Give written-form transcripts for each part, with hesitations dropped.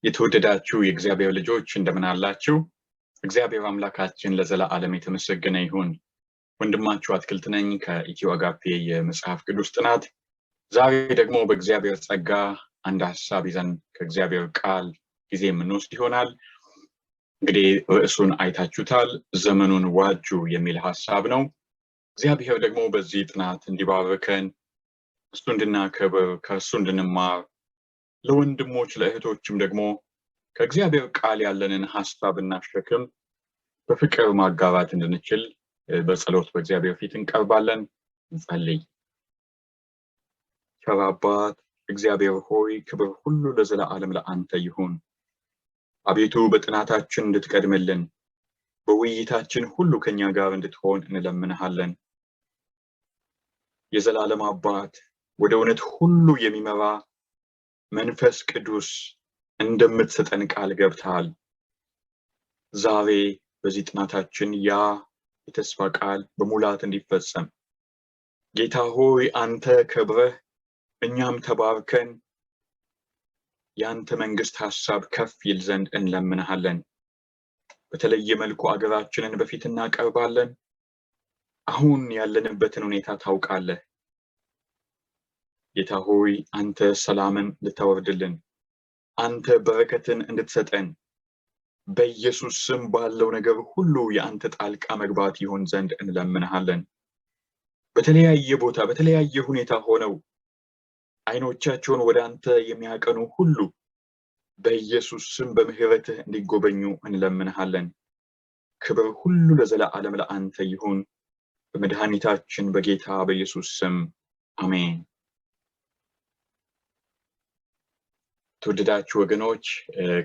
የተወደዳችሁ የእግዚአብሔር ልጆች፣ እንደምን አላችሁ? እግዚአብሔር አምላካችን ለዘላለም የተመሰገነ ይሁን። ወንድማችሁ አትክልት ነኝ ከኢትዮ አጋፔ የመጽሐፍ ቅዱስ ጥናት። ዛሬ ደግሞ በእግዚአብሔር ጸጋ አንድ ሀሳብ ይዘን ከእግዚአብሔር ቃል ጊዜ የምንወስድ ይሆናል። እንግዲህ ርዕሱን አይታችሁታል፣ ዘመኑን ዋጁ የሚል ሀሳብ ነው። እግዚአብሔር ደግሞ በዚህ ጥናት እንዲባርከን፣ እሱ እንድናከብር፣ ከእሱ እንድንማር፣ ለወንድሞች ለእህቶችም ደግሞ ከእግዚአብሔር ቃል ያለንን ሀሳብና ሸክም በፍቅር ማጋራት እንድንችል በጸሎት በእግዚአብሔር ፊት እንቀርባለን። እንጸልይ። ቸር አባት እግዚአብሔር ሆይ፣ ክብር ሁሉ ለዘለዓለም ለአንተ ይሁን። አቤቱ፣ በጥናታችን እንድትቀድምልን፣ በውይይታችን ሁሉ ከኛ ጋር እንድትሆን እንለምንሃለን። የዘላለም አባት፣ ወደ እውነት ሁሉ የሚመራ መንፈስ ቅዱስ እንደምትሰጠን ቃል ገብተሃል። ዛሬ በዚህ ጥናታችን ያ የተስፋ ቃል በሙላት እንዲፈጸም፣ ጌታ ሆይ፣ አንተ ከብረህ እኛም ተባርከን የአንተ መንግስት ሀሳብ ከፍ ይል ዘንድ እንለምንሃለን። በተለየ መልኩ አገራችንን በፊትህ እናቀርባለን። አሁን ያለንበትን ሁኔታ ታውቃለህ። ጌታ ሆይ፣ አንተ ሰላምን ልታወርድልን፣ አንተ በረከትን እንድትሰጠን፣ በኢየሱስ ስም ባለው ነገር ሁሉ የአንተ ጣልቃ መግባት ይሆን ዘንድ እንለምንሃለን። በተለያየ ቦታ በተለያየ ሁኔታ ሆነው አይኖቻቸውን ወደ አንተ የሚያቀኑ ሁሉ በኢየሱስ ስም በምህረትህ እንዲጎበኙ እንለምንሃለን። ክብር ሁሉ ለዘላለም ለአንተ ይሁን። በመድኃኒታችን በጌታ በኢየሱስ ስም አሜን። ተወደዳችሁ ወገኖች፣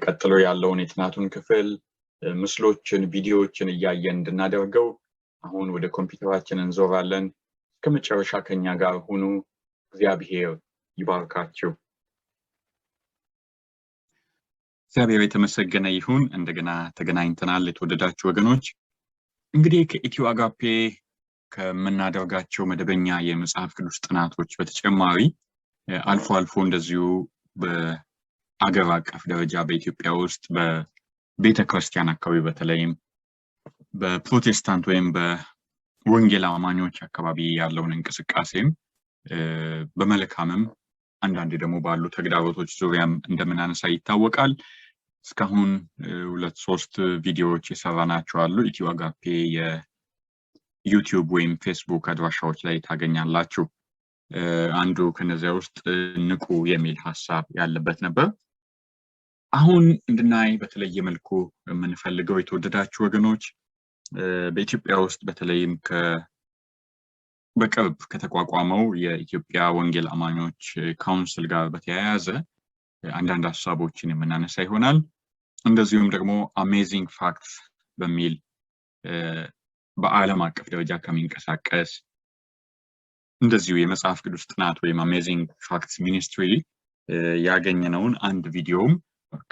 ቀጥሎ ያለውን የጥናቱን ክፍል ምስሎችን፣ ቪዲዮዎችን እያየን እንድናደርገው አሁን ወደ ኮምፒውተራችን እንዞራለን። እስከ መጨረሻ ከኛ ጋር ሁኑ። እግዚአብሔር ይባርካችሁ። እግዚአብሔር የተመሰገነ ይሁን። እንደገና ተገናኝተናል። የተወደዳችሁ ወገኖች፣ እንግዲህ ከኢትዮ አጋፔ ከምናደርጋቸው መደበኛ የመጽሐፍ ቅዱስ ጥናቶች በተጨማሪ አልፎ አልፎ እንደዚሁ በአገር አቀፍ ደረጃ በኢትዮጵያ ውስጥ በቤተ ክርስቲያን አካባቢ፣ በተለይም በፕሮቴስታንት ወይም በወንጌል አማኞች አካባቢ ያለውን እንቅስቃሴም በመልካምም አንዳንዴ ደግሞ ባሉ ተግዳሮቶች ዙሪያም እንደምናነሳ ይታወቃል። እስካሁን ሁለት ሶስት ቪዲዮዎች የሰራናቸው አሉ። ኢትዮ አጋፔ የዩቲዩብ ወይም ፌስቡክ አድራሻዎች ላይ ታገኛላችሁ። አንዱ ከነዚያ ውስጥ ንቁ የሚል ሀሳብ ያለበት ነበር። አሁን እንድናይ በተለየ መልኩ የምንፈልገው፣ የተወደዳችሁ ወገኖች፣ በኢትዮጵያ ውስጥ በተለይም በቅርብ ከተቋቋመው የኢትዮጵያ ወንጌል አማኞች council ጋር በተያያዘ አንዳንድ ሀሳቦችን የምናነሳ ይሆናል። እንደዚሁም ደግሞ Amazing Facts በሚል በዓለም አቀፍ ደረጃ ከሚንቀሳቀስ እንደዚሁ የመጽሐፍ ቅዱስ ጥናት ወይም Amazing Facts Ministry ያገኘነውን አንድ ቪዲዮም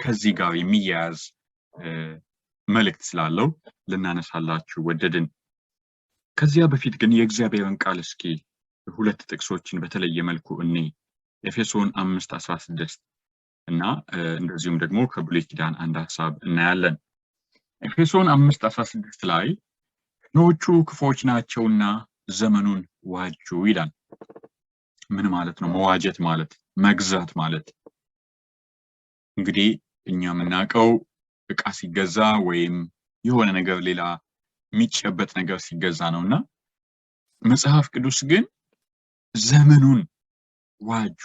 ከዚህ ጋር የሚያያዝ መልእክት ስላለው ልናነሳላችሁ ወደድን። ከዚያ በፊት ግን የእግዚአብሔርን ቃል እስኪ ሁለት ጥቅሶችን በተለየ መልኩ እኔ ኤፌሶን 5:16 እና እንደዚሁም ደግሞ ከብሉይ ኪዳን አንድ ሀሳብ እናያለን። ኤፌሶን 5:16 ላይ ቀኖቹ ክፉዎች ናቸውና ዘመኑን ዋጁ ይላል። ምን ማለት ነው? መዋጀት ማለት መግዛት ማለት። እንግዲህ እኛ የምናውቀው እቃ ሲገዛ ወይም የሆነ ነገር ሌላ የሚጨበጥ ነገር ሲገዛ ነው። እና መጽሐፍ ቅዱስ ግን ዘመኑን ዋጁ፣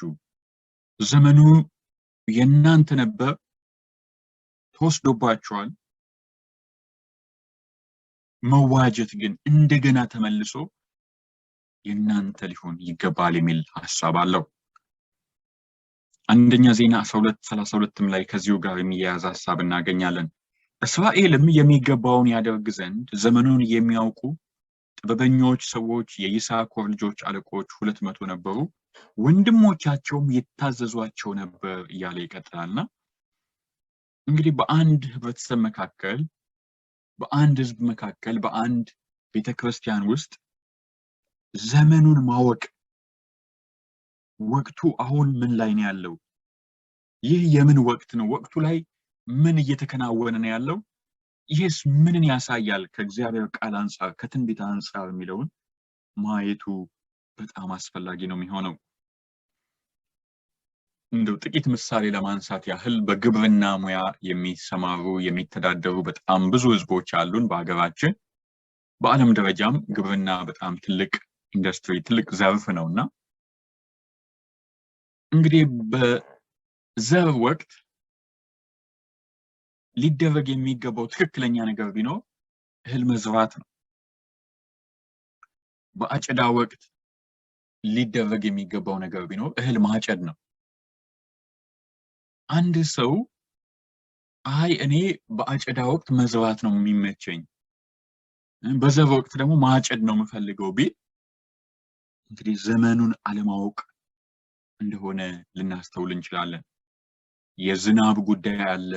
ዘመኑ የእናንተ ነበር፣ ተወስዶባችኋል። መዋጀት ግን እንደገና ተመልሶ የእናንተ ሊሆን ይገባል የሚል ሀሳብ አለው። አንደኛ ዜና 12:32ም ላይ ከዚሁ ጋር የሚያያዝ ሀሳብ እናገኛለን። እስራኤልም የሚገባውን ያደርግ ዘንድ ዘመኑን የሚያውቁ ጥበበኞች ሰዎች የይሳኮር ልጆች አለቆች 200 ነበሩ፣ ወንድሞቻቸውም ይታዘዟቸው ነበር እያለ ይቀጥላልና፣ እንግዲህ በአንድ ህብረተሰብ መካከል፣ በአንድ ህዝብ መካከል፣ በአንድ ቤተክርስቲያን ውስጥ ዘመኑን ማወቅ፣ ወቅቱ አሁን ምን ላይ ነው ያለው? ይህ የምን ወቅት ነው? ወቅቱ ላይ ምን እየተከናወነ ነው ያለው? ይህስ ምንን ያሳያል? ከእግዚአብሔር ቃል አንጻር፣ ከትንቢት አንጻር የሚለውን ማየቱ በጣም አስፈላጊ ነው የሚሆነው። እንደው ጥቂት ምሳሌ ለማንሳት ያህል በግብርና ሙያ የሚሰማሩ፣ የሚተዳደሩ በጣም ብዙ ህዝቦች አሉን በሀገራችን። በዓለም ደረጃም ግብርና በጣም ትልቅ ኢንዱስትሪ፣ ትልቅ ዘርፍ ነው። እና እንግዲህ በዘር ወቅት ሊደረግ የሚገባው ትክክለኛ ነገር ቢኖር እህል መዝራት ነው። በአጨዳ ወቅት ሊደረግ የሚገባው ነገር ቢኖር እህል ማጨድ ነው። አንድ ሰው አይ እኔ በአጨዳ ወቅት መዝራት ነው የሚመቸኝ፣ በዘር ወቅት ደግሞ ማጨድ ነው የምፈልገው ቢል እንግዲህ ዘመኑን አለማወቅ እንደሆነ ልናስተውል እንችላለን። የዝናብ ጉዳይ አለ፣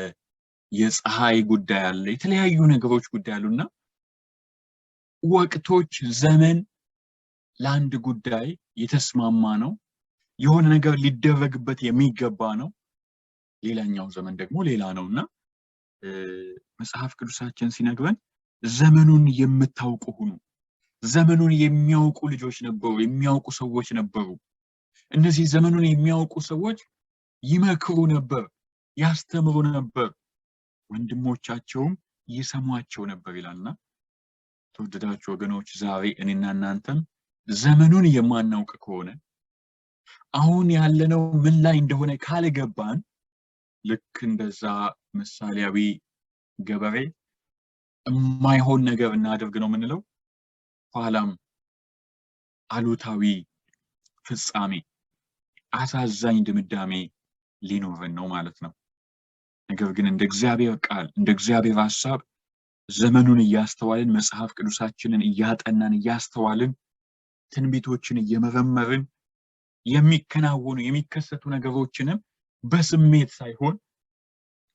የፀሐይ ጉዳይ አለ፣ የተለያዩ ነገሮች ጉዳይ አሉና ወቅቶች፣ ዘመን ለአንድ ጉዳይ የተስማማ ነው፣ የሆነ ነገር ሊደረግበት የሚገባ ነው። ሌላኛው ዘመን ደግሞ ሌላ ነው። እና መጽሐፍ ቅዱሳችን ሲነግረን ዘመኑን የምታውቁ ሁኑ። ዘመኑን የሚያውቁ ልጆች ነበሩ፣ የሚያውቁ ሰዎች ነበሩ። እነዚህ ዘመኑን የሚያውቁ ሰዎች ይመክሩ ነበር፣ ያስተምሩ ነበር፣ ወንድሞቻቸውም ይሰሟቸው ነበር ይላልና ተወደዳችሁ ወገኖች፣ ዛሬ እኔና እናንተም ዘመኑን የማናውቅ ከሆነ፣ አሁን ያለነው ምን ላይ እንደሆነ ካልገባን፣ ልክ እንደዛ ምሳሌያዊ ገበሬ የማይሆን ነገር እናደርግ ነው የምንለው። ኋላም አሉታዊ ፍጻሜ፣ አሳዛኝ ድምዳሜ ሊኖረን ነው ማለት ነው። ነገር ግን እንደ እግዚአብሔር ቃል፣ እንደ እግዚአብሔር ሀሳብ ዘመኑን እያስተዋልን፣ መጽሐፍ ቅዱሳችንን እያጠናን፣ እያስተዋልን፣ ትንቢቶችን እየመረመርን፣ የሚከናወኑ የሚከሰቱ ነገሮችንም በስሜት ሳይሆን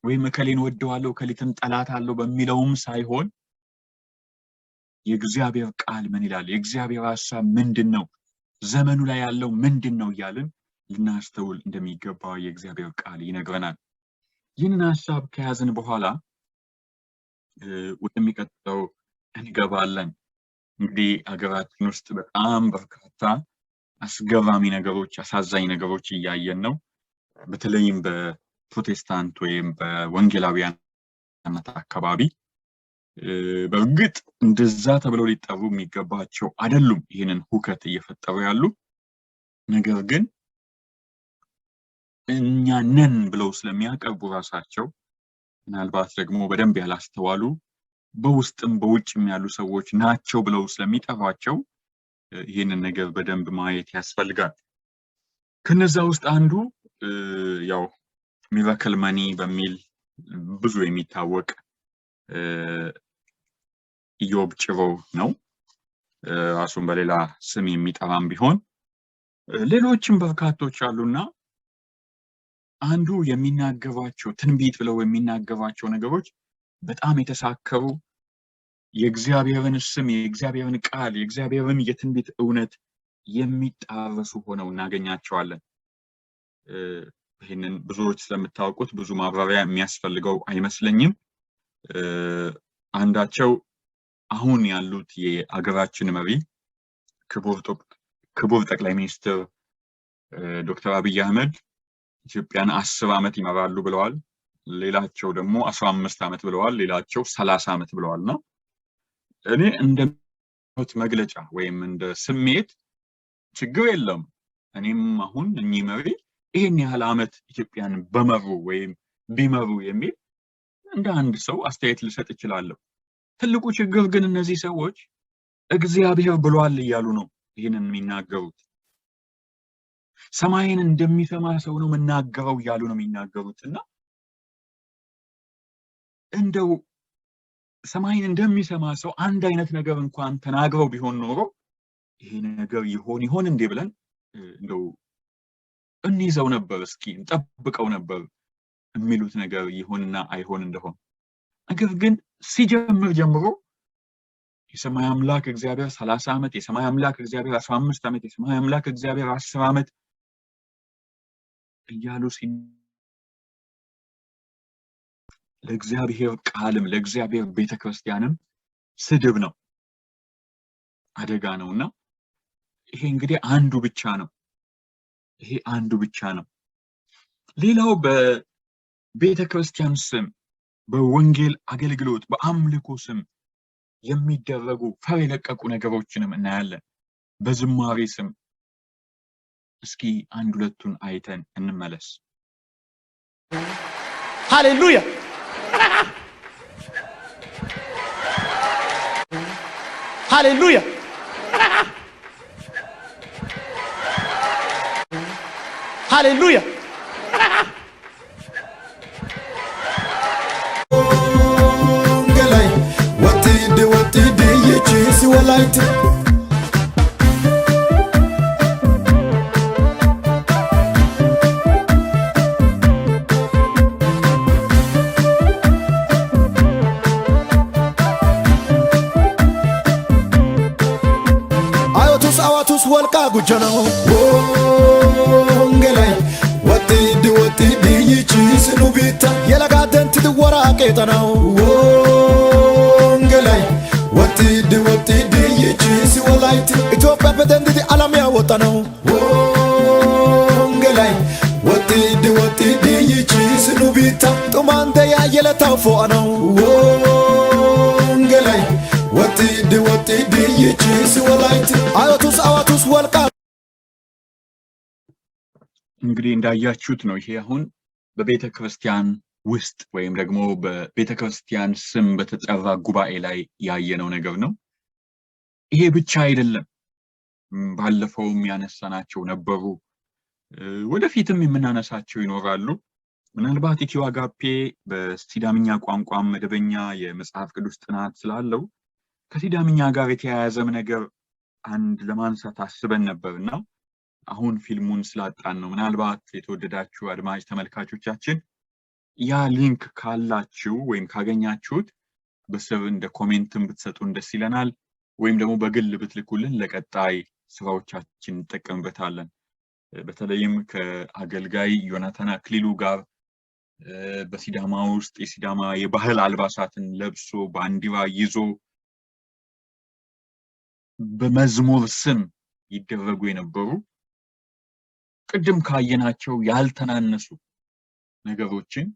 ወይም እከሌን ወደዋለሁ እከሊትን ጠላት አለው በሚለውም ሳይሆን የእግዚአብሔር ቃል ምን ይላል፣ የእግዚአብሔር ሀሳብ ምንድን ነው፣ ዘመኑ ላይ ያለው ምንድን ነው እያልን ልናስተውል እንደሚገባ የእግዚአብሔር ቃል ይነግረናል። ይህንን ሀሳብ ከያዝን በኋላ ወደሚቀጥለው እንገባለን። እንግዲህ ሀገራችን ውስጥ በጣም በርካታ አስገራሚ ነገሮች፣ አሳዛኝ ነገሮች እያየን ነው። በተለይም በፕሮቴስታንት ወይም በወንጌላውያን አካባቢ። በእርግጥ እንደዛ ተብለው ሊጠሩ የሚገባቸው አይደሉም ይህንን ሁከት እየፈጠሩ ያሉ። ነገር ግን እኛ ነን ብለው ስለሚያቀርቡ ራሳቸው፣ ምናልባት ደግሞ በደንብ ያላስተዋሉ በውስጥም በውጭም ያሉ ሰዎች ናቸው ብለው ስለሚጠሯቸው ይህንን ነገር በደንብ ማየት ያስፈልጋል። ከነዛ ውስጥ አንዱ ያው Miracle Money በሚል ብዙ የሚታወቅ ኢዮብ ጭሮ ነው። ራሱን በሌላ ስም የሚጠራም ቢሆን ሌሎችም በርካቶች አሉና አንዱ የሚናገሯቸው፣ ትንቢት ብለው የሚናገሯቸው ነገሮች በጣም የተሳከሩ፣ የእግዚአብሔርን ስም፣ የእግዚአብሔርን ቃል፣ የእግዚአብሔርን የትንቢት እውነት የሚጣረሱ ሆነው እናገኛቸዋለን። ይህንን ብዙዎች ስለምታውቁት ብዙ ማብራሪያ የሚያስፈልገው አይመስለኝም። አንዳቸው አሁን ያሉት የአገራችን መሪ ክቡር ጠቅላይ ሚኒስትር ዶክተር አብይ አህመድ ኢትዮጵያን 10 ዓመት ይመራሉ ብለዋል። ሌላቸው ደግሞ 15 ዓመት ብለዋል። ሌላቸው 30 ዓመት ብለዋል። ነው እኔ እንደ መግለጫ ወይም እንደ ስሜት ችግር የለም። እኔም አሁን እኚህ መሪ ይሄን ያህል ዓመት ኢትዮጵያን በመሩ ወይም ቢመሩ የሚል እንደ አንድ ሰው አስተያየት ልሰጥ እችላለሁ። ትልቁ ችግር ግን እነዚህ ሰዎች እግዚአብሔር ብሏል እያሉ ነው ይህንን የሚናገሩት። ሰማይን እንደሚሰማ ሰው ነው የምናገረው እያሉ ነው የሚናገሩት። እና እንደው ሰማይን እንደሚሰማ ሰው አንድ አይነት ነገር እንኳን ተናግረው ቢሆን ኖሮ ይሄ ነገር ይሆን ይሆን እንዴ ብለን እንደው እንይዘው ነበር፣ እስኪ እንጠብቀው ነበር የሚሉት ነገር ይሆንና አይሆን እንደሆን። ነገር ግን ሲጀምር ጀምሮ የሰማይ አምላክ እግዚአብሔር 30 ዓመት፣ የሰማይ አምላክ እግዚአብሔር 15 ዓመት፣ የሰማይ አምላክ እግዚአብሔር 10 ዓመት እያሉ ለእግዚአብሔር ቃልም ለእግዚአብሔር ቤተክርስቲያንም ስድብ ነው፣ አደጋ ነውና ይሄ እንግዲህ አንዱ ብቻ ነው። ይሄ አንዱ ብቻ ነው። ሌላው በቤተክርስቲያን ስም፣ በወንጌል አገልግሎት፣ በአምልኮ ስም የሚደረጉ ፈር የለቀቁ ነገሮችንም እናያለን። በዝማሬ ስም እስኪ አንድ ሁለቱን አይተን እንመለስ። ሃሌሉያ! ሃሌሉያ! ሃሌሉያ! ገላይ ወጥድ ወጥድ ይቺስ ወላይት። አዮቱስ አዋቱስ ወልቃ ጉጀነው ወንገላይ ወጥድ ወጥድ ይቺስ ኑቢታ የለጋ ደንትድ ወራ ቄጠነው ወንገላይ ወጥድ ወጥድ ይቺስ ወላይት ኢትዮጵያ በደንድድ ዓለም ያወጣነው ወንገላይ ወጥድ ወጥድ ይቺስ ኑቢታ ጡማንደያ የለታው ፎአነው ወንገላይ ወጥድ ወጥድ ይቺስ ወላይት አዮቱስ አዋቱስ ወልቃ። እንግዲህ እንዳያችሁት ነው። ይሄ አሁን በቤተ ክርስቲያን ውስጥ ወይም ደግሞ በቤተ ክርስቲያን ስም በተጠራ ጉባኤ ላይ ያየነው ነገር ነው። ይሄ ብቻ አይደለም። ባለፈውም ያነሳናቸው ነበሩ፣ ወደፊትም የምናነሳቸው ይኖራሉ። ምናልባት ኢትዮ አጋፔ በሲዳምኛ ቋንቋም መደበኛ የመጽሐፍ ቅዱስ ጥናት ስላለው ከሲዳምኛ ጋር የተያያዘም ነገር አንድ ለማንሳት አስበን ነበር እና አሁን ፊልሙን ስላጣን ነው። ምናልባት የተወደዳችሁ አድማጭ ተመልካቾቻችን ያ link ካላችሁ ወይም ካገኛችሁት በስር እንደ comment ም ብትሰጡን ደስ ይለናል፣ ወይም ደግሞ በግል ብትልኩልን ለቀጣይ ስራዎቻችን እንጠቀምበታለን። በተለይም ከአገልጋይ ዮናታን አክሊሉ ጋር በሲዳማ ውስጥ የሲዳማ የባህል አልባሳትን ለብሶ ባንዲራ ይዞ በመዝሙር ስም ይደረጉ የነበሩ ቅድም ካየናቸው ያልተናነሱ ነገሮችን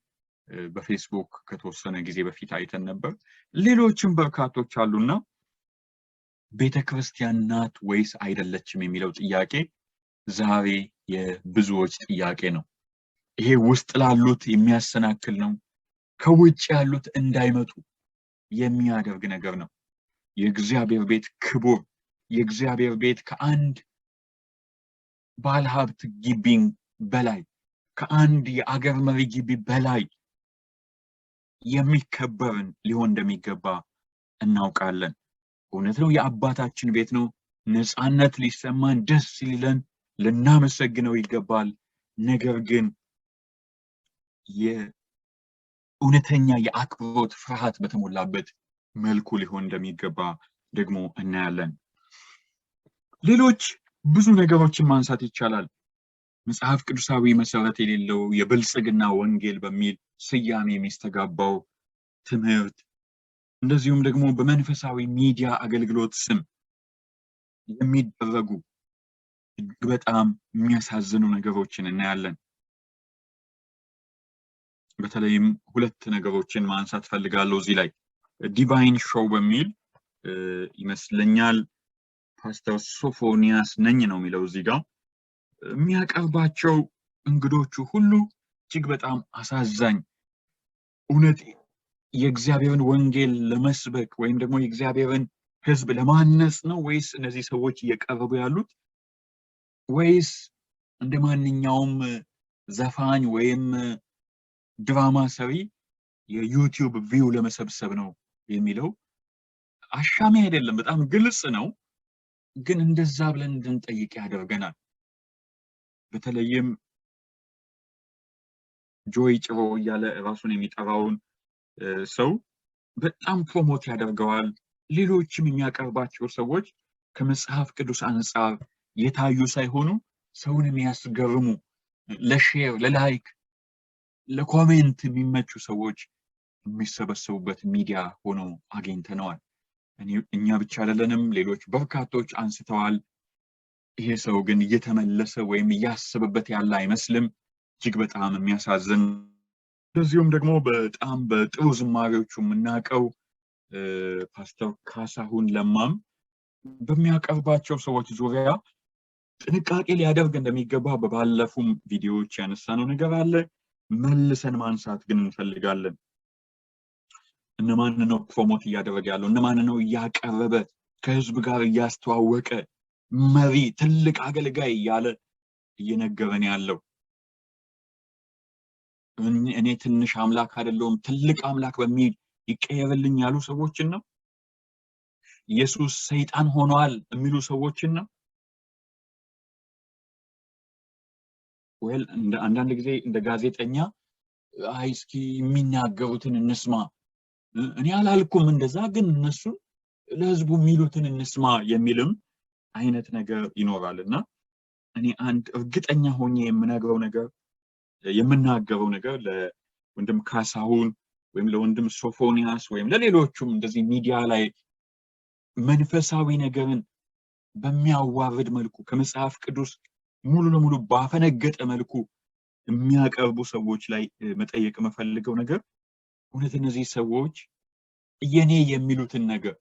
በፌስቡክ ከተወሰነ ጊዜ በፊት አይተን ነበር። ሌሎችም በርካቶች አሉና ቤተክርስቲያን ናት ወይስ አይደለችም የሚለው ጥያቄ ዛሬ የብዙዎች ጥያቄ ነው። ይሄ ውስጥ ላሉት የሚያሰናክል ነው። ከውጭ ያሉት እንዳይመጡ የሚያደርግ ነገር ነው። የእግዚአብሔር ቤት ክቡር፣ የእግዚአብሔር ቤት ከአንድ ባለሀብት ግቢ በላይ፣ ከአንድ የአገር መሪ ግቢ በላይ የሚከበርን ሊሆን እንደሚገባ እናውቃለን። እውነት ነው፣ የአባታችን ቤት ነው። ነፃነት ሊሰማን፣ ደስ ሊለን፣ ልናመሰግነው ይገባል። ነገር ግን የእውነተኛ የአክብሮት ፍርሃት በተሞላበት መልኩ ሊሆን እንደሚገባ ደግሞ እናያለን። ሌሎች ብዙ ነገሮችን ማንሳት ይቻላል። መጽሐፍ ቅዱሳዊ መሰረት የሌለው የብልጽግና ወንጌል በሚል ስያሜ የሚስተጋባው ትምህርት፣ እንደዚሁም ደግሞ በመንፈሳዊ ሚዲያ አገልግሎት ስም የሚደረጉ እጅግ በጣም የሚያሳዝኑ ነገሮችን እናያለን። በተለይም ሁለት ነገሮችን ማንሳት ፈልጋለሁ እዚህ ላይ። Divine Show በሚል ይመስለኛል ፓስተር ሶፎንያስ ነኝ ነው የሚለው እዚህ ጋር፣ የሚያቀርባቸው እንግዶቹ ሁሉ እጅግ በጣም አሳዛኝ፣ እውነት የእግዚአብሔርን ወንጌል ለመስበክ ወይም ደግሞ የእግዚአብሔርን ሕዝብ ለማነጽ ነው ወይስ እነዚህ ሰዎች እየቀረቡ ያሉት ወይስ እንደ ማንኛውም ዘፋኝ ወይም ድራማ ሰሪ የ YouTube view ለመሰብሰብ ነው የሚለው አሻሚ አይደለም፣ በጣም ግልጽ ነው። ግን እንደዛ ብለን እንድንጠይቅ ያደርገናል። በተለይም ጆይ ጭሮ እያለ ራሱን የሚጠራውን ሰው በጣም promote ያደርገዋል። ሌሎችም የሚያቀርባቸው ሰዎች ከመጽሐፍ ቅዱስ አንጻር የታዩ ሳይሆኑ ሰውን የሚያስገርሙ፣ ለ share፣ ለ like፣ ለ comment የሚመቹ ሰዎች የሚሰበሰቡበት ሚዲያ ሆኖ አግኝተነዋል። እኛ ብቻ አይደለንም፣ ሌሎች በርካቶች አንስተዋል። ይሄ ሰው ግን እየተመለሰ ወይም እያሰበበት ያለ አይመስልም። እጅግ በጣም የሚያሳዝን። እንደዚሁም ደግሞ በጣም በጥሩ ዝማሬዎቹ የምናውቀው ፓስተር ካሳሁን ለማም በሚያቀርባቸው ሰዎች ዙሪያ ጥንቃቄ ሊያደርግ እንደሚገባ በባለፉም ቪዲዮዎች ያነሳነው ነገር አለ። መልሰን ማንሳት ግን እንፈልጋለን። እነማን ነው promote እያደረገ ያለው? እነማን ነው እያቀረበ ከህዝብ ጋር እያስተዋወቀ መሪ፣ ትልቅ አገልጋይ እያለ እየነገረን ያለው? እኔ ትንሽ አምላክ አይደለሁም፣ ትልቅ አምላክ በሚል ይቀየርልኝ ያሉ ሰዎችን ነው? ኢየሱስ ሰይጣን ሆኗል የሚሉ ሰዎችን ነው? Well፣ እንደ አንዳንድ ጊዜ እንደ ጋዜጠኛ አይ እስኪ የሚናገሩትን እንስማ፣ እኔ አላልኩም እንደዛ፣ ግን እነሱ ለህዝቡ የሚሉትን እንስማ የሚልም አይነት ነገር ይኖራል። እና እኔ አንድ እርግጠኛ ሆኜ የምነግረው ነገር፣ የምናገረው ነገር ለወንድም ካሳሁን ወይም ለወንድም ሶፎንያስ ወይም ለሌሎቹም እንደዚህ ሚዲያ ላይ መንፈሳዊ ነገርን በሚያዋርድ መልኩ፣ ከመጽሐፍ ቅዱስ ሙሉ ለሙሉ ባፈነገጠ መልኩ የሚያቀርቡ ሰዎች ላይ መጠየቅ የምፈልገው ነገር፣ እውነት እነዚህ ሰዎች የኔ የሚሉትን ነገር፣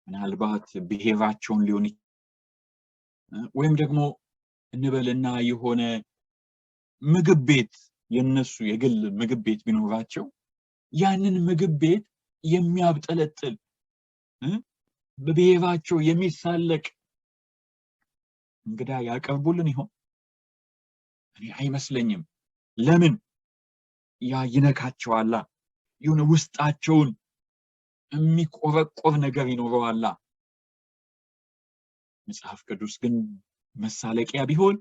ምናልባት ብሔራቸውን ሊሆን ወይም ደግሞ እንበልና የሆነ ምግብ ቤት፣ የነሱ የግል ምግብ ቤት ቢኖራቸው፣ ያንን ምግብ ቤት የሚያብጠለጥል፣ በብሔራቸው የሚሳለቅ እንግዳ ያቀርቡልን ይሆን? እኔ አይመስለኝም። ለምን? ያ ይነካቸዋላ። የሆነ ውስጣቸውን የሚቆረቆር ነገር ይኖረዋላ። መጽሐፍ ቅዱስ ግን መሳለቂያ ቢሆን፣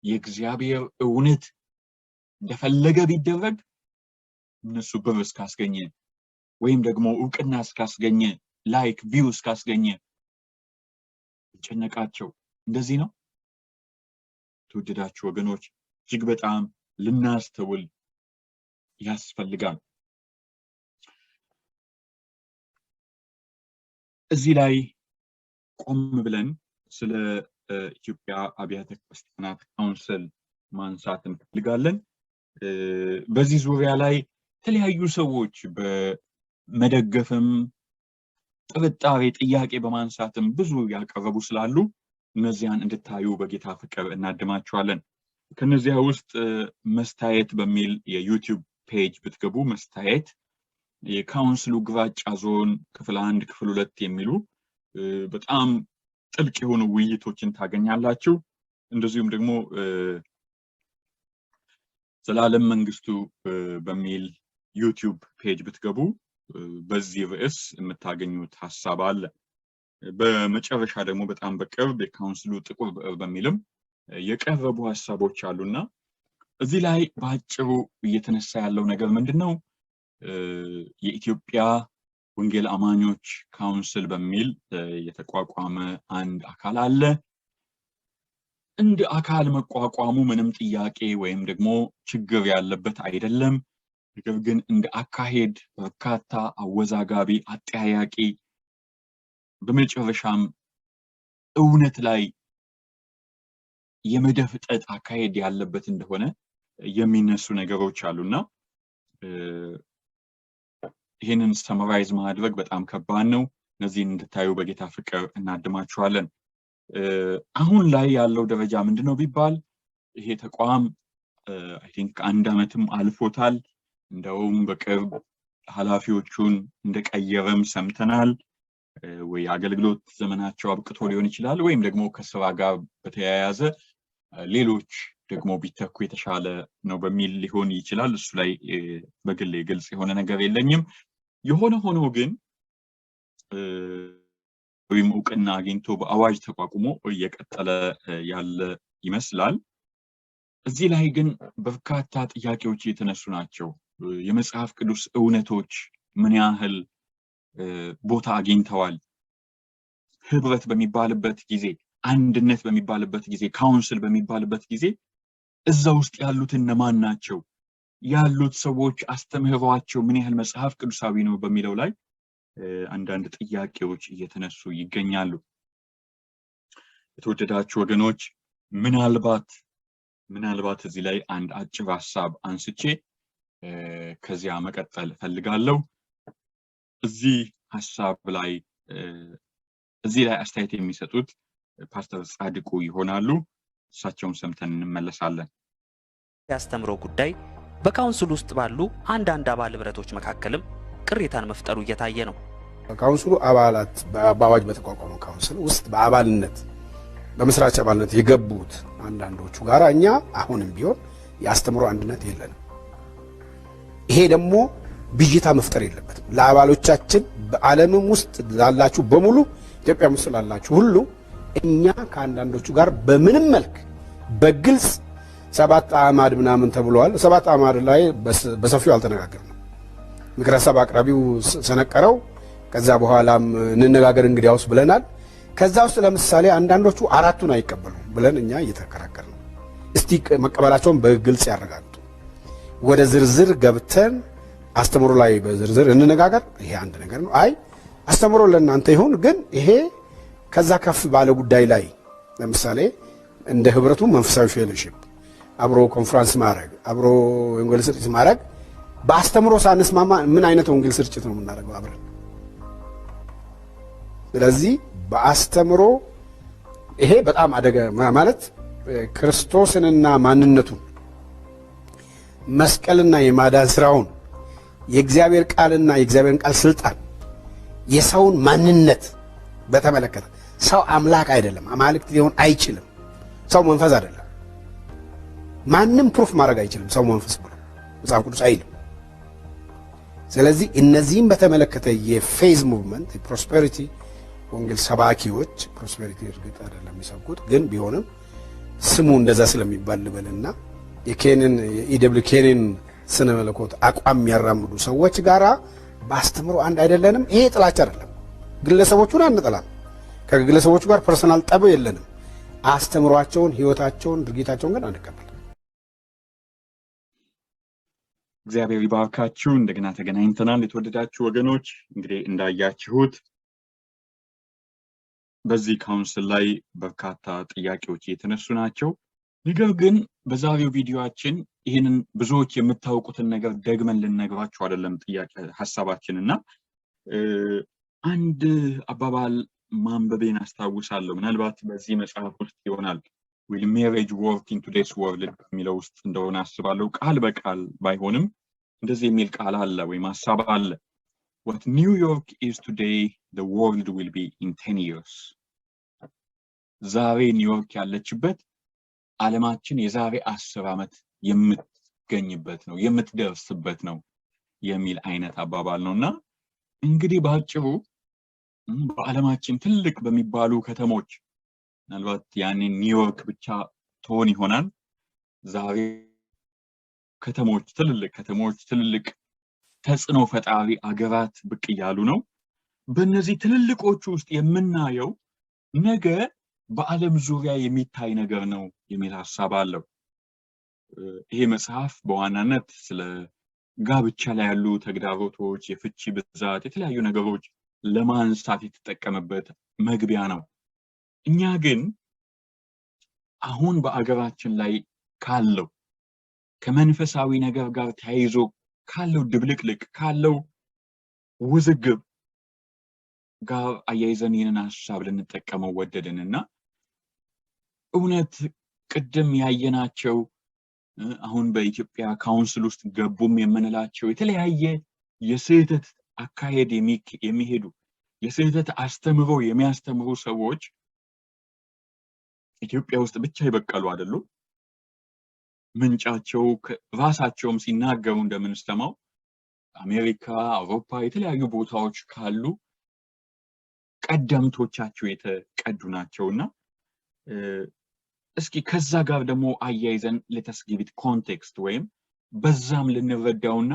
የእግዚአብሔር እውነት እንደፈለገ ቢደረግ፣ እነሱ ብር እስካስገኘ ወይም ደግሞ እውቅና እስካስገኘ፣ like view እስካስገኘ ጨነቃቸው። እንደዚህ ነው። ተወደዳችሁ ወገኖች፣ እጅግ በጣም ልናስተውል ያስፈልጋል። እዚህ ላይ ቆም ብለን ስለ ኢትዮጵያ አብያተ ክርስቲያናት council ማንሳት እንፈልጋለን። በዚህ ዙሪያ ላይ የተለያዩ ሰዎች በመደገፍም ጥርጣሬ፣ ጥያቄ በማንሳትም ብዙ ያቀረቡ ስላሉ እነዚያን እንድታዩ በጌታ ፍቅር እናድማችኋለን። ከነዚያ ውስጥ መስታየት በሚል የ YouTube page ብትገቡ፣ መስታየት የካውንስሉ ግራጫ ዞን ክፍል 1፣ ክፍል 2 የሚሉ በጣም ጥልቅ የሆኑ ውይይቶችን ታገኛላችሁ። እንደዚሁም ደግሞ ዘላለም መንግስቱ በሚል YouTube page ብትገቡ በዚህ ርዕስ የምታገኙት ሀሳብ አለ። በመጨረሻ ደግሞ በጣም በቅርብ የካውንስሉ ጥቁር ብዕር በሚልም የቀረቡ ሀሳቦች አሉና እዚህ ላይ በአጭሩ እየተነሳ ያለው ነገር ምንድን ነው? የኢትዮጵያ ወንጌል አማኞች council በሚል የተቋቋመ አንድ አካል አለ። እንደ አካል መቋቋሙ ምንም ጥያቄ ወይም ደግሞ ችግር ያለበት አይደለም። ነገር ግን እንደ አካሄድ በርካታ አወዛጋቢ፣ አጠያያቂ፣ በመጨረሻም እውነት ላይ የመደፍጠጥ አካሄድ ያለበት እንደሆነ የሚነሱ ነገሮች አሉና ይህንን summarize ማድረግ በጣም ከባድ ነው። እነዚህን እንድታዩ በጌታ ፍቅር እናድማችኋለን። አሁን ላይ ያለው ደረጃ ምንድን ነው ቢባል፣ ይሄ ተቋም I think አንድ ዓመትም አልፎታል። እንደውም በቅርብ ኃላፊዎቹን እንደቀየረም ሰምተናል። ወይ አገልግሎት ዘመናቸው አብቅቶ ሊሆን ይችላል፣ ወይም ደግሞ ከስራ ጋር በተያያዘ ሌሎች ደግሞ ቢተኩ የተሻለ ነው በሚል ሊሆን ይችላል። እሱ ላይ በግሌ ግልጽ የሆነ ነገር የለኝም። የሆነ ሆኖ ግን ወይም እውቅና አግኝቶ በአዋጅ ተቋቁሞ እየቀጠለ ያለ ይመስላል። እዚህ ላይ ግን በርካታ ጥያቄዎች እየተነሱ ናቸው። የመጽሐፍ ቅዱስ እውነቶች ምን ያህል ቦታ አግኝተዋል? ህብረት በሚባልበት ጊዜ፣ አንድነት በሚባልበት ጊዜ፣ council በሚባልበት ጊዜ እዛ ውስጥ ያሉት እነማን ናቸው? ያሉት ሰዎች አስተምህሯቸው ምን ያህል መጽሐፍ ቅዱሳዊ ነው በሚለው ላይ አንዳንድ ጥያቄዎች እየተነሱ ይገኛሉ። የተወደዳችሁ ወገኖች፣ ምናልባት እዚህ ላይ አንድ አጭር ሀሳብ አንስቼ ከዚያ መቀጠል እፈልጋለሁ። እዚህ ሀሳብ ላይ እዚህ ላይ አስተያየት የሚሰጡት ፓስተር ጻድቁ ይሆናሉ። እሳቸውን ሰምተን እንመለሳለን። ያስተምሮ ጉዳይ በካውንስሉ ውስጥ ባሉ አንዳንድ አባል ህብረቶች መካከልም ቅሬታን መፍጠሩ እየታየ ነው። ካውንስሉ አባላት በአዋጅ በተቋቋመው ካውንስል ውስጥ በአባልነት፣ በመስራች አባልነት የገቡት አንዳንዶቹ ጋር እኛ አሁንም ቢሆን የአስተምሮ አንድነት የለንም። ይሄ ደግሞ ብዥታ መፍጠር የለበትም። ለአባሎቻችን፣ በዓለምም ውስጥ ላላችሁ በሙሉ፣ ኢትዮጵያም ውስጥ ላላችሁ ሁሉ፣ እኛ ከአንዳንዶቹ ጋር በምንም መልክ በግልጽ ሰባት አዕማድ ምናምን ተብለዋል። ሰባት አዕማድ ላይ በሰፊው አልተነጋገርንም። ምክረ ሀሳብ አቅራቢው ሰነቀረው። ከዛ በኋላም እንነጋገር እንግዲያውስ ብለናል። ከዛ ውስጥ ለምሳሌ አንዳንዶቹ አራቱን አይቀበሉም ብለን እኛ እየተከራከርን ነው። እስቲ መቀበላቸውን በግልጽ ያረጋግጡ። ወደ ዝርዝር ገብተን አስተምሮ ላይ በዝርዝር እንነጋገር። ይሄ አንድ ነገር ነው። አይ፣ አስተምሮ ለእናንተ ይሁን፣ ግን ይሄ ከዛ ከፍ ባለ ጉዳይ ላይ ለምሳሌ እንደ ህብረቱ መንፈሳዊ fellowship፣ አብሮ ኮንፈረንስ ማድረግ፣ አብሮ ወንጌል ስርጭት ማድረግ፣ በአስተምሮ ሳንስማማ ምን አይነት ወንጌል ስርጭት ነው የምናደርገው አብረን? ስለዚህ በአስተምሮ ይሄ በጣም አደጋ ማለት ክርስቶስንና ማንነቱን፣ መስቀልና የማዳን ስራውን፣ የእግዚአብሔር ቃልና የእግዚአብሔርን ቃል ስልጣን፣ የሰውን ማንነት በተመለከተ ሰው አምላክ አይደለም፣ አማልክት ሊሆን አይችልም። ሰው መንፈስ አይደለም። ማንም proof ማድረግ አይችልም። ሰው መንፈስ ብሎ መጽሐፍ ቅዱስ አይልም። ስለዚህ እነዚህም በተመለከተ የ faith movement፣ የ prosperity ወንጌል ሰባኪዎች፣ prosperity እርግጥ አይደለም የሚሰብኩት፣ ግን ቢሆንም ስሙ እንደዛ ስለሚባል ልበልና፣ የኬንን የ E.W. ኬንን ስነ መለኮት አቋም የሚያራምዱ ሰዎች ጋራ በአስተምሮ አንድ አይደለንም። ይሄ ጥላቻ አይደለም። ግለሰቦቹን አንጠላም። ከግለሰቦቹ ጋር personal ጠብ የለንም። አስተምሯቸውን፣ ህይወታቸውን፣ ድርጊታቸውን ግን አንቀበልም። እግዚአብሔር ይባርካችሁ። እንደገና ተገናኝተናል። የተወደዳችሁ ወገኖች፣ እንግዲህ እንዳያችሁት በዚህ council ላይ በርካታ ጥያቄዎች እየተነሱ ናቸው። ነገር ግን በዛሬው ቪዲዮአችን ይህንን ብዙዎች የምታውቁትን ነገር ደግመን ልንነግራችሁ አይደለም ጥያቄ ሀሳባችን። እና አንድ አባባል ማንበቤን አስታውሳለሁ። ምናልባት በዚህ መጽሐፍ ውስጥ ይሆናል፣ "Will Marriage Work in Today's World" በሚለው ውስጥ እንደሆነ አስባለሁ። ቃል በቃል ባይሆንም እንደዚህ የሚል ቃል አለ ወይም ሀሳብ አለ። "What New York is today, the world will be in 10 years." ዛሬ ኒውዮርክ ያለችበት ዓለማችን የዛሬ 10 ዓመት የምትገኝበት ነው፣ የምትደርስበት ነው የሚል አይነት አባባል ነው። እና እንግዲህ በአጭሩ በዓለማችን ትልቅ በሚባሉ ከተሞች፣ ምናልባት ያኔ ኒውዮርክ ብቻ ትሆን ይሆናል፣ ዛሬ ከተሞች፣ ትልልቅ ከተሞች፣ ትልልቅ ተጽዕኖ ፈጣሪ አገራት ብቅ እያሉ ነው። በእነዚህ ትልልቆቹ ውስጥ የምናየው ነገ በዓለም ዙሪያ የሚታይ ነገር ነው የሚል ሀሳብ አለው። ይሄ መጽሐፍ በዋናነት ስለ ጋብቻ ላይ ያሉ ተግዳሮቶች፣ የፍቺ ብዛት፣ የተለያዩ ነገሮች ለማንሳት የተጠቀመበት መግቢያ ነው። እኛ ግን አሁን በአገራችን ላይ ካለው ከመንፈሳዊ ነገር ጋር ተያይዞ ካለው ድብልቅልቅ፣ ካለው ውዝግብ ጋር አያይዘን ይህንን ሀሳብ ልንጠቀመው ወደድን። እና እውነት ቅድም ያየናቸው፣ አሁን በኢትዮጵያ council ውስጥ ገቡም የምንላቸው የተለያየ የስህተት አካሄድ የሚሄዱ፣ የስህተት አስተምሮ የሚያስተምሩ ሰዎች ኢትዮጵያ ውስጥ ብቻ የበቀሉ አይደሉም። ምንጫቸው ራሳቸውም ሲናገሩ እንደምንሰማው አሜሪካ፣ አውሮፓ፣ የተለያዩ ቦታዎች ካሉ ቀደምቶቻቸው የተቀዱ ናቸው። እና እስኪ ከዛ ጋር ደግሞ አያይዘን let us give it context ወይም በዛም ልንረዳውና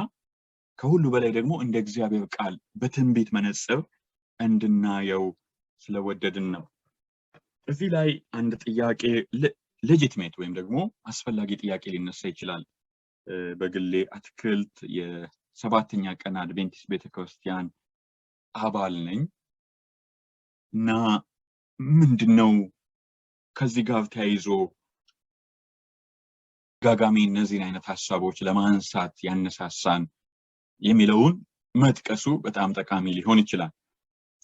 ከሁሉ በላይ ደግሞ እንደ እግዚአብሔር ቃል በትንቢት መነጽር እንድናየው ስለወደድን ነው። እዚህ ላይ አንድ ጥያቄ፣ legitimate ወይም ደግሞ አስፈላጊ ጥያቄ ሊነሳ ይችላል። በግሌ አትክልት የሰባተኛ ቀን አድቬንቲስት ቤተክርስቲያን አባል ነኝ። እና ምንድነው ከዚህ ጋር ተያይዞ ተደጋጋሚ እነዚህን አይነት ሀሳቦች ለማንሳት ያነሳሳን የሚለውን መጥቀሱ በጣም ጠቃሚ ሊሆን ይችላል።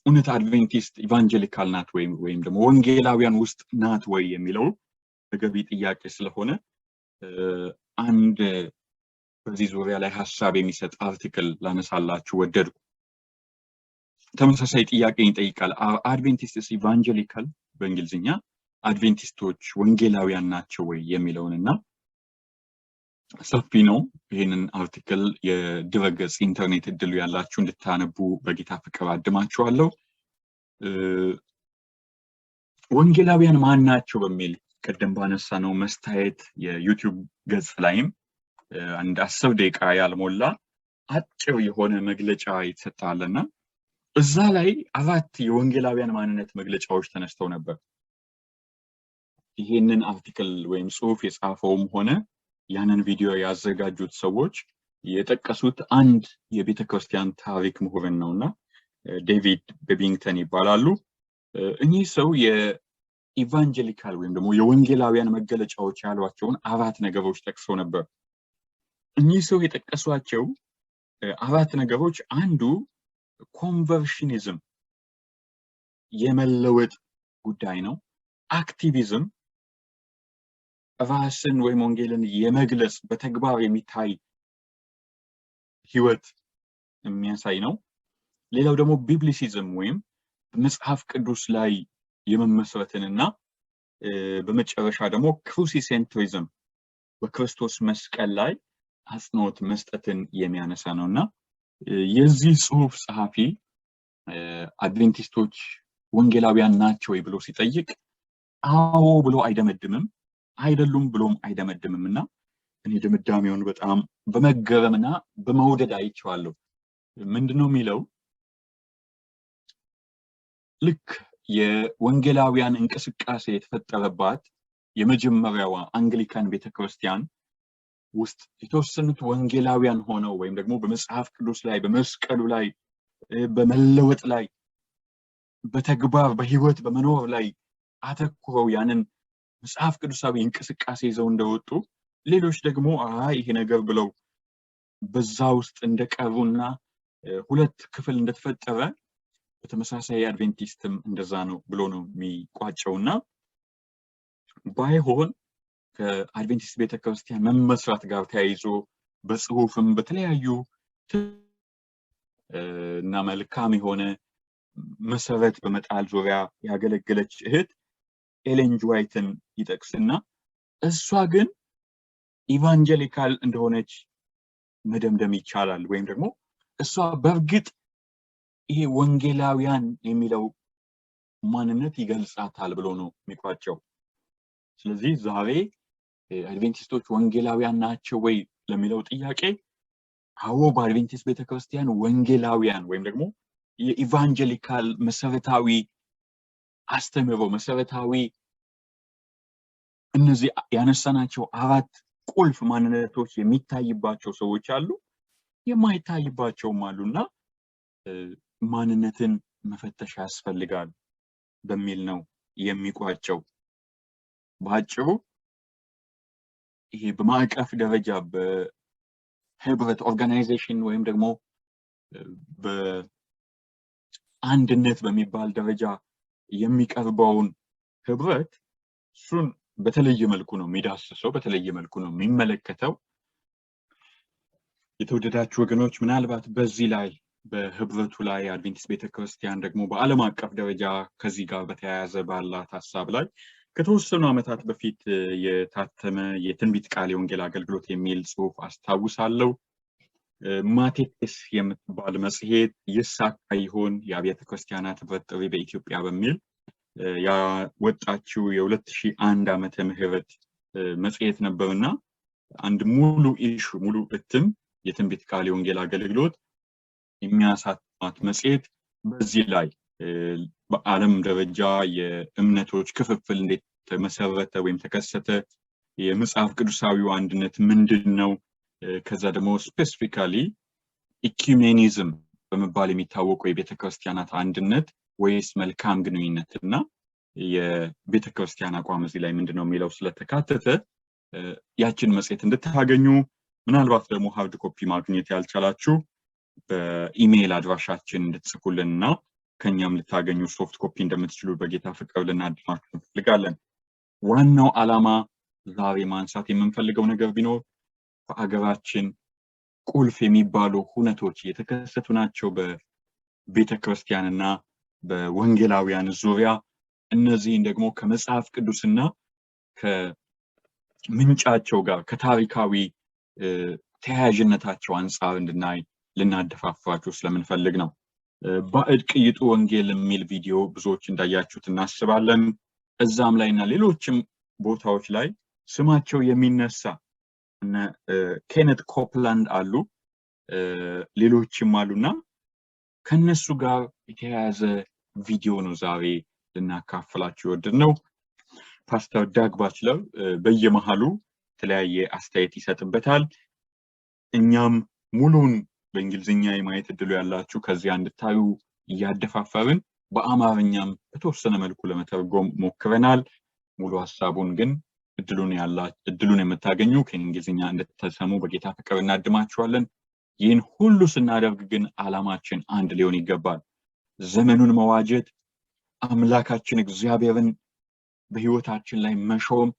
እውነት አድቬንቲስት evangelical ናት ወይም ደግሞ ወንጌላውያን ውስጥ ናት ወይ የሚለው ተገቢ ጥያቄ ስለሆነ አንድ በዚህ ዙሪያ ላይ ሀሳብ የሚሰጥ article ላነሳላችሁ ወደድኩ። ተመሳሳይ ጥያቄ ይጠይቃል። "Adventists evangelical?" በእንግሊዝኛ አድቬንቲስቶች ወንጌላውያን ናቸው ወይ የሚለውን እና ሰፊ ነው። ይህንን article የድረገጽ ኢንተርኔት እድሉ ያላችሁ እንድታነቡ በጌታ ፍቅር አድማችኋለሁ። ወንጌላውያን ማን ናቸው በሚል ቅድም ባነሳነው መስታየት የ YouTube ገጽ ላይም አንድ 10 ደቂቃ ያልሞላ አጭር የሆነ መግለጫ የተሰጣለና እዛ ላይ አራት የወንጌላውያን ማንነት መግለጫዎች ተነስተው ነበር። ይሄንን article ወይም ጽሁፍ የጻፈውም ሆነ ያንን ቪዲዮ ያዘጋጁት ሰዎች የጠቀሱት አንድ የቤተ ክርስቲያን ታሪክ ምሁርን ነው እና ዴቪድ ቤቢንግተን ይባላሉ። እኚህ ሰው የ evangelical ወይም ደግሞ የወንጌላውያን መገለጫዎች ያሏቸውን አራት ነገሮች ጠቅሰው ነበር። እኚህ ሰው የጠቀሷቸው አራት ነገሮች አንዱ conversionism፣ የመለወጥ ጉዳይ ነው። Activism፣ ራስን ወይም ወንጌልን የመግለጽ በተግባር የሚታይ ህይወት የሚያሳይ ነው። ሌላው ደግሞ biblicism ወይም መጽሐፍ ቅዱስ ላይ የመመስረትንና በመጨረሻ ደግሞ crucicentrism፣ በክርስቶስ መስቀል ላይ አጽንኦት መስጠትን የሚያነሳ ነው። እና የዚህ ጽሁፍ ጸሐፊ አድቬንቲስቶች ወንጌላውያን ናቸው ወይ ብሎ ሲጠይቅ አዎ ብሎ አይደመድምም፣ አይደሉም ብሎም አይደመድምም። እና እኔ ድምዳሜውን በጣም በመገረምና በመውደድ አይቼዋለሁ። ምንድነው የሚለው? ልክ የወንጌላውያን እንቅስቃሴ የተፈጠረባት የመጀመሪያዋ አንግሊካን ቤተክርስቲያን ውስጥ የተወሰኑት ወንጌላውያን ሆነው ወይም ደግሞ በመጽሐፍ ቅዱስ ላይ፣ በመስቀሉ ላይ፣ በመለወጥ ላይ፣ በተግባር በህይወት በመኖር ላይ አተኩረው ያንን መጽሐፍ ቅዱሳዊ እንቅስቃሴ ይዘው እንደወጡ፣ ሌሎች ደግሞ አይ ይሄ ነገር ብለው በዛ ውስጥ እንደቀሩና ሁለት ክፍል እንደተፈጠረ፣ በተመሳሳይ አድቬንቲስትም እንደዛ ነው ብሎ ነው የሚቋጨው። እና ባይሆን ከአድቬንቲስት ቤተክርስቲያን መመስረት ጋር ተያይዞ በጽሁፍም በተለያዩ እና መልካም የሆነ መሰረት በመጣል ዙሪያ ያገለገለች እህት ኤሌን ጂ ዋይትን ይጠቅስና እሷ ግን evangelical እንደሆነች መደምደም ይቻላል ወይም ደግሞ እሷ በእርግጥ ይሄ ወንጌላውያን የሚለው ማንነት ይገልጻታል ብሎ ነው የሚቋጨው። ስለዚህ ዛሬ አድቬንቲስቶች ወንጌላውያን ናቸው ወይ ለሚለው ጥያቄ አዎ፣ በአድቬንቲስት ቤተክርስቲያን ወንጌላውያን ወይም ደግሞ የ evangelical መሰረታዊ አስተምህሮ፣ መሰረታዊ እነዚህ ያነሳናቸው አራት ቁልፍ ማንነቶች የሚታይባቸው ሰዎች አሉ፣ የማይታይባቸውም አሉ። እና ማንነትን መፈተሽ ያስፈልጋል በሚል ነው የሚቋጨው። በአጭሩ ይሄ በማዕቀፍ ደረጃ በህብረት organization ወይም ደግሞ በአንድነት በሚባል ደረጃ የሚቀርበውን ህብረት እሱን በተለየ መልኩ ነው የሚዳስሰው፣ በተለየ መልኩ ነው የሚመለከተው። የተወደዳችሁ ወገኖች፣ ምናልባት በዚህ ላይ በህብረቱ ላይ አድቬንቲስት ቤተክርስቲያን ደግሞ በዓለም አቀፍ ደረጃ ከዚህ ጋር በተያያዘ ባላት ሀሳብ ላይ ከተወሰኑ ዓመታት በፊት የታተመ የትንቢት ቃል የወንጌል አገልግሎት የሚል ጽሁፍ አስታውሳለሁ። ማቴቴስ የምትባል መጽሔት "ይሳካ ይሆን የአብያተ ክርስቲያናት ህብረት ጥሪ በኢትዮጵያ" በሚል ያወጣችው የ2001 ዓመተ ምህረት መጽሔት ነበርና አንድ ሙሉ issue፣ ሙሉ እትም የትንቢት ቃል የወንጌል አገልግሎት የሚያሳትማት መጽሔት በዚህ ላይ በዓለም ደረጃ የእምነቶች ክፍፍል እንዴት ተመሰረተ ወይም ተከሰተ፣ የመጽሐፍ ቅዱሳዊው አንድነት ምንድን ነው፣ ከዛ ደግሞ specifically ecumenism በመባል የሚታወቀው የቤተ ክርስቲያናት አንድነት ወይስ መልካም ግንኙነት እና የቤተ ክርስቲያን አቋም እዚህ ላይ ምንድን ነው የሚለው ስለተካተተ ያችን መጽሔት እንድታገኙ፣ ምናልባት ደግሞ hard copy ማግኘት ያልቻላችሁ በኢሜይል አድራሻችን እንድትጽፉልን እና ከኛም ልታገኙ soft copy እንደምትችሉ በጌታ ፍቅር ልናድማችሁ እንፈልጋለን። ዋናው ዓላማ ዛሬ ማንሳት የምንፈልገው ነገር ቢኖር በአገራችን ቁልፍ የሚባሉ ሁነቶች እየተከሰቱ ናቸው በቤተ ክርስቲያንና በወንጌላውያን ዙሪያ። እነዚህን ደግሞ ከመጽሐፍ ቅዱስና ከምንጫቸው ጋር ከታሪካዊ ተያያዥነታቸው አንጻር እንድናይ ልናደፋፍራችሁ ስለምንፈልግ ነው። ባዕድ ቅይጡ ወንጌል የሚል ቪዲዮ ብዙዎች እንዳያችሁት እናስባለን። እዛም ላይ እና ሌሎችም ቦታዎች ላይ ስማቸው የሚነሳ እነ ኬነት ኮፕላንድ አሉ፣ ሌሎችም አሉና ከነሱ ጋር የተያያዘ ቪዲዮ ነው ዛሬ ልናካፍላችሁ የወደድነው። ፓስተር ዳግ ባችለር በየመሃሉ የተለያየ አስተያየት ይሰጥበታል። እኛም ሙሉን በእንግሊዝኛ የማየት እድሉ ያላችሁ ከዚያ እንድታዩ እያደፋፈርን በአማርኛም በተወሰነ መልኩ ለመተርጎም ሞክረናል። ሙሉ ሀሳቡን ግን እድሉን የምታገኙ ከእንግሊዝኛ እንድትሰሙ በጌታ ፍቅር እናድማችኋለን። ይህን ሁሉ ስናደርግ ግን ዓላማችን አንድ ሊሆን ይገባል። ዘመኑን መዋጀት፣ አምላካችን እግዚአብሔርን በህይወታችን ላይ መሾም፣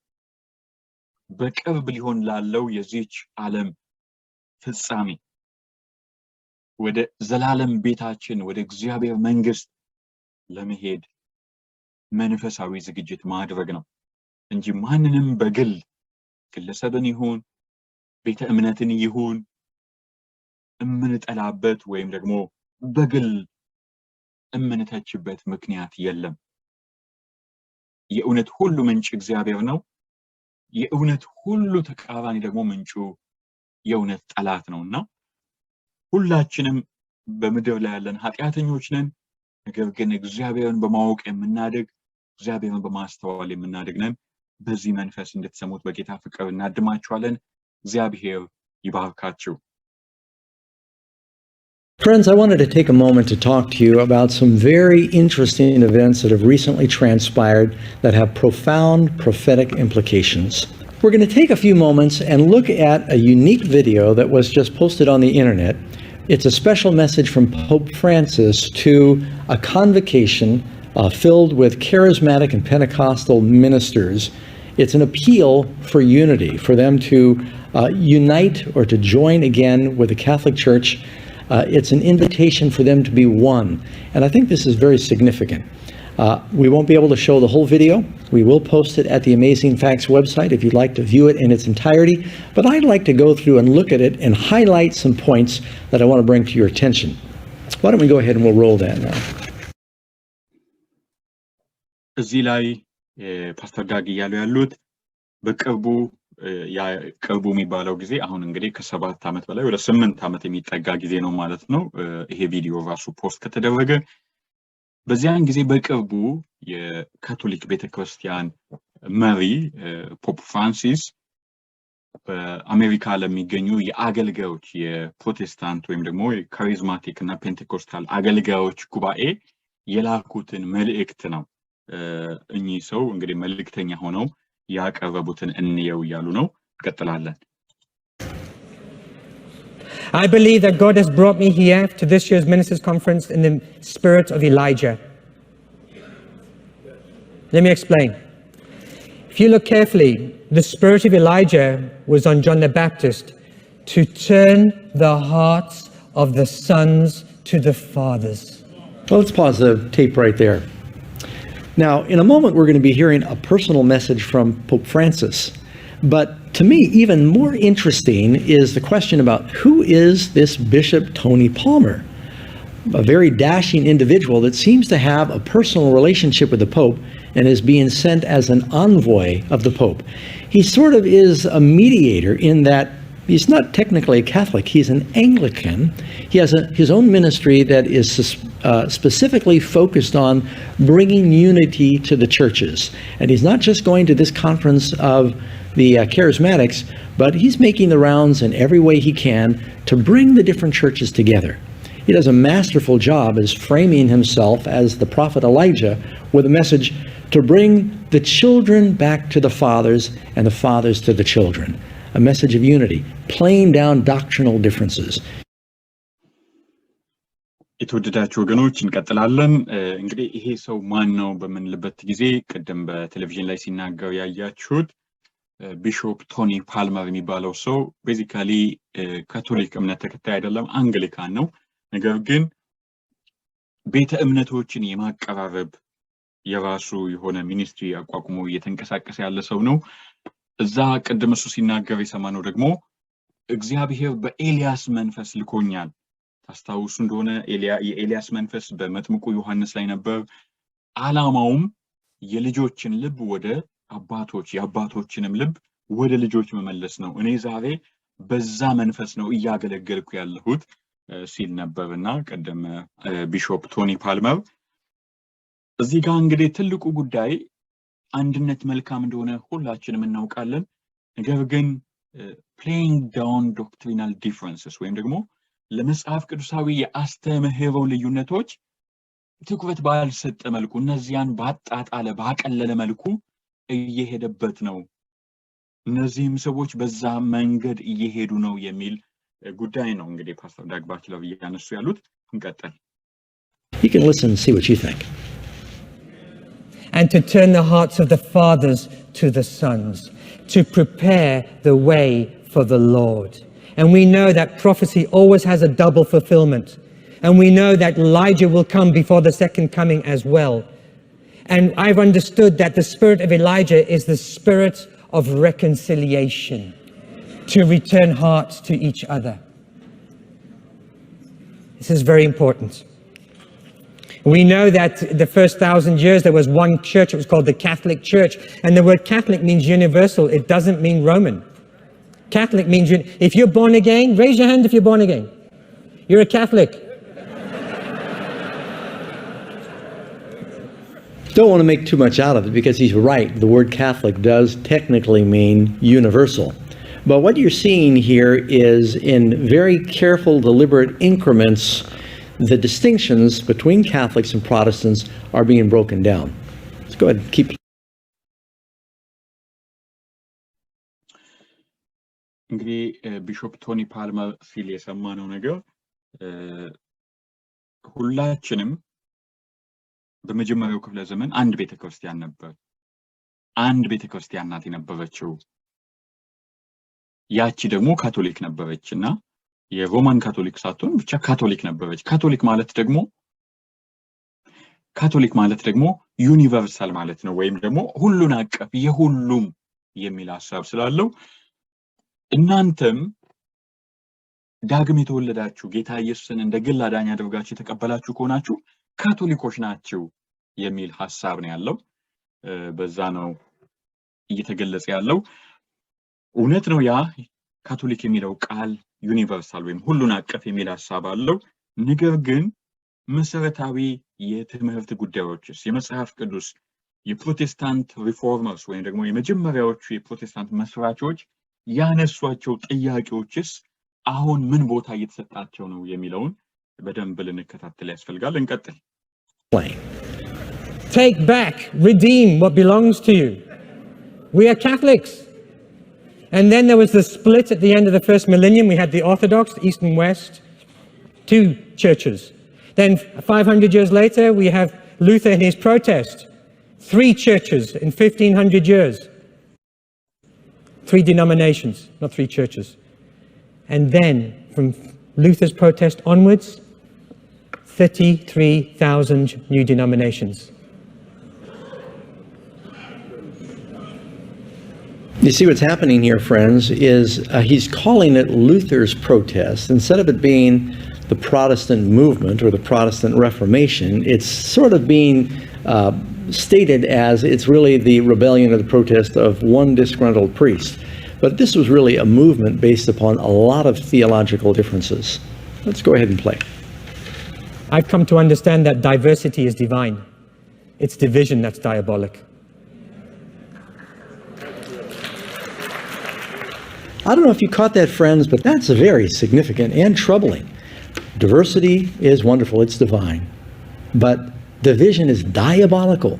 በቅርብ ሊሆን ላለው የዚች ዓለም ፍጻሜ ወደ ዘላለም ቤታችን ወደ እግዚአብሔር መንግስት ለመሄድ መንፈሳዊ ዝግጅት ማድረግ ነው እንጂ ማንንም በግል ግለሰብን ይሁን ቤተ እምነትን ይሁን እምንጠላበት ወይም ደግሞ በግል እምንተችበት ምክንያት የለም። የእውነት ሁሉ ምንጭ እግዚአብሔር ነው። የእውነት ሁሉ ተቃራኒ ደግሞ ምንጩ የእውነት ጠላት ነው እና ሁላችንም በምድር ላይ ያለን ኃጢአተኞች ነን። ነገር ግን እግዚአብሔርን በማወቅ የምናድግ፣ እግዚአብሔርን በማስተዋል የምናድግ ነን። በዚህ መንፈስ እንድትሰሙት በጌታ ፍቅር እናድማችኋለን። እግዚአብሔር ይባርካችሁ። Friends, I wanted to take a moment to talk to you about some very interesting events that have recently transpired that have profound prophetic implications. We're going to take a few moments and look at a unique video that was just posted on the internet. It's a special message from Pope Francis to a convocation filled with charismatic and Pentecostal ministers. It's an appeal for unity, for them to unite or to join again with the Catholic Church. It's an invitation for them to be one. And I think this is very significant. We won't be able to show the whole video. We will post it at the Amazing Facts website if you'd like to view it in its entirety. But I'd like to go through and look at it and highlight some points that I want to bring to your attention. Why don't we go ahead and we'll roll that now. እዚህ ላይ ፓስተር ዳግ እያሉ ያሉት በቅርቡ፣ ቅርቡ የሚባለው ጊዜ አሁን እንግዲህ ከ7 ዓመት በላይ ወደ 8 ዓመት የሚጠጋ ጊዜ ነው ማለት ነው። ይሄ ቪዲዮ ራሱ post ከተደረገ በዚያን ጊዜ በቅርቡ የካቶሊክ ቤተክርስቲያን መሪ Pope ፍራንሲስ በአሜሪካ ለሚገኙ የአገልጋዮች የፕሮቴስታንት ወይም ደግሞ የ charismatic እና ፔንቴኮስታል አገልጋዮች ጉባኤ የላኩትን መልእክት ነው። እኚህ ሰው እንግዲህ መልእክተኛ ሆነው ያቀረቡትን እንየው እያሉ ነው። እንቀጥላለን። I believe that God has brought me here to this year's Ministers' Conference in the spirit of Elijah. Let me explain. If you look carefully, the spirit of Elijah was on John the Baptist to turn the hearts of the sons to the fathers. Well, let's pause the tape right there. Now, in a moment, we're going to be hearing a personal message from Pope Francis. But to me, even more interesting is the question about who is this Bishop Tony Palmer? A very dashing individual that seems to have a personal relationship with the Pope and is being sent as an envoy of the Pope. He sort of is a mediator in that he's not technically a Catholic, he's an Anglican. He has his own ministry that is specifically focused on bringing unity to the churches. And he's not just going to this conference of the charismatics, but he's making the rounds in every way he can to bring the different churches together. He does a masterful job as framing himself as the prophet Elijah with a message to bring the children back to the fathers and the fathers to the children. A message of unity, playing down doctrinal differences. የተወደዳችሁ ወገኖች እንቀጥላለን። እንግዲህ ይሄ ሰው ማን ነው በምንልበት ጊዜ ቅድም በቴሌቪዥን ላይ ሲናገር ያያችሁት Bishop ቶኒ ፓልመር የሚባለው ሰው basically ካቶሊክ እምነት ተከታይ አይደለም፣ አንግሊካን ነው። ነገር ግን ቤተ እምነቶችን የማቀራረብ የራሱ የሆነ ministry አቋቁሞ እየተንቀሳቀሰ ያለ ሰው ነው። እዛ ቅድም እሱ ሲናገር የሰማነው ደግሞ እግዚአብሔር በኤልያስ መንፈስ ልኮኛል። ታስታውሱ እንደሆነ የኤልያስ መንፈስ በመጥምቁ ዮሐንስ ላይ ነበር። ዓላማውም የልጆችን ልብ ወደ አባቶች የአባቶችንም ልብ ወደ ልጆች መመለስ ነው። እኔ ዛሬ በዛ መንፈስ ነው እያገለገልኩ ያለሁት ሲል ነበር እና ቅድም Bishop ቶኒ ፓልመር። እዚህ ጋር እንግዲህ ትልቁ ጉዳይ አንድነት መልካም እንደሆነ ሁላችንም እናውቃለን። ነገር ግን playing down doctrinal differences ወይም ደግሞ ለመጽሐፍ ቅዱሳዊ የአስተምህሮ ልዩነቶች ትኩረት ባልሰጠ መልኩ፣ እነዚያን ባጣጣለ ባቀለለ መልኩ እየሄደበት ነው። እነዚህም ሰዎች በዛ መንገድ እየሄዱ ነው የሚል ጉዳይ ነው እንግዲህ ፓስተር ዳግ ባችለር እያነሱ ያሉት። እንቀጥል። You can listen and see what you think. And to turn the hearts of the fathers to the sons, to prepare the way for the Lord. And we know that prophecy always has a double fulfillment. And we know that Elijah will come before the second coming as well. And I've understood that the spirit of Elijah is the spirit of reconciliation, to return hearts to each other. This is very important. We know that the first 1,000 years there was one church, it was called the Catholic Church. And the word Catholic means universal, it doesn't mean Roman. Catholic means, if you're born again, raise your hand if you're born again. You're a Catholic. Don't want to make too much out of it because he's right. The word Catholic does technically mean universal. But what you're seeing here is, in very careful, deliberate increments, the distinctions between Catholics and Protestants are being broken down. Let's go ahead and keep እንግዲህ Bishop ቶኒ ፓልመር ሲል የሰማነው ነገር ሁላችንም በመጀመሪያው ክፍለ ዘመን አንድ ቤተ ክርስቲያን ነበር። አንድ ቤተ ክርስቲያን ናት የነበረችው። ያቺ ደግሞ ካቶሊክ ነበረች እና የሮማን ካቶሊክ ሳትሆን ብቻ ካቶሊክ ነበረች። ካቶሊክ ማለት ደግሞ universal ማለት ነው፣ ወይም ደግሞ ሁሉን አቀፍ፣ የሁሉም የሚል ሀሳብ ስላለው እናንተም ዳግም የተወለዳችሁ፣ ጌታ ኢየሱስን እንደ ግል አዳኝ አድርጋችሁ የተቀበላችሁ ከሆናችሁ ካቶሊኮች ናችሁ የሚል ሀሳብ ነው ያለው። በዛ ነው እየተገለጸ ያለው። እውነት ነው፣ ያ ካቶሊክ የሚለው ቃል universal ወይም ሁሉን አቀፍ የሚል ሀሳብ አለው። ነገር ግን መሰረታዊ የትምህርት ጉዳዮችስ፣ የመጽሐፍ ቅዱስ፣ የፕሮቴስታንት reformers ወይም ደግሞ የመጀመሪያዎቹ የፕሮቴስታንት መስራቾች ያነሷቸው ጥያቄዎችስ አሁን ምን ቦታ እየተሰጣቸው ነው የሚለውን በደንብ ልንከታተል ያስፈልጋል። እንቀጥል። Take back, redeem what belongs to you. We are Catholics. And then there was the split at the end of the first millennium. We had the Orthodox, East and West, two churches. Then 500 years later, we have Luther and his protest. Three churches in 1500 years. Three denominations, not three churches. And then from Luther's protest onwards, 33,000 new denominations. You see what's happening here, friends, is he's calling it Luther's protest. Instead of it being the Protestant movement or the Protestant Reformation, it's sort of being stated as it's really the rebellion or the protest of one disgruntled priest. But this was really a movement based upon a lot of theological differences. Let's go ahead and play. I've come to understand that diversity is divine. It's division that's diabolic. I don't know if you caught that, friends, but that's very significant and troubling. Diversity is wonderful, it's divine, but division is diabolical.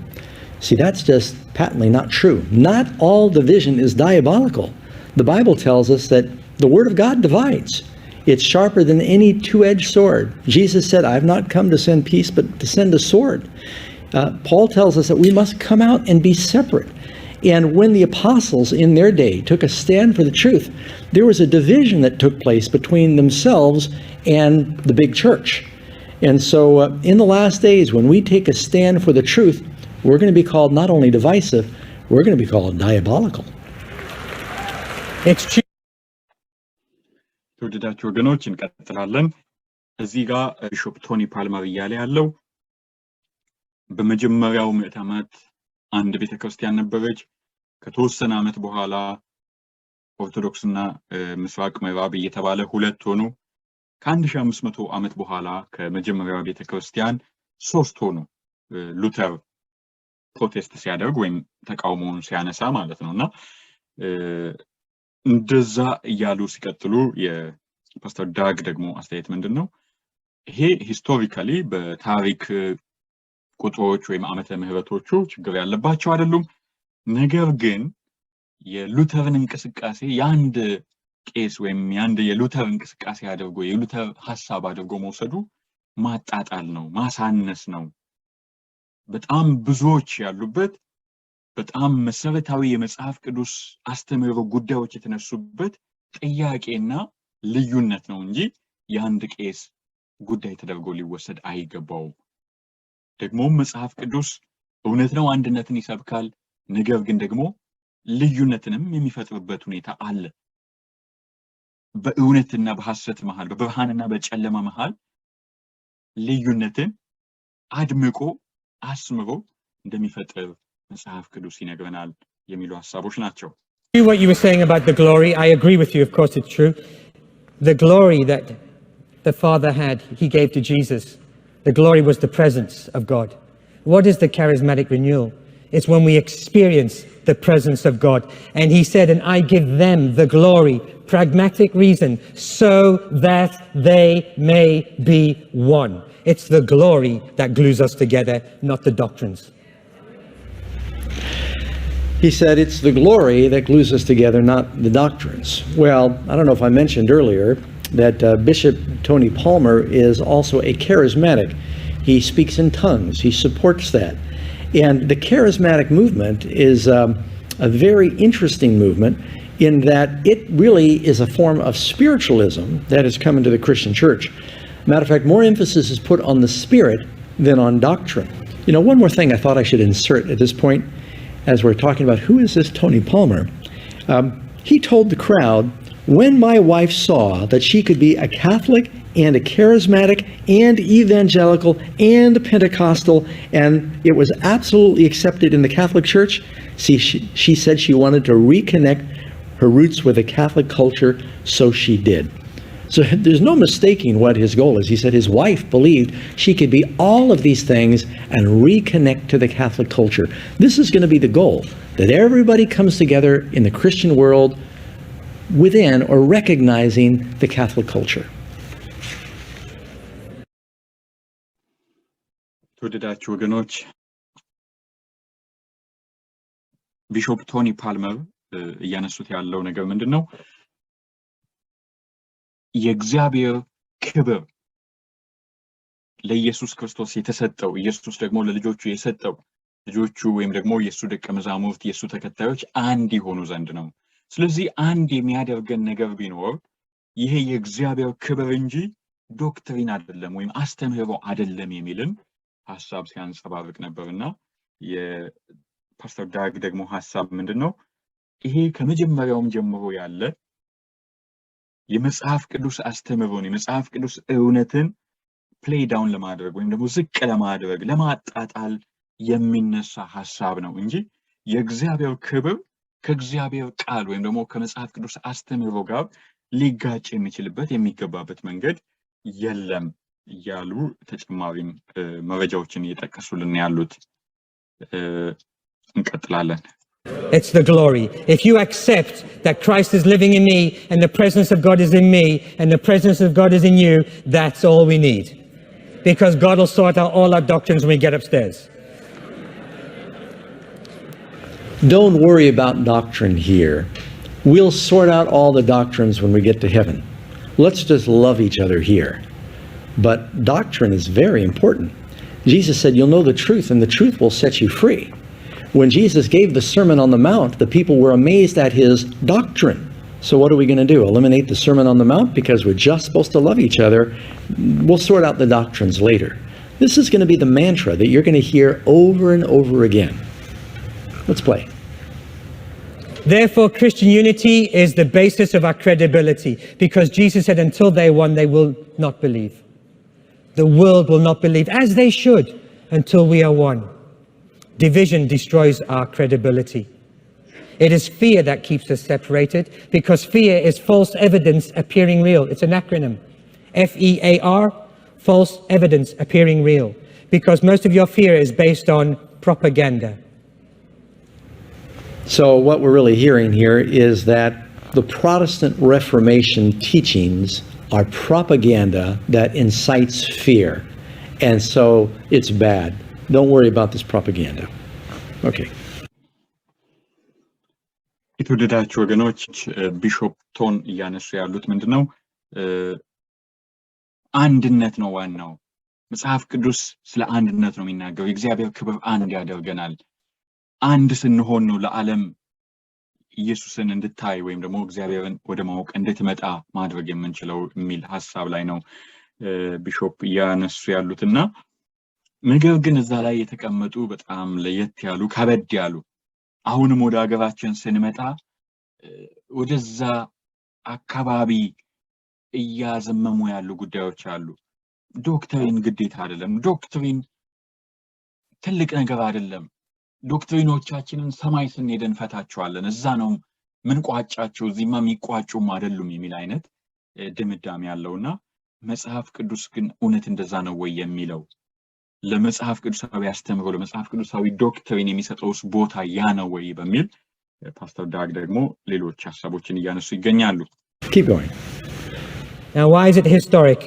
See, that's just patently not true. Not all division is diabolical. The Bible tells us that the Word of God divides. It's sharper than any two-edged sword. Jesus said, "I've not come to send peace, but to send a sword." Paul tells us that we must come out and be separate. And when the apostles in their day took a stand for the truth, there was a division that took place between themselves and the big church. And so in the last days, when we take a stand for the truth, we're going to be called not only divisive, we're going to be called diabolical. It's true. የተወደዳችሁ ወገኖች፣ እንቀጥላለን። እዚህ ጋር ቢሾፕ ቶኒ ፓልመር እያለ ያለው በመጀመሪያው ምዕተ ዓመት አንድ ቤተ ክርስቲያን ነበረች። ከተወሰነ ዓመት በኋላ ኦርቶዶክስና ምስራቅ ምዕራብ እየተባለ ሁለት ሆኑ። ከ1500 ዓመት በኋላ ከመጀመሪያው ቤተ ክርስቲያን ሶስት ሆኑ። ሉተር protest ሲያደርግ ወይም ተቃውሞውን ሲያነሳ ማለት ነው። እና እንደዛ እያሉ ሲቀጥሉ የፓስተር ዳግ ደግሞ አስተያየት ምንድን ነው? ይሄ historically በታሪክ ቁጥሮች ወይም ዓመተ ምህረቶቹ ችግር ያለባቸው አይደሉም። ነገር ግን የሉተርን እንቅስቃሴ የአንድ ቄስ ወይም የአንድ የሉተር እንቅስቃሴ አድርጎ፣ የሉተር ሀሳብ አድርጎ መውሰዱ ማጣጣል ነው፣ ማሳነስ ነው። በጣም ብዙዎች ያሉበት፣ በጣም መሰረታዊ የመጽሐፍ ቅዱስ አስተምህሮ ጉዳዮች የተነሱበት ጥያቄና ልዩነት ነው እንጂ የአንድ ቄስ ጉዳይ ተደርጎ ሊወሰድ አይገባውም። ደግሞም መጽሐፍ ቅዱስ እውነት ነው፣ አንድነትን ይሰብካል። ነገር ግን ደግሞ ልዩነትንም የሚፈጥርበት ሁኔታ አለ። በእውነትና በሐሰት መሃል፣ በብርሃንና በጨለማ መሃል ልዩነትን አድምቆ አስምሮ እንደሚፈጥር መጽሐፍ ቅዱስ ይነግረናል የሚሉ ሀሳቦች ናቸው። What you were saying about the glory, I agree with you, of course it's true. The glory that the Father had, he gave to Jesus. The glory was the presence of God. What is the charismatic renewal? It's when we experience the presence of God. And he said, "And I give them the glory," pragmatic reason, "so that they may be one." It's the glory that glues us together, not the doctrines. He said it's the glory that glues us together, not the doctrines. Well, I don't know if I mentioned earlier that Bishop Tony Palmer is also a charismatic. He speaks in tongues, he supports that. And the charismatic movement is a very interesting movement in that it really is a form of spiritualism that has come into the Christian church. Matter of fact, more emphasis is put on the spirit than on doctrine. One more thing I thought I should insert at this point as we're talking about who is this Tony Palmer. He told the crowd, "When my wife saw that she could be a Catholic and a charismatic and evangelical and Pentecostal, and it was absolutely accepted in the Catholic Church, see, she said she wanted to reconnect her roots with the Catholic culture, so she did." So there's no mistaking what his goal is. He said his wife believed she could be all of these things and reconnect to the Catholic culture. This is going to be the goal, that everybody comes together in the Christian world within or recognizing the Catholic culture. የተወደዳችሁ ወገኖች፣ ቢሾፕ ቶኒ ፓልመር እያነሱት ያለው ነገር ምንድን ነው? የእግዚአብሔር ክብር ለኢየሱስ ክርስቶስ የተሰጠው፣ ኢየሱስ ደግሞ ለልጆቹ የሰጠው፣ ልጆቹ ወይም ደግሞ የእሱ ደቀ መዛሙርት፣ የእሱ ተከታዮች አንድ ይሆኑ ዘንድ ነው። ስለዚህ አንድ የሚያደርገን ነገር ቢኖር ይሄ የእግዚአብሔር ክብር እንጂ doctrine አይደለም ወይም አስተምህሮ አይደለም የሚልን ሀሳብ ሲያንጸባርቅ ነበር። እና የፓስተር ዳግ ደግሞ ሀሳብ ምንድን ነው? ይሄ ከመጀመሪያውም ጀምሮ ያለ የመጽሐፍ ቅዱስ አስተምህሮን፣ የመጽሐፍ ቅዱስ እውነትን play down ለማድረግ ወይም ደግሞ ዝቅ ለማድረግ፣ ለማጣጣል የሚነሳ ሀሳብ ነው እንጂ የእግዚአብሔር ክብር ከእግዚአብሔር ቃል ወይም ደግሞ ከመጽሐፍ ቅዱስ አስተምህሮ ጋር ሊጋጭ የሚችልበት፣ የሚገባበት መንገድ የለም እያሉ ተጨማሪም መረጃዎችን እየጠቀሱልን ያሉት። እንቀጥላለን። It's the glory. If you accept that Christ is living in me and the presence of God is in me and the presence of God is in you, that's all we need. Because God will sort out all our doctrines when we get upstairs. Don't worry about doctrine here. We'll sort out all the doctrines when we get to heaven. Let's just love each other here. But doctrine is very important. Jesus said, "You'll know the truth, and the truth will set you free." When Jesus gave the Sermon on the Mount, the people were amazed at his doctrine. So what are we going to do? Eliminate the Sermon on the Mount because we're just supposed to love each other? We'll sort out the doctrines later. This is going to be the mantra that you're going to hear over and over again. Let's play. Therefore, Christian unity is the basis of our credibility, because Jesus said, until they one, they will not believe. The world will not believe, as they should, until we are one. Division destroys our credibility. It is fear that keeps us separated, because fear is false evidence appearing real. It's an acronym. F-E-A-R, false evidence appearing real. Because most of your fear is based on propaganda. So what we're really hearing here is that the Protestant Reformation teachings are propaganda that incites fear. And so it's bad. Don't worry about this propaganda. Okay. የተወደዳችሁ ወገኖች፣ ቢሾፕ ቶኒ እያነሱ ያሉት ምንድን ነው? አንድነት ነው ዋናው። መጽሐፍ ቅዱስ ስለ አንድነት ነው የሚናገረው። የእግዚአብሔር ክብር አንድ ያደርገናል። አንድ ስንሆን ነው ለዓለም ኢየሱስን እንድታይ ወይም ደግሞ እግዚአብሔርን ወደ ማወቅ እንድትመጣ ማድረግ የምንችለው የሚል ሀሳብ ላይ ነው ቢሾፕ እያነሱ ያሉት። እና ነገር ግን እዛ ላይ የተቀመጡ በጣም ለየት ያሉ፣ ከበድ ያሉ፣ አሁንም ወደ ሀገራችን ስንመጣ ወደዛ አካባቢ እያዘመሙ ያሉ ጉዳዮች አሉ። Doctrine ግዴታ አይደለም። Doctrine ትልቅ ነገር አይደለም። Doctrine ኦቻችንን ሰማይ ስንሄድ እንፈታቸዋለን። እዛ ነው ምንቋጫቸው፣ እዚህማ የሚቋጩም አይደሉም የሚል አይነት ድምዳሜ ያለው። እና መጽሐፍ ቅዱስ ግን እውነት እንደዛ ነው ወይ የሚለው፣ ለመጽሐፍ ቅዱሳዊ አስተምህሮ፣ ለመጽሐፍ ቅዱሳዊ doctrine የሚሰጠውስ ቦታ ያ ነው ወይ በሚል ፓስተር ዳግ ደግሞ ሌሎች ሀሳቦችን እያነሱ ይገኛሉ። Keep going. Now, why is it historic?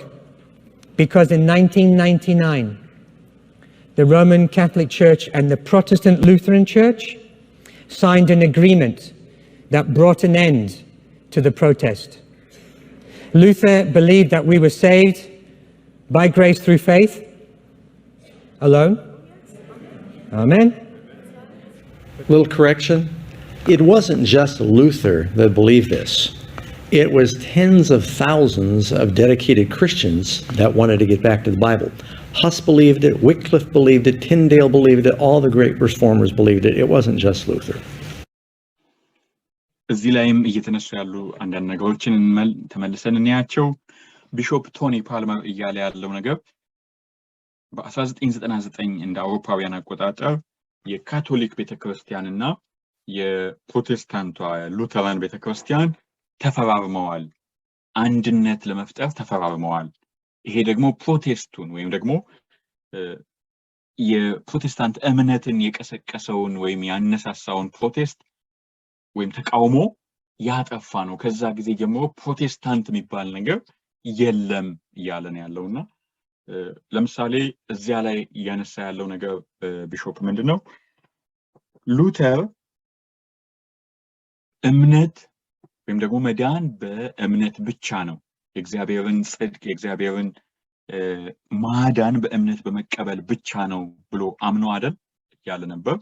Because in 1999, the Roman Catholic Church and the Protestant Lutheran Church signed an agreement that brought an end to the protest. Luther believed that we were saved by grace through faith alone. Amen. Little correction. It wasn't just Luther that believed this. It was tens of thousands of dedicated Christians that wanted to get back to the Bible. Huss believed it, Wycliffe believed it, Tyndale believed it, all the great reformers believed it. It wasn't just Luther. እዚህ ላይም እየተነሱ ያሉ አንዳንድ ነገሮችን ተመልሰን እንያቸው። ቢሾፕ ቶኒ ፓልመር እያለ ያለው ነገር በ1999 እንደ አውሮፓውያን አቆጣጠር የካቶሊክ ቤተክርስቲያን እና የፕሮቴስታንቷ ሉተራን ቤተክርስቲያን ተፈራርመዋል። አንድነት ለመፍጠር ተፈራርመዋል። ይሄ ደግሞ protest ኡን ወይም ደግሞ የፕሮቴስታንት እምነትን የቀሰቀሰውን ወይም ያነሳሳውን protest ወይም ተቃውሞ ያጠፋ ነው። ከዛ ጊዜ ጀምሮ ፕሮቴስታንት የሚባል ነገር የለም እያለ ነው ያለው። እና ለምሳሌ እዚያ ላይ እያነሳ ያለው ነገር ቢሾፕ ምንድን ነው? ሉተር እምነት ወይም ደግሞ መዳን በእምነት ብቻ ነው፣ የእግዚአብሔርን ጽድቅ፣ የእግዚአብሔርን ማዳን በእምነት በመቀበል ብቻ ነው ብሎ አምኖ አይደል እያለ ነበር።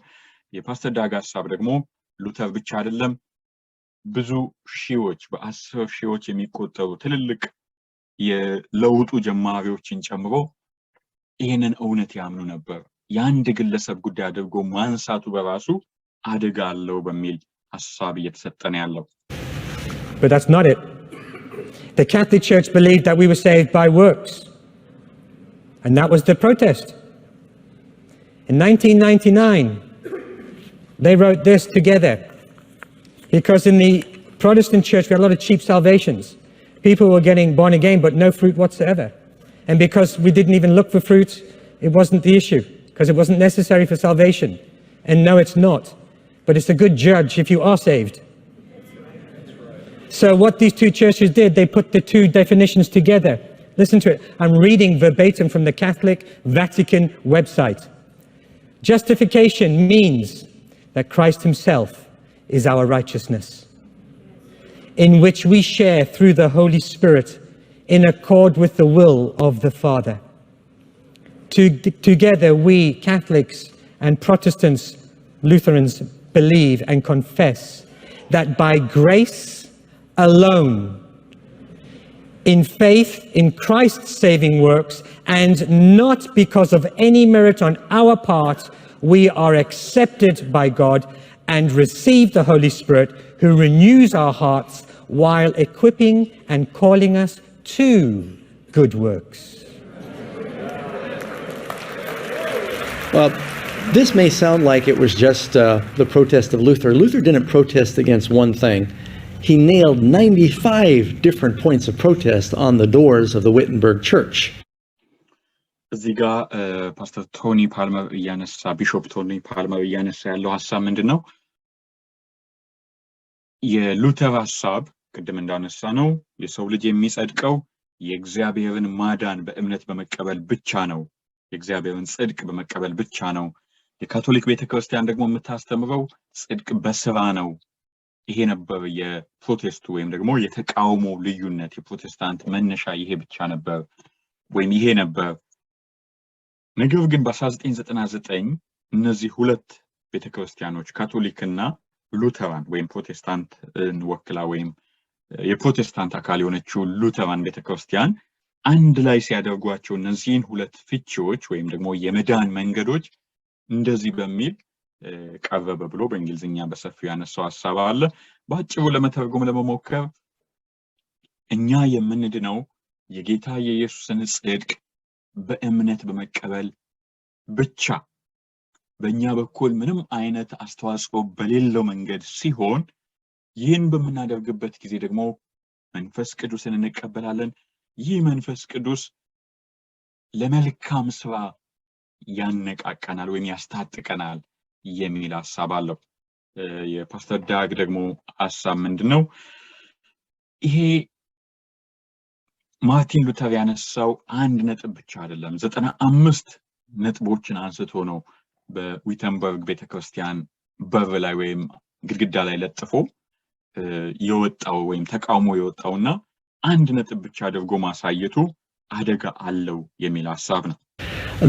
የፓስተር ዳግ ሀሳብ ደግሞ ሉተር ብቻ አይደለም፣ ብዙ ሺዎች፣ በአስር ሺዎች የሚቆጠሩ ትልልቅ የለውጡ ጀማሪዎችን ጨምሮ ይህንን እውነት ያምኑ ነበር። የአንድ ግለሰብ ጉዳይ አድርጎ ማንሳቱ በራሱ አደጋ አለው በሚል ሀሳብ እየተሰጠ ነው ያለው። But that's not it. The Catholic Church believed that we were saved by works. And that was the protest. In 1999, they wrote this together. Because in the Protestant church, we had a lot of cheap salvations. People were getting born again, but no fruit whatsoever. And because we didn't even look for fruit, it wasn't the issue, because it wasn't necessary for salvation. And no, it's not. But it's a good judge if you are saved. So what these two churches did, they put the two definitions together. Listen to it. I'm reading verbatim from the Catholic Vatican website. Justification means that Christ himself is our righteousness, in which we share through the Holy Spirit in accord with the will of the Father. Together we, Catholics and Protestants, Lutherans, believe and confess that by grace alone, in faith in Christ's saving works, and not because of any merit on our part, we are accepted by God and receive the Holy Spirit, who renews our hearts while equipping and calling us to good works. Well, this may sound like it was just the protest of Luther. Luther didn't protest against one thing. He nailed 95 different points of protest on the doors of the Wittenberg Church. እዚህ ጋር ፓስተር ቶኒ ፓልመር እያነሳ፣ Bishop ቶኒ ፓልመር እያነሳ ያለው ሀሳብ ምንድን ነው? የሉተር ሀሳብ ቅድም እንዳነሳነው የሰው ልጅ የሚጸድቀው የእግዚአብሔርን ማዳን በእምነት በመቀበል ብቻ ነው። የእግዚአብሔርን ጽድቅ በመቀበል ብቻ ነው። የካቶሊክ ቤተክርስቲያን ደግሞ የምታስተምረው ጽድቅ በስራ ነው። ይሄ ነበር የ protest ኡ ወይም ደግሞ የተቃውሞ ልዩነት። የፕሮቴስታንት መነሻ ይሄ ብቻ ነበር ወይም ይሄ ነበር። ነገር ግን በ1999 እነዚህ ሁለት ቤተክርስቲያኖች፣ ካቶሊክና ሉተራን ወይም ፕሮቴስታንትን ወክላ ወይም የፕሮቴስታንት አካል የሆነችው ሉተራን ቤተክርስቲያን፣ አንድ ላይ ሲያደርጓቸው እነዚህን ሁለት ፍቺዎች ወይም ደግሞ የመዳን መንገዶች እንደዚህ በሚል ቀረበ ብሎ በእንግሊዝኛ በሰፊው ያነሳው ሀሳብ አለ። በአጭሩ ለመተርጎም ለመሞከር፣ እኛ የምንድነው የጌታ የኢየሱስን ጽድቅ በእምነት በመቀበል ብቻ፣ በእኛ በኩል ምንም አይነት አስተዋጽኦ በሌለው መንገድ ሲሆን፣ ይህን በምናደርግበት ጊዜ ደግሞ መንፈስ ቅዱስን እንቀበላለን። ይህ መንፈስ ቅዱስ ለመልካም ስራ ያነቃቃናል ወይም ያስታጥቀናል የሚል ሀሳብ አለው። የፓስተር ዳግ ደግሞ ሀሳብ ምንድን ነው? ይሄ ማርቲን ሉተር ያነሳው አንድ ነጥብ ብቻ አይደለም። 95 ነጥቦችን አንስቶ ነው በዊተንበርግ ቤተክርስቲያን በር ላይ ወይም ግድግዳ ላይ ለጥፎ የወጣው ወይም ተቃውሞ የወጣው፣ እና አንድ ነጥብ ብቻ አድርጎ ማሳየቱ አደጋ አለው የሚል ሀሳብ ነው።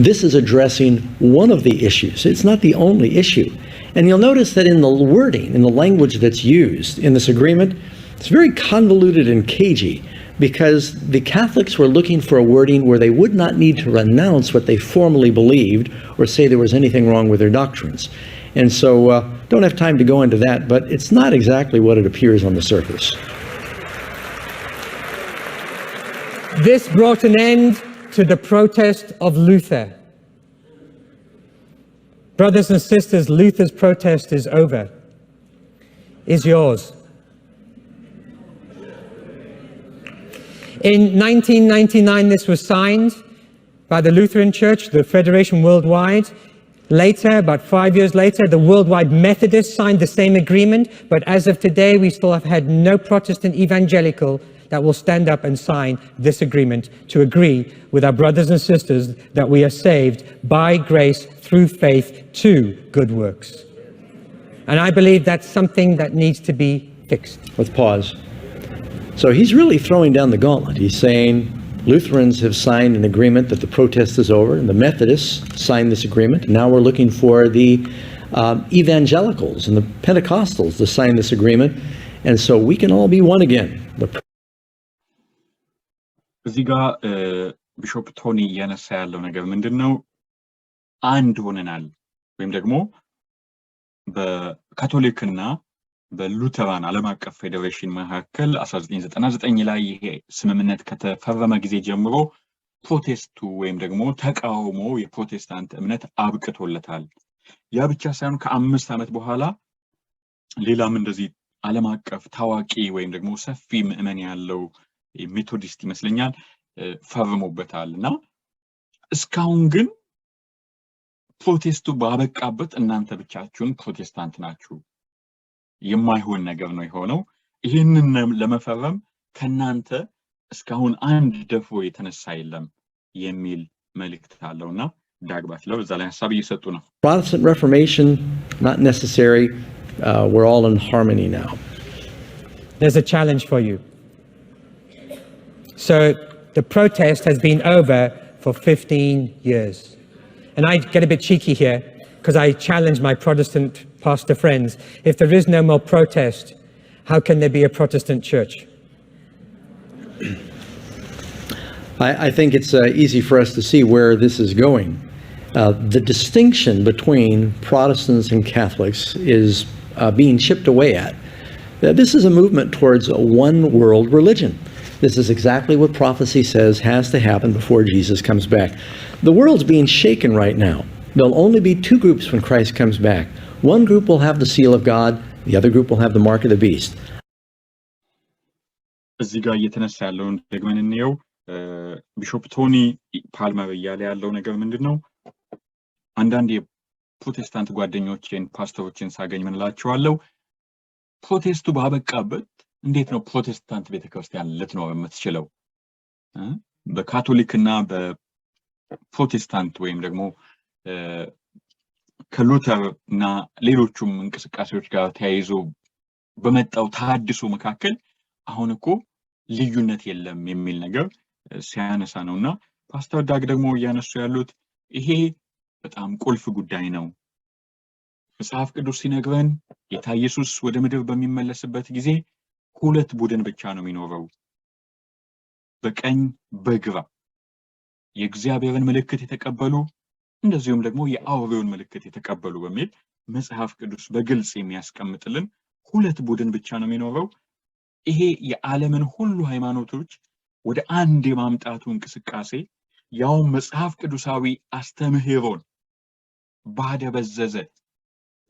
This is addressing one of the issues. It's not the only issue. And you'll notice that in the wording, in the language that's used in this agreement, it's very convoluted and cagey because the Catholics were looking for a wording where they would not need to renounce what they formally believed or say there was anything wrong with their doctrines. And so, don't have time to go into that, but it's not exactly what it appears on the surface. This brought an end to the protest of Luther. Brothers and sisters, Luther's protest is over. Is yours? In 1999, this was signed by the Lutheran Church, the Federation worldwide. Later, about 5 years later, the Worldwide Methodists signed the same agreement, but as of today, we still have had no Protestant evangelical that will stand up and sign this agreement to agree with our brothers and sisters that we are saved by grace through faith to good works. And I believe that's something that needs to be fixed. Let's pause. So he's really throwing down the gauntlet. He's saying Lutherans have signed an agreement that the protest is over, and the Methodists signed this agreement. Now we're looking for the evangelicals and the Pentecostals to sign this agreement, and so we can all be one again. The እዚህ ጋር Bishop ቶኒ እያነሳ ያለው ነገር ምንድን ነው? አንድ ሆነናል ወይም ደግሞ በካቶሊክና በሉተራን ዓለም አቀፍ ፌዴሬሽን መካከል 1999 ላይ ይሄ ስምምነት ከተፈረመ ጊዜ ጀምሮ protest ኡ ወይም ደግሞ ተቃውሞ የፕሮቴስታንት እምነት አብቅቶለታል። ያ ብቻ ሳይሆን ከ5 ዓመት በኋላ ሌላም እንደዚህ ዓለም አቀፍ ታዋቂ ወይም ደግሞ ሰፊ ምዕመን ያለው ሜቶዲስት ይመስለኛል ፈርሞበታል፣ እና እስካሁን ግን Protest ኡ ባበቃበት እናንተ ብቻችሁን ፕሮቴስታንት ናችሁ። የማይሆን ነገር ነው የሆነው። ይህንን ለመፈረም ከናንተ እስካሁን አንድ ደፍሮ የተነሳ የለም የሚል መልእክት አለውና ዳግ ባችለር እዛ ላይ ሀሳብ እየሰጡ ነው። Protestant Reformation, not necessary. We're all in harmony now. There's a challenge for you. So the protest has been over for 15 years. And I get a bit cheeky here because I challenge my Protestant pastor friends. If there is no more protest, how can there be a Protestant church? I think it's easy for us to see where this is going. The distinction between Protestants and Catholics is being chipped away at. This is a movement towards a one world religion. This is exactly what prophecy says has to happen before Jesus comes back. The world's being shaken right now. There'll only be two groups when Christ comes back. One group will have the seal of God, the other group will have the mark of the beast. እዚህ ጋር እየተነሳ ያለውን ደግመን እንየው። Bishop ቶኒ ፓልመር እያለ ያለው ነገር ምንድን ነው? አንዳንድ የፕሮቴስታንት ጓደኞቼን ፓስተሮችን ሳገኝ ምን እላቸዋለሁ? Protest ኡ ባበቃበት እንዴት ነው ፕሮቴስታንት ቤተክርስቲያን ልትኖር የምትችለው? በካቶሊክ እና በፕሮቴስታንት ወይም ደግሞ ከሉተር እና ሌሎቹም እንቅስቃሴዎች ጋር ተያይዞ በመጣው ተሃድሶ መካከል አሁን እኮ ልዩነት የለም የሚል ነገር ሲያነሳ ነው። እና ፓስተር ዳግ ደግሞ እያነሱ ያሉት ይሄ በጣም ቁልፍ ጉዳይ ነው። መጽሐፍ ቅዱስ ሲነግረን ጌታ ኢየሱስ ወደ ምድር በሚመለስበት ጊዜ ሁለት ቡድን ብቻ ነው የሚኖረው፣ በቀኝ በግራ፣ የእግዚአብሔርን ምልክት የተቀበሉ እንደዚሁም ደግሞ የአውሬውን ምልክት የተቀበሉ በሚል መጽሐፍ ቅዱስ በግልጽ የሚያስቀምጥልን ሁለት ቡድን ብቻ ነው የሚኖረው። ይሄ የዓለምን ሁሉ ሃይማኖቶች ወደ አንድ የማምጣቱ እንቅስቃሴ ያውም መጽሐፍ ቅዱሳዊ አስተምህሮን ባደበዘዘ፣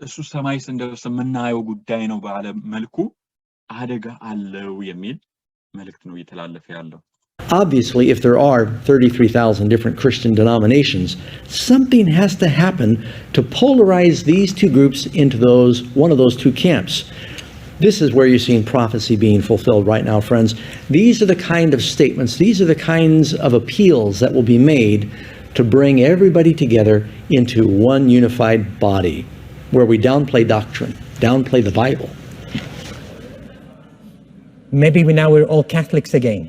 እሱ ሰማይ ስንደርስ የምናየው ጉዳይ ነው ባለ መልኩ አደጋ አለው የሚል መልእክት ነው እየተላለፈ ያለው። Obviously, if there are 33,000 different Christian denominations, something has to happen to polarize these two groups into one of those two camps. This is where you're seeing prophecy being fulfilled right now, friends. These are the kind of statements, these are the kinds of appeals that will be made to bring everybody together into one unified body, where we downplay doctrine, downplay the Bible. Maybe now we're all Catholics again.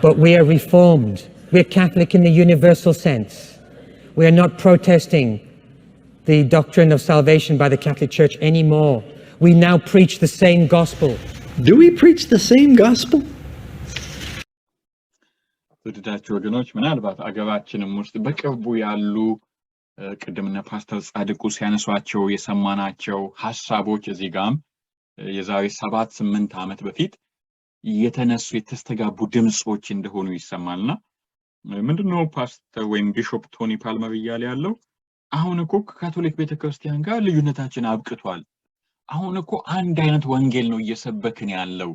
But we are Reformed. We're Catholic in the universal sense. We are not protesting the doctrine of salvation by the Catholic Church anymore. We now preach the same gospel. Do we preach the same gospel? የተወደዳችሁ ወገኖች፣ ምናልባት አገራችንም ውስጥ በቅርቡ ያሉ ቅድም እነ ፓስተር ጻድቁ ሲያነሷቸው የሰማናቸው ሀሳቦች እዚህ ጋም የዛሬ 7-8 ዓመት በፊት የተነሱ የተስተጋቡ ድምፆች እንደሆኑ ይሰማልና ምንድነው ፓስተር ወይም Bishop ቶኒ ፓልመር እያለ ያለው? አሁን እኮ ከካቶሊክ ቤተክርስቲያን ጋር ልዩነታችን አብቅቷል። አሁን እኮ አንድ አይነት ወንጌል ነው እየሰበክን ያለው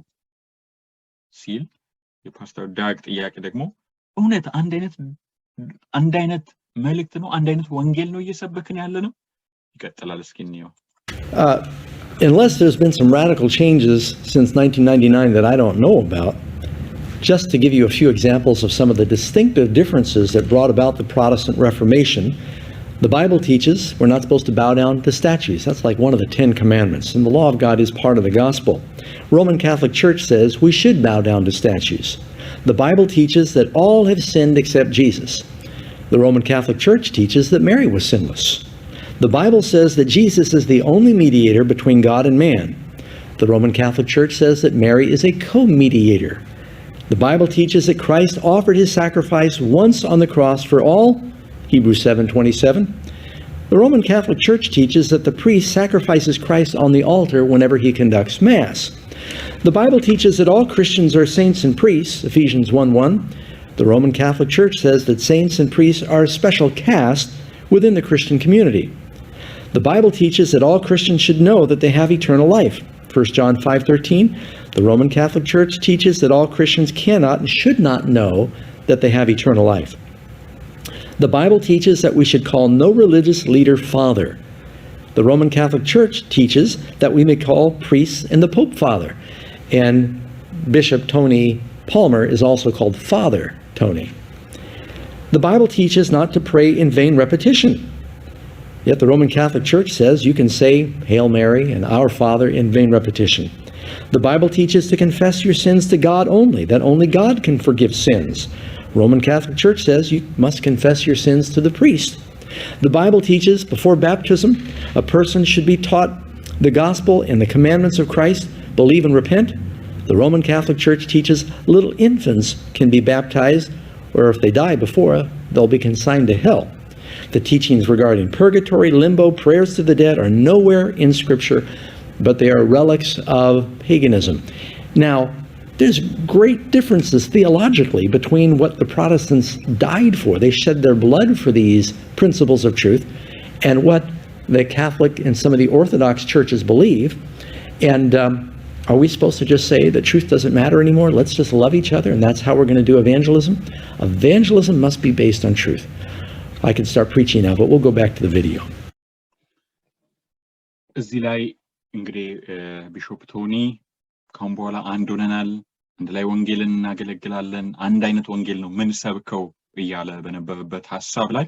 ሲል የፓስተር ዳግ ጥያቄ ደግሞ እውነት አንድ አይነት መልእክት ነው፣ አንድ አይነት ወንጌል ነው እየሰበክን ያለ ነው? ይቀጥላል። እስኪ እንየው። Unless there's been some radical changes since 1999 that I don't know about, just to give you a few examples of some of the distinctive differences that brought about the Protestant Reformation, the Bible teaches we're not supposed to bow down to statues. That's like one of the Ten Commandments, and the law of God is part of the gospel. Roman Catholic Church says we should bow down to statues. The Bible teaches that all have sinned except Jesus. The Roman Catholic Church teaches that Mary was sinless. The Bible says that Jesus is the only mediator between God and man. The Roman Catholic Church says that Mary is a co-mediator. The Bible teaches that Christ offered his sacrifice once on the cross for all, Hebrews 7:27. The Roman Catholic Church teaches that the priest sacrifices Christ on the altar whenever he conducts Mass. The Bible teaches that all Christians are saints and priests, Ephesians 1:1. The Roman Catholic Church says that saints and priests are a special caste within the Christian community. The Bible teaches that all Christians should know that they have eternal life, 1 John 5:13. The Roman Catholic Church teaches that all Christians cannot and should not know that they have eternal life. The Bible teaches that we should call no religious leader father. The Roman Catholic Church teaches that we may call priests and the Pope father. And Bishop Tony Palmer is also called Father Tony. The Bible teaches not to pray in vain repetition. Yet the Roman Catholic Church says you can say Hail Mary and Our Father in vain repetition. The Bible teaches to confess your sins to God only, that only God can forgive sins. Roman Catholic Church says you must confess your sins to the priest. The Bible teaches before baptism, a person should be taught the gospel and the commandments of Christ, believe and repent. The Roman Catholic Church teaches little infants can be baptized, or if they die before, they'll be consigned to hell. The teachings regarding purgatory, limbo, prayers to the dead are nowhere in Scripture, but they are relics of paganism. Now, there's great differences theologically between what the Protestants died for. They shed their blood for these principles of truth, and what the Catholic and some of the Orthodox churches believe. And are we supposed to just say that truth doesn't matter anymore? Let's just love each other, and that's how we're going to do evangelism? Evangelism must be based on truth. I could start preaching now, but we'll go back to the video. እዚህ ላይ እንግዲህ Bishop ቶኒ ካሁን በኋላ አንድ ሆነናል፣ አንድ ላይ ወንጌልን እናገለግላለን፣ አንድ አይነት ወንጌል ነው ምንሰብከው እያለ በነበረበት ሀሳብ ላይ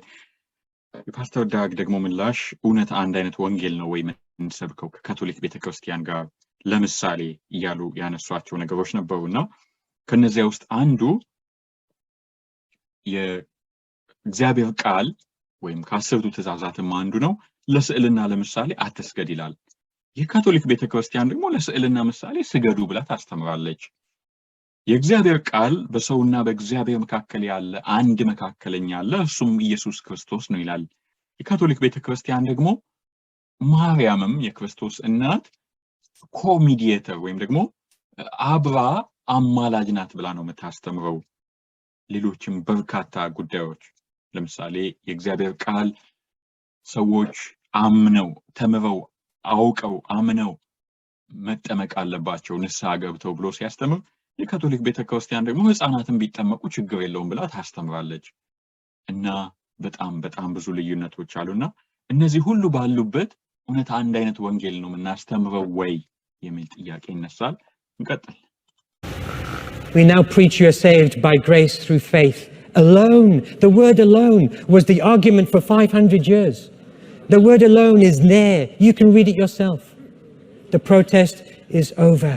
የፓስተር ዳግ ደግሞ ምላሽ እውነት አንድ አይነት ወንጌል ነው ወይ የምንሰብከው ከካቶሊክ ቤተክርስቲያን ጋር ለምሳሌ እያሉ ያነሷቸው ነገሮች ነበሩ። እና ከነዚያ ውስጥ አንዱ የእግዚአብሔር ቃል ወይም ከአስርቱ ትእዛዛትም አንዱ ነው፣ ለስዕልና ለምሳሌ አትስገድ ይላል። የካቶሊክ ቤተክርስቲያን ደግሞ ለስዕልና ምሳሌ ስገዱ ብላ ታስተምራለች። የእግዚአብሔር ቃል በሰውና በእግዚአብሔር መካከል ያለ አንድ መካከለኛ አለ፣ እርሱም ኢየሱስ ክርስቶስ ነው ይላል። የካቶሊክ ቤተክርስቲያን ደግሞ ማርያምም የክርስቶስ እናት co-mediator ወይም ደግሞ አብራ አማላጅ ናት ብላ ነው የምታስተምረው። ሌሎችም በርካታ ጉዳዮች፣ ለምሳሌ የእግዚአብሔር ቃል ሰዎች አምነው፣ ተምረው፣ አውቀው፣ አምነው መጠመቅ አለባቸው ንስሐ ገብተው ብሎ ሲያስተምር፣ የካቶሊክ ቤተክርስቲያን ደግሞ ህፃናትን ቢጠመቁ ችግር የለውም ብላ ታስተምራለች። እና በጣም በጣም ብዙ ልዩነቶች አሉና እነዚህ ሁሉ ባሉበት እውነት አንድ አይነት ወንጌል ነው የምናስተምረው ወይ የሚል ጥያቄ ይነሳል። እንቀጥል። We now preach you are saved by grace through faith alone. The word "alone" was the argument for 500 years. The word "alone" is there. You can read it yourself. The protest is over.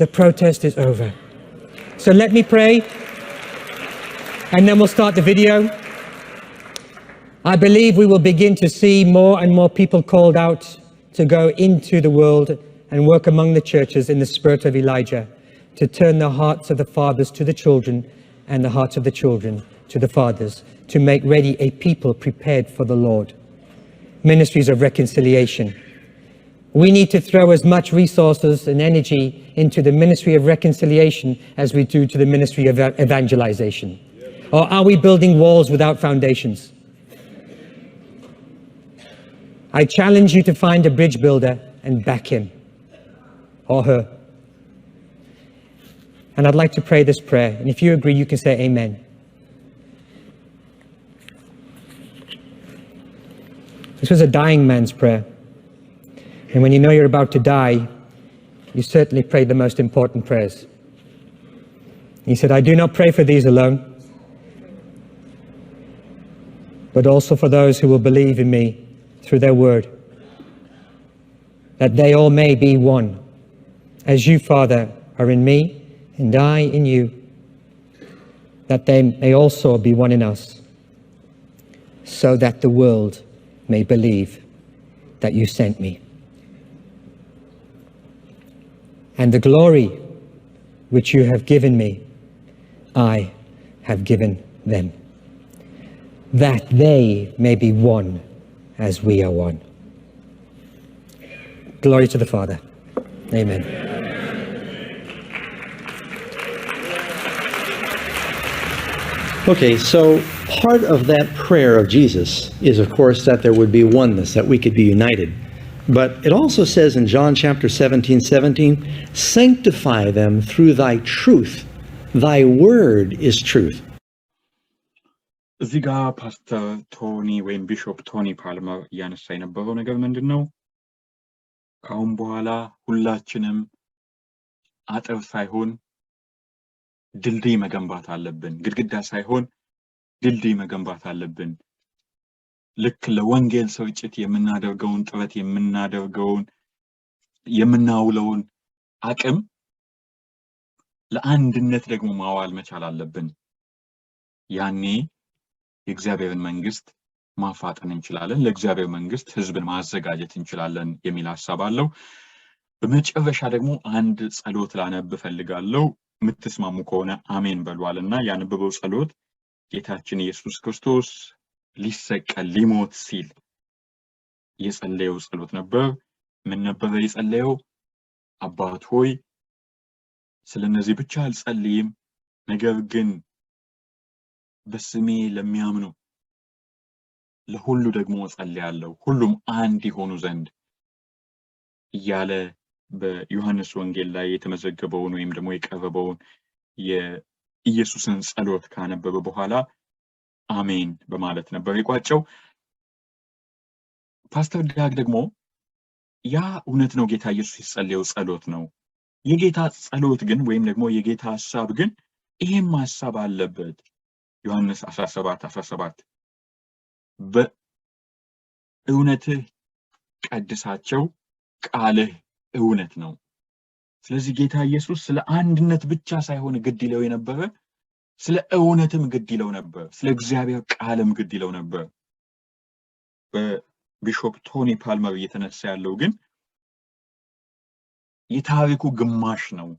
The protest is over. So let me pray, and then we'll start the video. I believe we will begin to see more and more people called out to go into the world and work among the churches in the spirit of Elijah, to turn the hearts of the fathers to the children and the hearts of the children to the fathers, to make ready a people prepared for the Lord. Ministries of reconciliation. We need to throw as much resources and energy into the ministry of reconciliation as we do to the ministry of evangelization. Or are we building walls without foundations? I challenge you to find a bridge builder and back him or her. And I'd like to pray this prayer. And if you agree, you can say amen. This was a dying man's prayer. And when you know you're about to die, you certainly pray the most important prayers. He said, "I do not pray for these alone, but also for those who will believe in me through their word, that they all may be one, as you, Father, are in me and I in you, that they may also be one in us, so that the world may believe that you sent me. And the glory which you have given me, I have given them, that they may be one as we are one." Glory to the Father. Amen. Okay, so part of that prayer of Jesus is, of course, that there would be oneness, that we could be united. But it also says in John chapter 17:17, "Sanctify them through thy truth. Thy word is truth." እዚህ ጋር ፓስተር ቶኒ ወይም ቢሾፕ ቶኒ ፓልመር እያነሳ የነበረው ነገር ምንድን ነው? ከአሁን በኋላ ሁላችንም አጥር ሳይሆን ድልድይ መገንባት አለብን። ግድግዳ ሳይሆን ድልድይ መገንባት አለብን። ልክ ለወንጌል ስርጭት የምናደርገውን ጥረት፣ የምናደርገውን፣ የምናውለውን አቅም ለአንድነት ደግሞ ማዋል መቻል አለብን። ያኔ የእግዚአብሔርን መንግስት ማፋጠን እንችላለን፣ ለእግዚአብሔር መንግስት ህዝብን ማዘጋጀት እንችላለን የሚል ሀሳብ አለው። በመጨረሻ ደግሞ አንድ ጸሎት ላነብ እፈልጋለሁ። የምትስማሙ ከሆነ አሜን በሏል። እና ያነበበው ጸሎት ጌታችን ኢየሱስ ክርስቶስ ሊሰቀል ሊሞት ሲል የጸለየው ጸሎት ነበር። ምን ነበረ የጸለየው? አባት ሆይ፣ ስለ እነዚህ ብቻ አልጸልይም፣ ነገር ግን በስሜ ለሚያምኑ ለሁሉ ደግሞ እጸልያለሁ፣ ሁሉም አንድ ይሆኑ ዘንድ እያለ በዮሐንስ ወንጌል ላይ የተመዘገበውን ወይም ደግሞ የቀረበውን የኢየሱስን ጸሎት ካነበበ በኋላ አሜን በማለት ነበር የቋጨው። ፓስተር ዳግ ደግሞ ያ እውነት ነው፣ ጌታ ኢየሱስ የጸለየው ጸሎት ነው። የጌታ ጸሎት ግን ወይም ደግሞ የጌታ ሀሳብ ግን ይሄም ሀሳብ አለበት። ዮሐንስ 17:17 በእውነትህ ቀድሳቸው፣ ቃልህ እውነት ነው። ስለዚህ ጌታ ኢየሱስ ስለ አንድነት ብቻ ሳይሆን ግድ ይለው የነበረ፣ ስለ እውነትም ግድ ይለው ነበር፣ ስለ እግዚአብሔር ቃልም ግድ ይለው ነበር። በቢሾፕ ቶኒ ፓልመር እየተነሳ ያለው ግን የታሪኩ ግማሽ ነው፣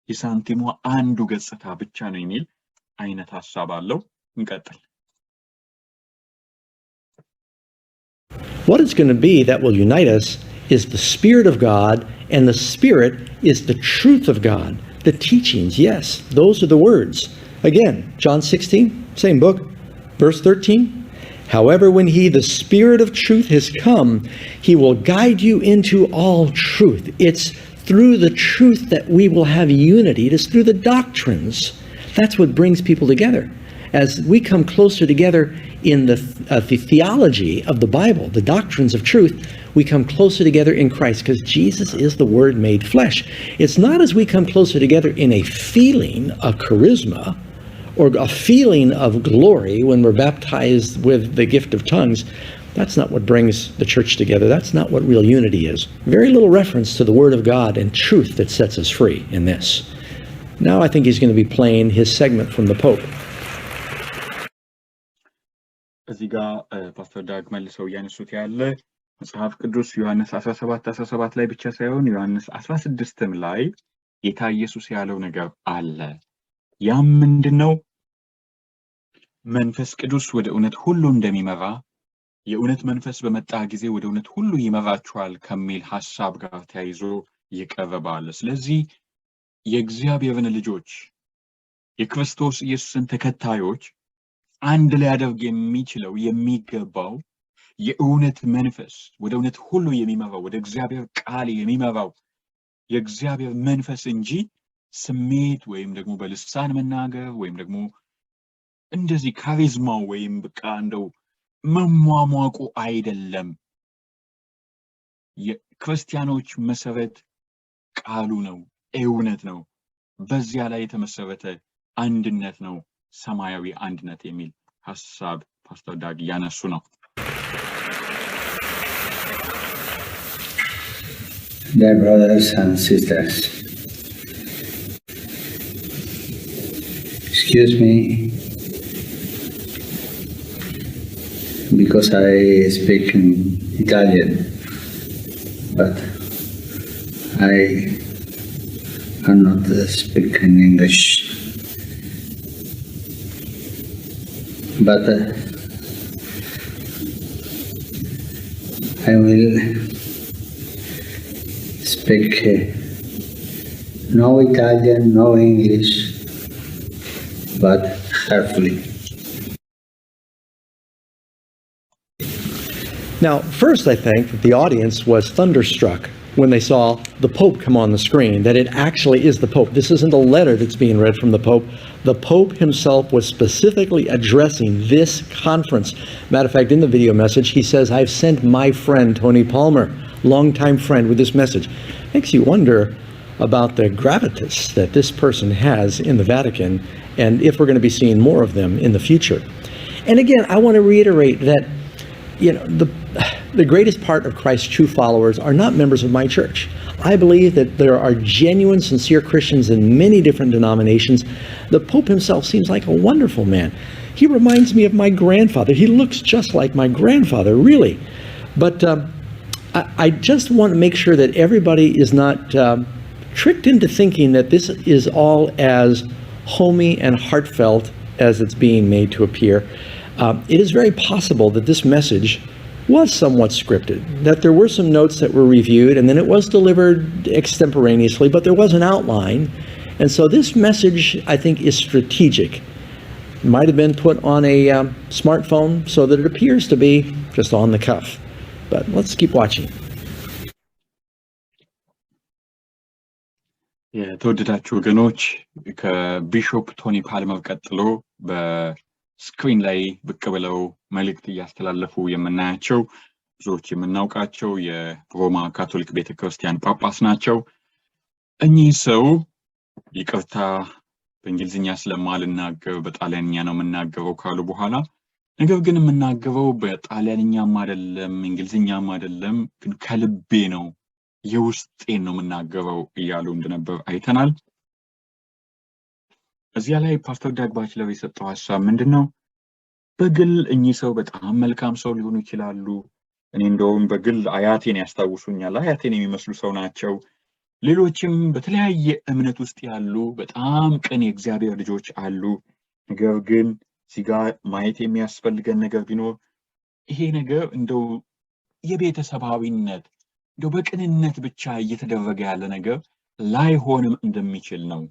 የሳንቲሙ አንዱ ገጽታ ብቻ ነው የሚል አይነት ሀሳብ አለው። እንቀጥል። What it's going to be that will unite us is the Spirit of God, and the Spirit is the truth of God. The teachings, yes, those are the words. Again, John 16, same book, verse 13. However, when he, the Spirit of truth, has come, he will guide you into all truth. It's through the truth that we will have unity. It is through the doctrines. That's what brings people together. As we come closer together in the theology of the Bible, the doctrines of truth, we come closer together in Christ because Jesus is the Word made flesh. It's not as we come closer together in a feeling of charisma or a feeling of glory when we're baptized with the gift of tongues. That's not what brings the church together. That's not what real unity is. Very little reference to the Word of God and truth that sets us free in this. Now I think he's going to be playing his segment from the Pope. እዚህ ጋር ፓስተር ዳግ መልሰው እያነሱት ያለ መጽሐፍ ቅዱስ ዮሐንስ 17:17 ላይ ብቻ ሳይሆን ዮሐንስ 16ም ላይ ጌታ ኢየሱስ ያለው ነገር አለ። ያም ምንድን ነው? መንፈስ ቅዱስ ወደ እውነት ሁሉ እንደሚመራ፣ የእውነት መንፈስ በመጣ ጊዜ ወደ እውነት ሁሉ ይመራችኋል ከሚል ሀሳብ ጋር ተያይዞ ይቀርባል። ስለዚህ የእግዚአብሔርን ልጆች፣ የክርስቶስ ኢየሱስን ተከታዮች አንድ ሊያደርግ የሚችለው፣ የሚገባው የእውነት መንፈስ፣ ወደ እውነት ሁሉ የሚመራው፣ ወደ እግዚአብሔር ቃል የሚመራው የእግዚአብሔር መንፈስ እንጂ ስሜት ወይም ደግሞ በልሳን መናገር ወይም ደግሞ እንደዚህ charisma ው ወይም በቃ እንደው መሟሟቁ አይደለም። የክርስቲያኖች መሰረት ቃሉ ነው፣ እውነት ነው። በዚያ ላይ የተመሰረተ አንድነት ነው፣ ሰማያዊ አንድነት የሚል ሀሳብ ፓስተር ዳግ እያነሱ ነው። Dear brothers and sisters, excuse me because I speak in Italian, but I cannot speak in English. But I will speak no Italian, no English, but carefully. Now, first, I think that the audience was thunderstruck when they saw the Pope come on the screen, that it actually is the Pope. This isn't a letter that's being read from the Pope. The Pope himself was specifically addressing this conference. Matter of fact, in the video message, he says, "I've sent my friend Tony Palmer, longtime friend, with this message." Makes you wonder about the gravitas that this person has in the Vatican and if we're going to be seeing more of them in the future. And again, I want to reiterate that the greatest part of Christ's true followers are not members of my church. I believe that there are genuine, sincere Christians in many different denominations. The Pope himself seems like a wonderful man. He reminds me of my grandfather. He looks just like my grandfather, really. But I just want to make sure that everybody is not tricked into thinking that this is all as homey and heartfelt as it's being made to appear. It is very possible that this message was somewhat scripted, that there were some notes that were reviewed and then it was delivered extemporaneously, but there was an outline. And so this message, I think, is strategic. It might have been put on a smartphone so that it appears to be just on the cuff. But let's keep watching. የተወደዳችሁ ወገኖች፣ ከ Bishop ቶኒ ፓልመር ቀጥሎ በ screen ላይ ብቅ ብለው መልእክት እያስተላለፉ የምናያቸው፣ ብዙዎች የምናውቃቸው የሮማ ካቶሊክ ቤተክርስቲያን ጳጳስ ናቸው። እኚህ ሰው ይቅርታ በእንግሊዝኛ ስለማልናገር በጣሊያንኛ ነው የምናገረው ካሉ በኋላ፣ ነገር ግን የምናገረው በጣሊያንኛም አይደለም እንግሊዝኛም አይደለም፣ ግን ከልቤ ነው፣ የውስጤን ነው የምናገረው እያሉ እንደነበር አይተናል። እዚያ ላይ ፓስተር ዳግ ባችለር የሰጠው ሀሳብ ምንድን ነው? በግል እኚህ ሰው በጣም መልካም ሰው ሊሆኑ ይችላሉ። እኔ እንደውም በግል አያቴን ያስታውሱኛል። አያቴን የሚመስሉ ሰው ናቸው። ሌሎችም በተለያየ እምነት ውስጥ ያሉ በጣም ቅን የእግዚአብሔር ልጆች አሉ። ነገር ግን እዚህ ጋር ማየት የሚያስፈልገን ነገር ቢኖር ይሄ ነገር እንደው የቤተሰባዊነት፣ እንደው በቅንነት ብቻ እየተደረገ ያለ ነገር ላይሆንም እንደሚችል ነው።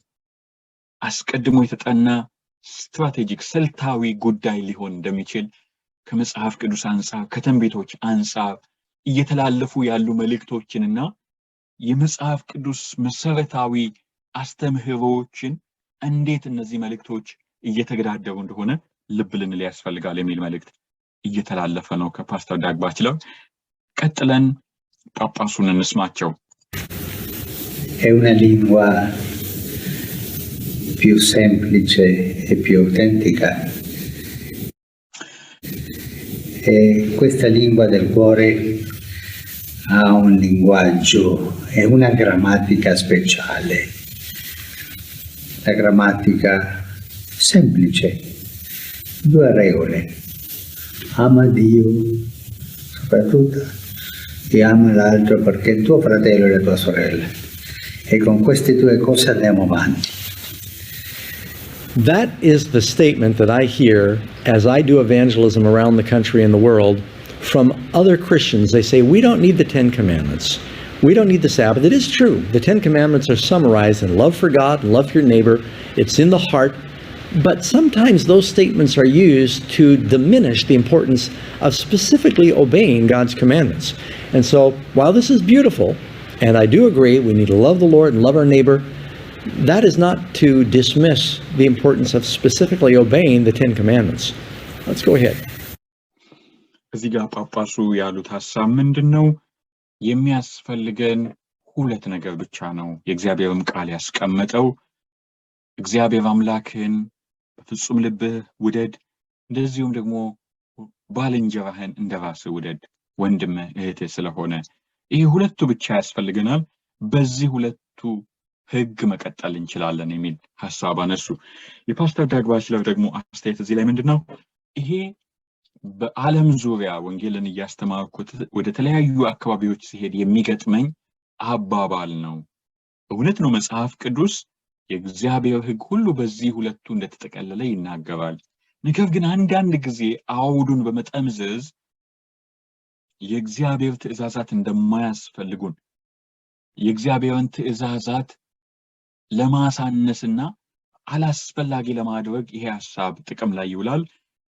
አስቀድሞ የተጠና strategic፣ ስልታዊ ጉዳይ ሊሆን እንደሚችል፣ ከመጽሐፍ ቅዱስ አንጻር፣ ከትንቢቶች አንጻር እየተላለፉ ያሉ መልእክቶችንና የመጽሐፍ ቅዱስ መሰረታዊ አስተምህሮዎችን እንዴት እነዚህ መልእክቶች እየተገዳደሩ እንደሆነ ልብ ልንል ያስፈልጋል የሚል መልእክት እየተላለፈ ነው ከፓስተር ዳግ ባችለር። ቀጥለን ጳጳሱን እንስማቸው። È una lingua più semplice e più autentica. E questa lingua del cuore ha un linguaggio e una grammatica speciale. La grammatica semplice, due regole. Ama Dio soprattutto e ama l'altro perché è tuo fratello e la tua sorella. E con queste due cose andiamo avanti. That is the statement that I hear as I do evangelism around the country and the world from other Christians. They say, "We don't need the Ten Commandments. We don't need the Sabbath." It is true. The Ten Commandments are summarized in love for God, love for your neighbor. It's in the heart. But sometimes those statements are used to diminish the importance of specifically obeying God's commandments. And so while this is beautiful, and I do agree we need to love the Lord and love our neighbor, that is not to dismiss the importance of specifically obeying the Ten Commandments. Let's go ahead. እዚህ ጋር ጳጳሱ ያሉት ሀሳብ ምንድን ነው? የሚያስፈልገን ሁለት ነገር ብቻ ነው። የእግዚአብሔርም ቃል ያስቀመጠው እግዚአብሔር አምላክህን በፍጹም ልብህ ውደድ፣ እንደዚሁም ደግሞ ባልንጀራህን እንደ ራስህ ውደድ፣ ወንድምህ እህትህ ስለሆነ ይሄ ሁለቱ ብቻ ያስፈልገናል። በዚህ ሁለቱ ህግ መቀጠል እንችላለን የሚል ሀሳብ አነሱ። የፓስተር ዳግ ባችለር ደግሞ አስተያየት እዚህ ላይ ምንድን ነው? ይሄ በዓለም ዙሪያ ወንጌልን እያስተማርኩት ወደ ተለያዩ አካባቢዎች ስሄድ የሚገጥመኝ አባባል ነው። እውነት ነው፣ መጽሐፍ ቅዱስ የእግዚአብሔር ሕግ ሁሉ በዚህ ሁለቱ እንደተጠቀለለ ይናገራል። ነገር ግን አንዳንድ ጊዜ አውዱን በመጠምዘዝ የእግዚአብሔር ትእዛዛት እንደማያስፈልጉን፣ የእግዚአብሔርን ትእዛዛት ለማሳነስና አላስፈላጊ ለማድረግ ይሄ ሀሳብ ጥቅም ላይ ይውላል።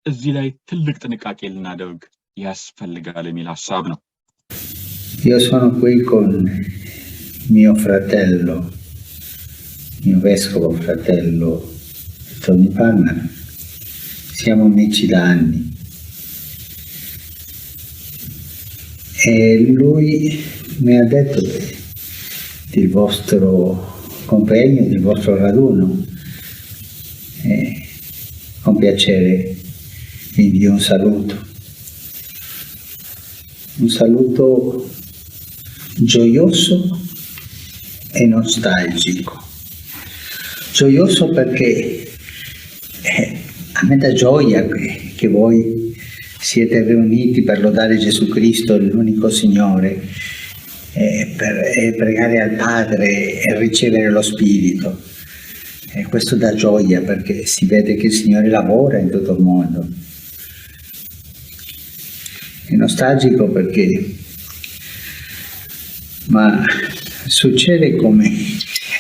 እዚህ ላይ ትልቅ ጥንቃቄ ልናደርግ ያስፈልጋል የሚል ሀሳብ ነው። Io sono qui con Mio fratello, mio vescovo fratello Tony Palmer, siamo amici da anni. E lui mi ha detto del vostro convegno, del vostro raduno. E con piacere vi invio un saluto. Un saluto gioioso e nostalgico. Gioioso perché a me dà gioia che voi siete riuniti per lodare Gesù Cristo, l'unico Signore, per pregare al Padre e ricevere lo Spirito. E questo dà gioia perché si vede che il Signore lavora in tutto il mondo. È nostalgico perché, ma succede come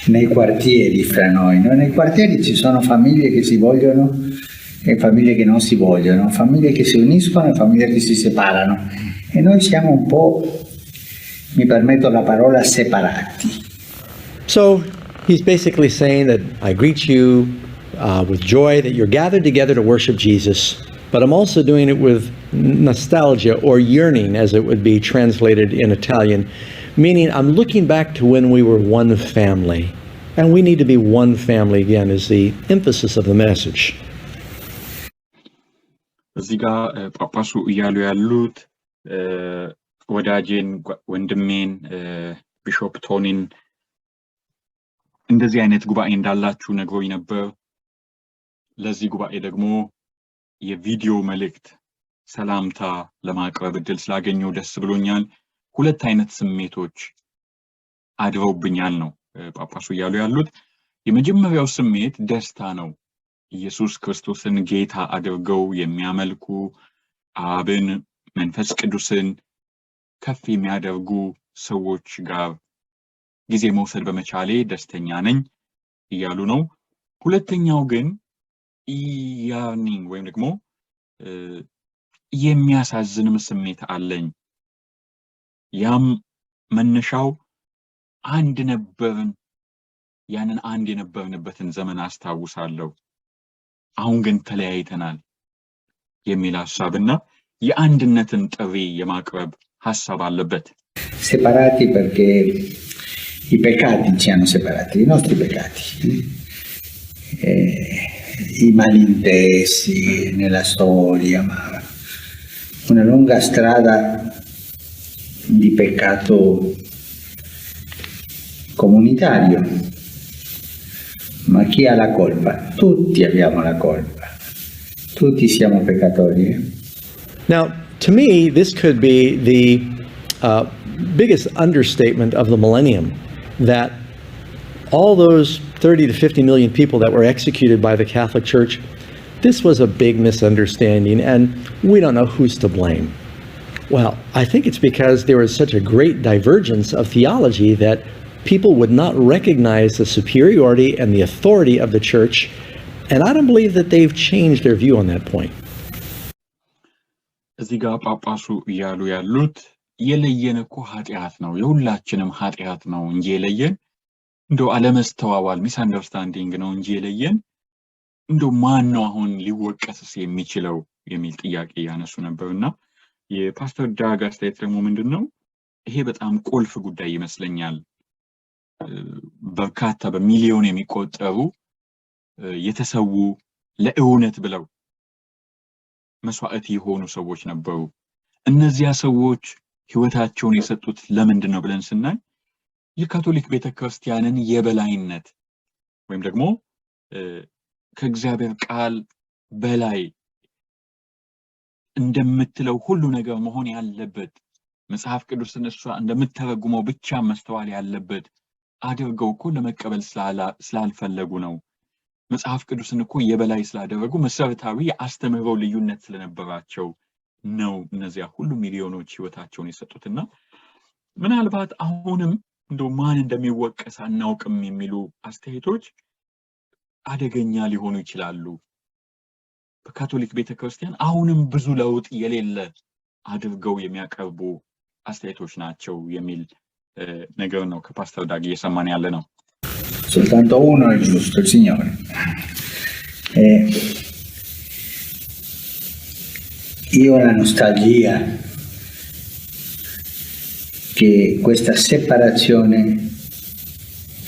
nei quartieri fra noi, no? Nei quartieri ci sono famiglie che si vogliono e famiglie che non si vogliono, famiglie che si uniscono e famiglie che si separano. E noi siamo un po', mi permetto la parola, separati. So he's basically saying that I greet you with joy that you're gathered together to worship Jesus, but I'm also doing it with nostalgia or yearning, as it would be translated in Italian, meaning I'm looking back to when we were one family, and we need to be one family again is the emphasis of the message. እዚህ ጋር ጳጳሱ እያሉ ያሉት ወዳጄን ወንድሜን Bishop ቶኒን እንደዚህ አይነት ጉባኤ እንዳላችሁ ነግሮኝ ነበር። ለዚህ ጉባኤ ደግሞ የቪዲዮ መልእክት ሰላምታ ለማቅረብ እድል ስላገኘሁ ደስ ብሎኛል። ሁለት አይነት ስሜቶች አድረውብኛል ነው ጳጳሱ እያሉ ያሉት። የመጀመሪያው ስሜት ደስታ ነው። ኢየሱስ ክርስቶስን ጌታ አድርገው የሚያመልኩ፣ አብን መንፈስ ቅዱስን ከፍ የሚያደርጉ ሰዎች ጋር ጊዜ መውሰድ በመቻሌ ደስተኛ ነኝ እያሉ ነው። ሁለተኛው ግን yearning ወይም ደግሞ የሚያሳዝንም ስሜት አለኝ። ያም መነሻው አንድ ነበርን፣ ያንን አንድ የነበርንበትን ዘመን አስታውሳለሁ። አሁን ግን ተለያይተናል የሚል ሀሳብና የአንድነትን ጥሪ የማቅረብ ሀሳብ አለበት። Separati perché i peccati ci hanno separati, i nostri peccati, i malintesi nella storia, ma una lunga strada di peccato comunitario. Ma chi ha la colpa? Tutti abbiamo la colpa, tutti siamo peccatori. Now, to me, this could be the biggest understatement of the millennium, that all those 30 to 50 million people that were executed by the Catholic Church, this was a big misunderstanding, and we don't know who's to blame. Well, I think it's because there was such a great divergence of theology that people would not recognize the superiority and the authority of the church, and I don't believe that they've changed their view on that point. እዚህ ጋር ጳጳሱ እያሉ ያሉት የለየን እኮ ኃጢአት ነው፣ የሁላችንም ኃጢአት ነው እንጂ የለየን፣ እንደው አለመስተዋዋል misunderstanding ነው እንጂ የለየን፣ እንደው ማን ነው አሁን ሊወቀስስ የሚችለው የሚል ጥያቄ ያነሱ ነበር። እና የፓስተር ዳግ አስተያየት ደግሞ ምንድን ነው? ይሄ በጣም ቁልፍ ጉዳይ ይመስለኛል። በርካታ በሚሊዮን የሚቆጠሩ የተሰዉ፣ ለእውነት ብለው መስዋዕት የሆኑ ሰዎች ነበሩ። እነዚያ ሰዎች ህይወታቸውን የሰጡት ለምንድን ነው ብለን ስናይ የካቶሊክ ቤተክርስቲያንን የበላይነት ወይም ደግሞ ከእግዚአብሔር ቃል በላይ እንደምትለው ሁሉ ነገር መሆን ያለበት፣ መጽሐፍ ቅዱስን እሷ እንደምትተረጉመው ብቻ መስተዋል ያለበት አድርገው እኮ ለመቀበል ስላልፈለጉ ነው። መጽሐፍ ቅዱስን እኮ የበላይ ስላደረጉ፣ መሰረታዊ የአስተምህሮ ልዩነት ስለነበራቸው ነው እነዚያ ሁሉ ሚሊዮኖች ህይወታቸውን የሰጡትና ምናልባት አሁንም እንደው ማን እንደሚወቀስ አናውቅም የሚሉ አስተያየቶች አደገኛ ሊሆኑ ይችላሉ። በካቶሊክ ቤተክርስቲያን አሁንም ብዙ ለውጥ የሌለ አድርገው የሚያቀርቡ አስተያየቶች ናቸው የሚል ነገር ነው ከፓስተር ዳግ እየሰማን ያለ ነው። Soltanto uno è giusto, il Signore. Io ho la nostalgia che questa separazione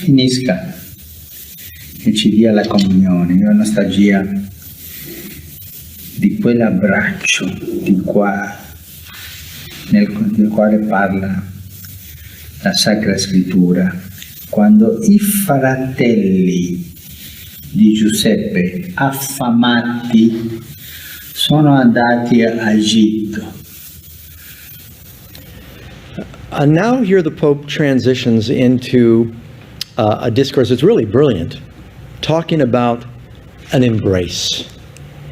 finisca e ci dia la comunione. Io ho nostalgia di quell'abbraccio di qua, nel quale parla la Sacra Scrittura, quando i fratelli di Giuseppe, affamati, sono andati a Egitto. Now here the Pope transitions into a discourse that's really brilliant, talking about an embrace.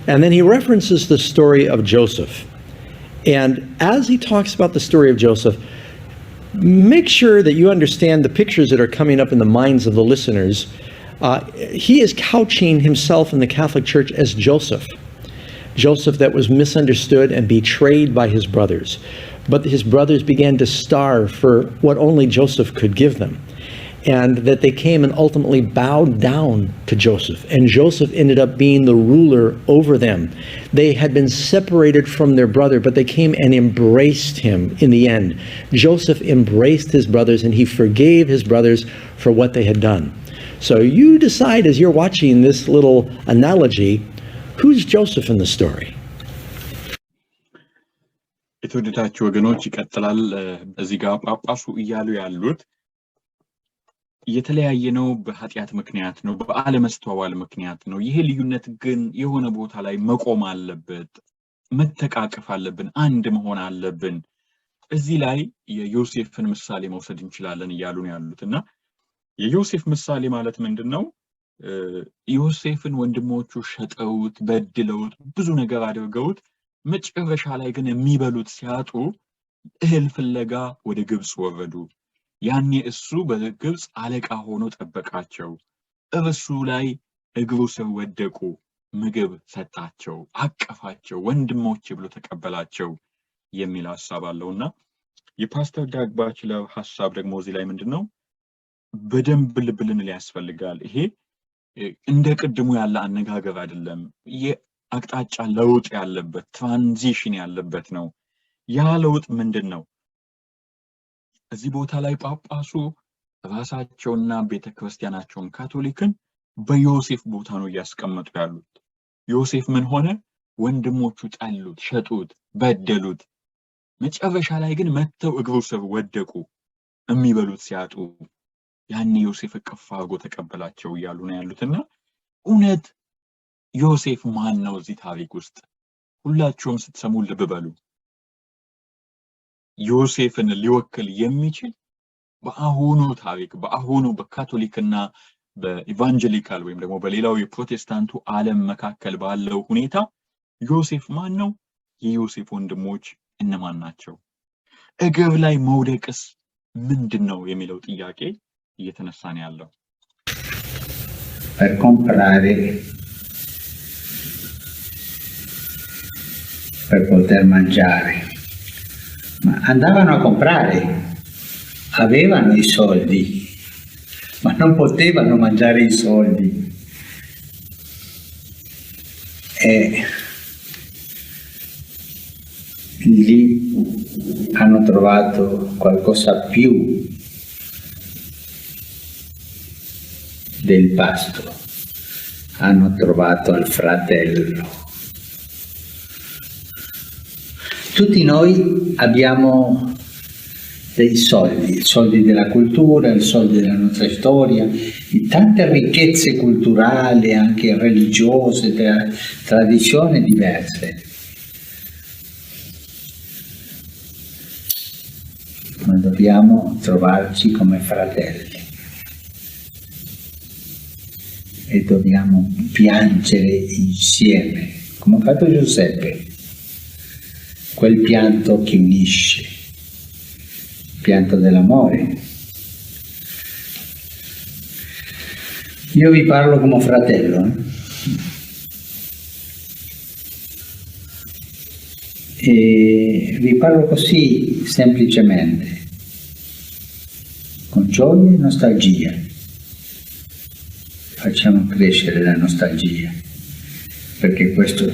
And then he references the story of Joseph. And as he talks about the story of Joseph, make sure that you understand the pictures that are coming up in the minds of the listeners. He is couching himself in the Catholic Church as Joseph. Joseph that was misunderstood and betrayed by his brothers. But his brothers began to starve for what only Joseph could give them. And that they came and ultimately bowed down to Joseph. And Joseph ended up being the ruler over them. They had been separated from their brother, but they came and embraced him in the end. Joseph embraced his brothers and he forgave his brothers for what they had done. So you decide as you're watching this little analogy, who's Joseph in the story? የተወደዳችሁ ወገኖች፣ ይቀጥላል። እዚህ ጋር ጳጳሱ እያሉ ያሉት የተለያየ ነው በኃጢአት ምክንያት ነው፣ በአለመስተዋል ምክንያት ነው። ይሄ ልዩነት ግን የሆነ ቦታ ላይ መቆም አለበት። መተቃቀፍ አለብን፣ አንድ መሆን አለብን። እዚህ ላይ የዮሴፍን ምሳሌ መውሰድ እንችላለን እያሉ ነው ያሉት። እና የዮሴፍ ምሳሌ ማለት ምንድን ነው? ዮሴፍን ወንድሞቹ ሸጠውት፣ በድለውት፣ ብዙ ነገር አድርገውት መጨረሻ ላይ ግን የሚበሉት ሲያጡ እህል ፍለጋ ወደ ግብፅ ወረዱ። ያኔ እሱ በግብፅ አለቃ ሆኖ ጠበቃቸው። እርሱ ላይ እግሩ ስር ወደቁ፣ ምግብ ሰጣቸው፣ አቀፋቸው፣ ወንድሞቼ ብሎ ተቀበላቸው የሚል ሀሳብ አለው። እና የፓስተር ዳግ ባችለር ሀሳብ ደግሞ እዚህ ላይ ምንድን ነው? በደንብ ልብ ልንል ያስፈልጋል። ይሄ እንደ ቅድሙ ያለ አነጋገር አይደለም። የአቅጣጫ ለውጥ ያለበት፣ transition ያለበት ነው። ያ ለውጥ ምንድን ነው? እዚህ ቦታ ላይ ጳጳሱ ራሳቸውና ቤተ ክርስቲያናቸውን ካቶሊክን በዮሴፍ ቦታ ነው እያስቀመጡ ያሉት። ዮሴፍ ምን ሆነ? ወንድሞቹ ጠሉት፣ ሸጡት፣ በደሉት። መጨረሻ ላይ ግን መጥተው እግሩ ስር ወደቁ የሚበሉት ሲያጡ። ያኔ ዮሴፍ እቅፍ አድርጎ ተቀበላቸው እያሉ ነው ያሉት። እና እውነት ዮሴፍ ማን ነው እዚህ ታሪክ ውስጥ? ሁላችሁም ስትሰሙ ልብ በሉ። ዮሴፍን ሊወክል የሚችል በአሁኑ ታሪክ፣ በአሁኑ በካቶሊክና በ evangelical ወይም ደግሞ በሌላው የፕሮቴስታንቱ ዓለም መካከል ባለው ሁኔታ ዮሴፍ ማን ነው? የዮሴፍ ወንድሞች እነማን ናቸው? እግር ላይ መውደቅስ ምንድን ነው የሚለው ጥያቄ እየተነሳ ነው ያለው። Per comprare, per poter mangiare. Ma andavano a comprare, avevano i soldi, ma non potevano mangiare i soldi. E lì hanno trovato qualcosa più del pasto, hanno trovato il fratello. Tutti noi abbiamo dei soldi, i soldi della cultura, i soldi della nostra storia, di tante ricchezze culturali, anche religiose, tradizioni diverse. Ma dobbiamo trovarci come fratelli e dobbiamo piangere insieme, come ha fatto Giuseppe, quel pianto che unisce, il pianto dell'amore. Io vi parlo come fratello, eh? E vi parlo così semplicemente. Con gioia e nostalgia. Facciamo crescere la nostalgia, perché questo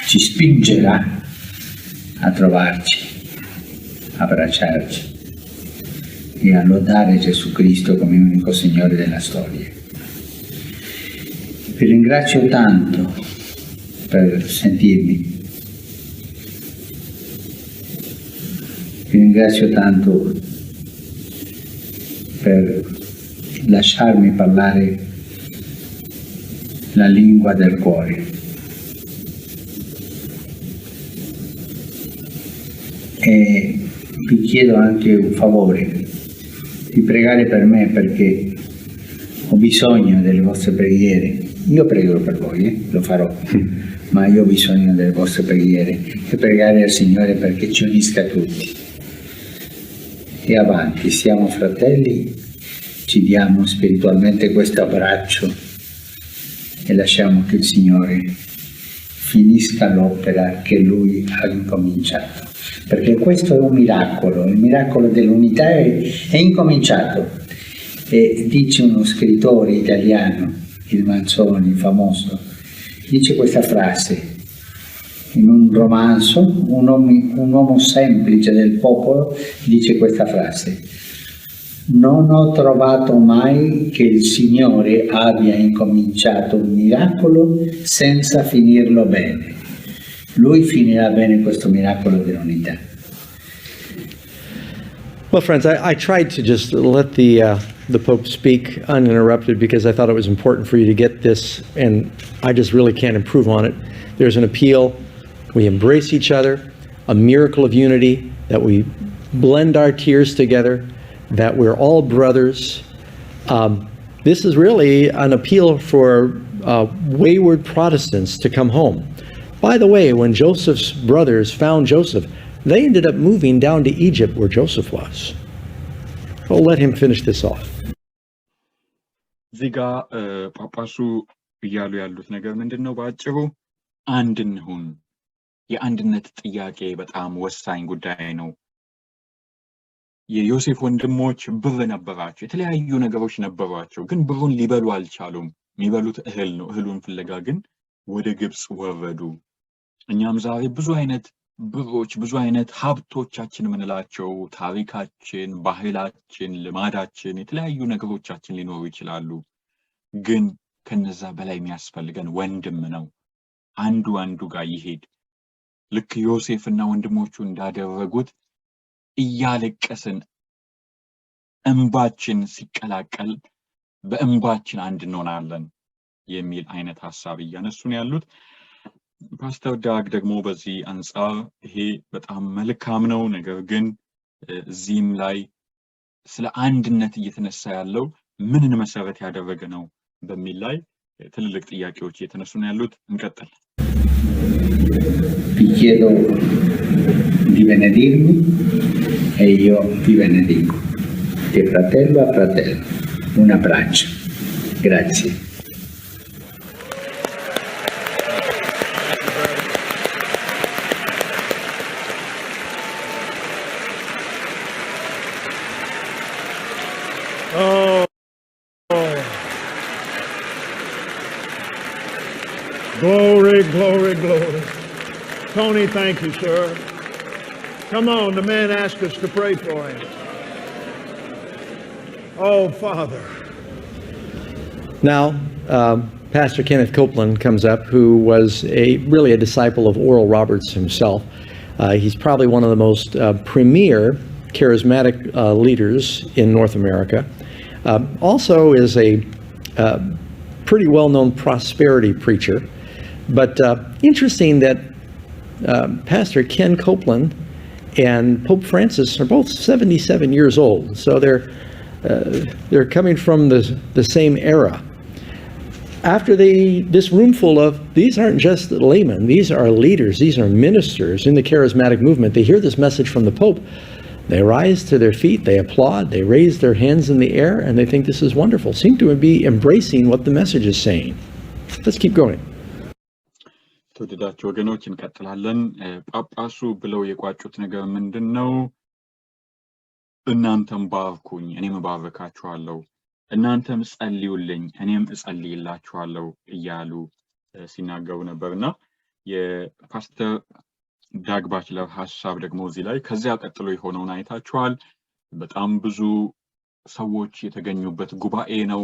ci spingerà a trovarci, abbracciarci e a lodare Gesù Cristo come unico Signore della storia. Vi ringrazio tanto per sentirmi. Vi ringrazio tanto per lasciarmi parlare la lingua del cuore. E vi chiedo anche un favore, di pregare per me, perché ho bisogno delle vostre preghiere. Io prego per voi, lo farò, ma io ho bisogno delle vostre preghiere e pregare al Signore perché ci unisca tutti. E avanti, siamo fratelli, ci diamo spiritualmente questo abbraccio e lasciamo che il Signore finisca l'opera che Lui ha incominciato. Perché questo è un miracolo, il miracolo dell'unità è incominciato. E dice uno scrittore italiano, il Manzoni, famoso, dice questa frase in un romanzo, un uomo semplice del popolo dice questa frase: non ho trovato mai che il Signore abbia incominciato un miracolo senza finirlo bene. Lui finirà bene questo miracolo dell'unità. Well, friends, I tried to just let the Pope speak uninterrupted because I thought it was important for you to get this, and I just really can't improve on it. There's an appeal. We embrace each other, a miracle of unity, that we blend our tears together, that we're all brothers. This is really an appeal for wayward Protestants to come home. By the way, when Joseph's brothers found Joseph, they ended up moving down to Egypt where Joseph was. We'll let him finish this off. እዚህ ጋ ጳጳሱ እያሉ ያሉት ነገር ምንድን ነው? በአጭሩ አንድ እንሁን። የአንድነት ጥያቄ በጣም ወሳኝ ጉዳይ ነው። የዮሴፍ ወንድሞች ብር ነበራቸው፣ የተለያዩ ነገሮች ነበሯቸው፣ ግን ብሩን ሊበሉ አልቻሉም። የሚበሉት እህል ነው። እህሉን ፍለጋ ግን ወደ ግብፅ ወረዱ። እኛም ዛሬ ብዙ አይነት ብሮች፣ ብዙ አይነት ሀብቶቻችን የምንላቸው ታሪካችን፣ ባህላችን፣ ልማዳችን፣ የተለያዩ ነገሮቻችን ሊኖሩ ይችላሉ። ግን ከነዛ በላይ የሚያስፈልገን ወንድም ነው። አንዱ አንዱ ጋር ይሄድ። ልክ ዮሴፍና ወንድሞቹ እንዳደረጉት እያለቀስን እንባችን ሲቀላቀል በእንባችን አንድ እንሆናለን የሚል አይነት ሀሳብ እያነሱ ነው ያሉት። ፓስተር ዳግ ደግሞ በዚህ አንጻር ይሄ በጣም መልካም ነው፣ ነገር ግን እዚህም ላይ ስለ አንድነት እየተነሳ ያለው ምንን መሰረት ያደረገ ነው በሚል ላይ ትልልቅ ጥያቄዎች እየተነሱ ነው ያሉት። እንቀጥል። Vi chiedo di benedirmi e io vi benedico. Di fratello a fratello. Un abbraccio. Grazie. Oh. Glory, glory, glory. Tony, thank you, sir. Come on, the man asked us to pray for him. Oh, Father. Now, Pastor Kenneth Copeland comes up, who was a really a disciple of Oral Roberts himself. He's probably one of the most premier charismatic leaders in North America. Also is a pretty well-known prosperity preacher. But interesting that Pastor Ken Copeland and Pope Francis are both 77 years old. So they're coming from the same era. After this room full of, these aren't just laymen, these are leaders, these are ministers in the charismatic movement. They hear this message from the Pope. They rise to their feet, they applaud, they raise their hands in the air, and they think this is wonderful. Seem to be embracing what the message is saying. Let's keep going. ተወደዳችሁ ወገኖች እንቀጥላለን። ጳጳሱ ብለው የቋጩት ነገር ምንድን ነው? እናንተም ባርኩኝ እኔም እባርካችኋለሁ፣ እናንተም ጸልዩልኝ እኔም እጸልይላችኋለሁ እያሉ ሲናገሩ ነበር። እና የፓስተር ዳግ ባችለር ሀሳብ ደግሞ እዚህ ላይ ከዚያ ቀጥሎ የሆነውን አይታችኋል። በጣም ብዙ ሰዎች የተገኙበት ጉባኤ ነው።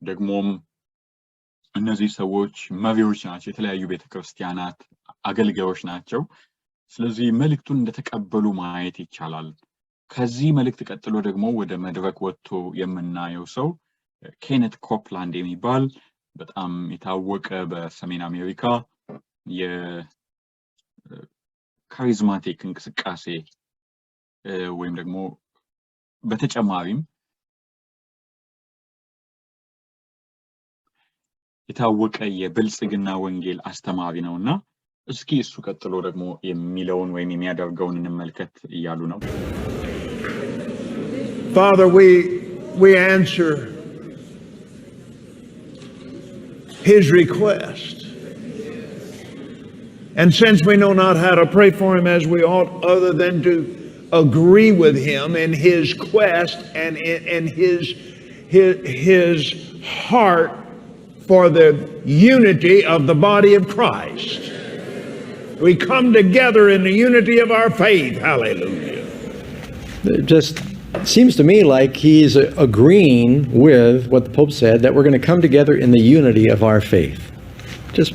ደግሞም እነዚህ ሰዎች መሪዎች ናቸው፣ የተለያዩ ቤተክርስቲያናት አገልጋዮች ናቸው። ስለዚህ መልእክቱን እንደተቀበሉ ማየት ይቻላል። ከዚህ መልእክት ቀጥሎ ደግሞ ወደ መድረክ ወጥቶ የምናየው ሰው ኬነት ኮፕላንድ የሚባል በጣም የታወቀ በሰሜን አሜሪካ የ charismatic እንቅስቃሴ ወይም ደግሞ በተጨማሪም የታወቀ የብልጽግና ወንጌል አስተማሪ ነው። እና እስኪ እሱ ቀጥሎ ደግሞ የሚለውን ወይም የሚያደርገውን እንመልከት እያሉ ነው። Father, we answer his request. And since we know not how to pray for him as we ought, other than to agree with him in his quest and in his heart for the unity of the body of Christ. We come together in the unity of our faith. Hallelujah. It just seems to me like he's agreeing with what the Pope said, that we're going to come together in the unity of our faith. Just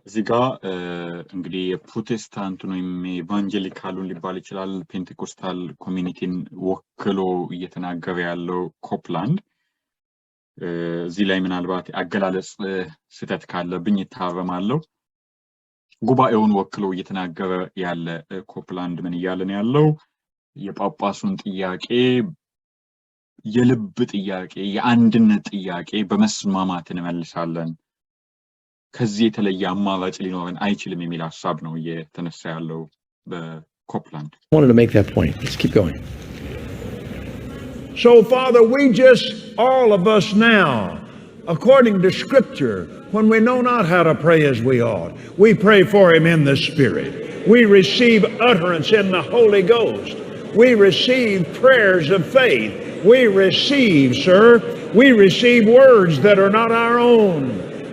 እዚህ ጋ እንግዲህ የፕሮቴስታንቱን ወይም የ evangelical ኡን ሊባል ይችላል፣ Pentecostal community ን ወክሎ እየተናገረ ያለው ኮፕላንድ፣ እዚህ ላይ ምናልባት አገላለጽ ስህተት ካለብኝ ይታረማለሁ። ጉባኤውን ወክሎ እየተናገረ ያለ ኮፕላንድ ምን እያለ ነው ያለው? የጳጳሱን ጥያቄ፣ የልብ ጥያቄ፣ የአንድነት ጥያቄ በመስማማት እንመልሳለን፣ ከዚህ የተለየ አማራጭ ሊኖረን አይችልም የሚል ሀሳብ ነው እየተነሳ ያለው በኮፕላንድ። Wanted to make that point. Let's keep going. So, Father, we just, all of us now, according to Scripture, when we know not how to pray as we ought, we pray for him in the Spirit. We receive utterance in the Holy Ghost. We receive prayers of faith. We receive, sir, we receive words that are not our own.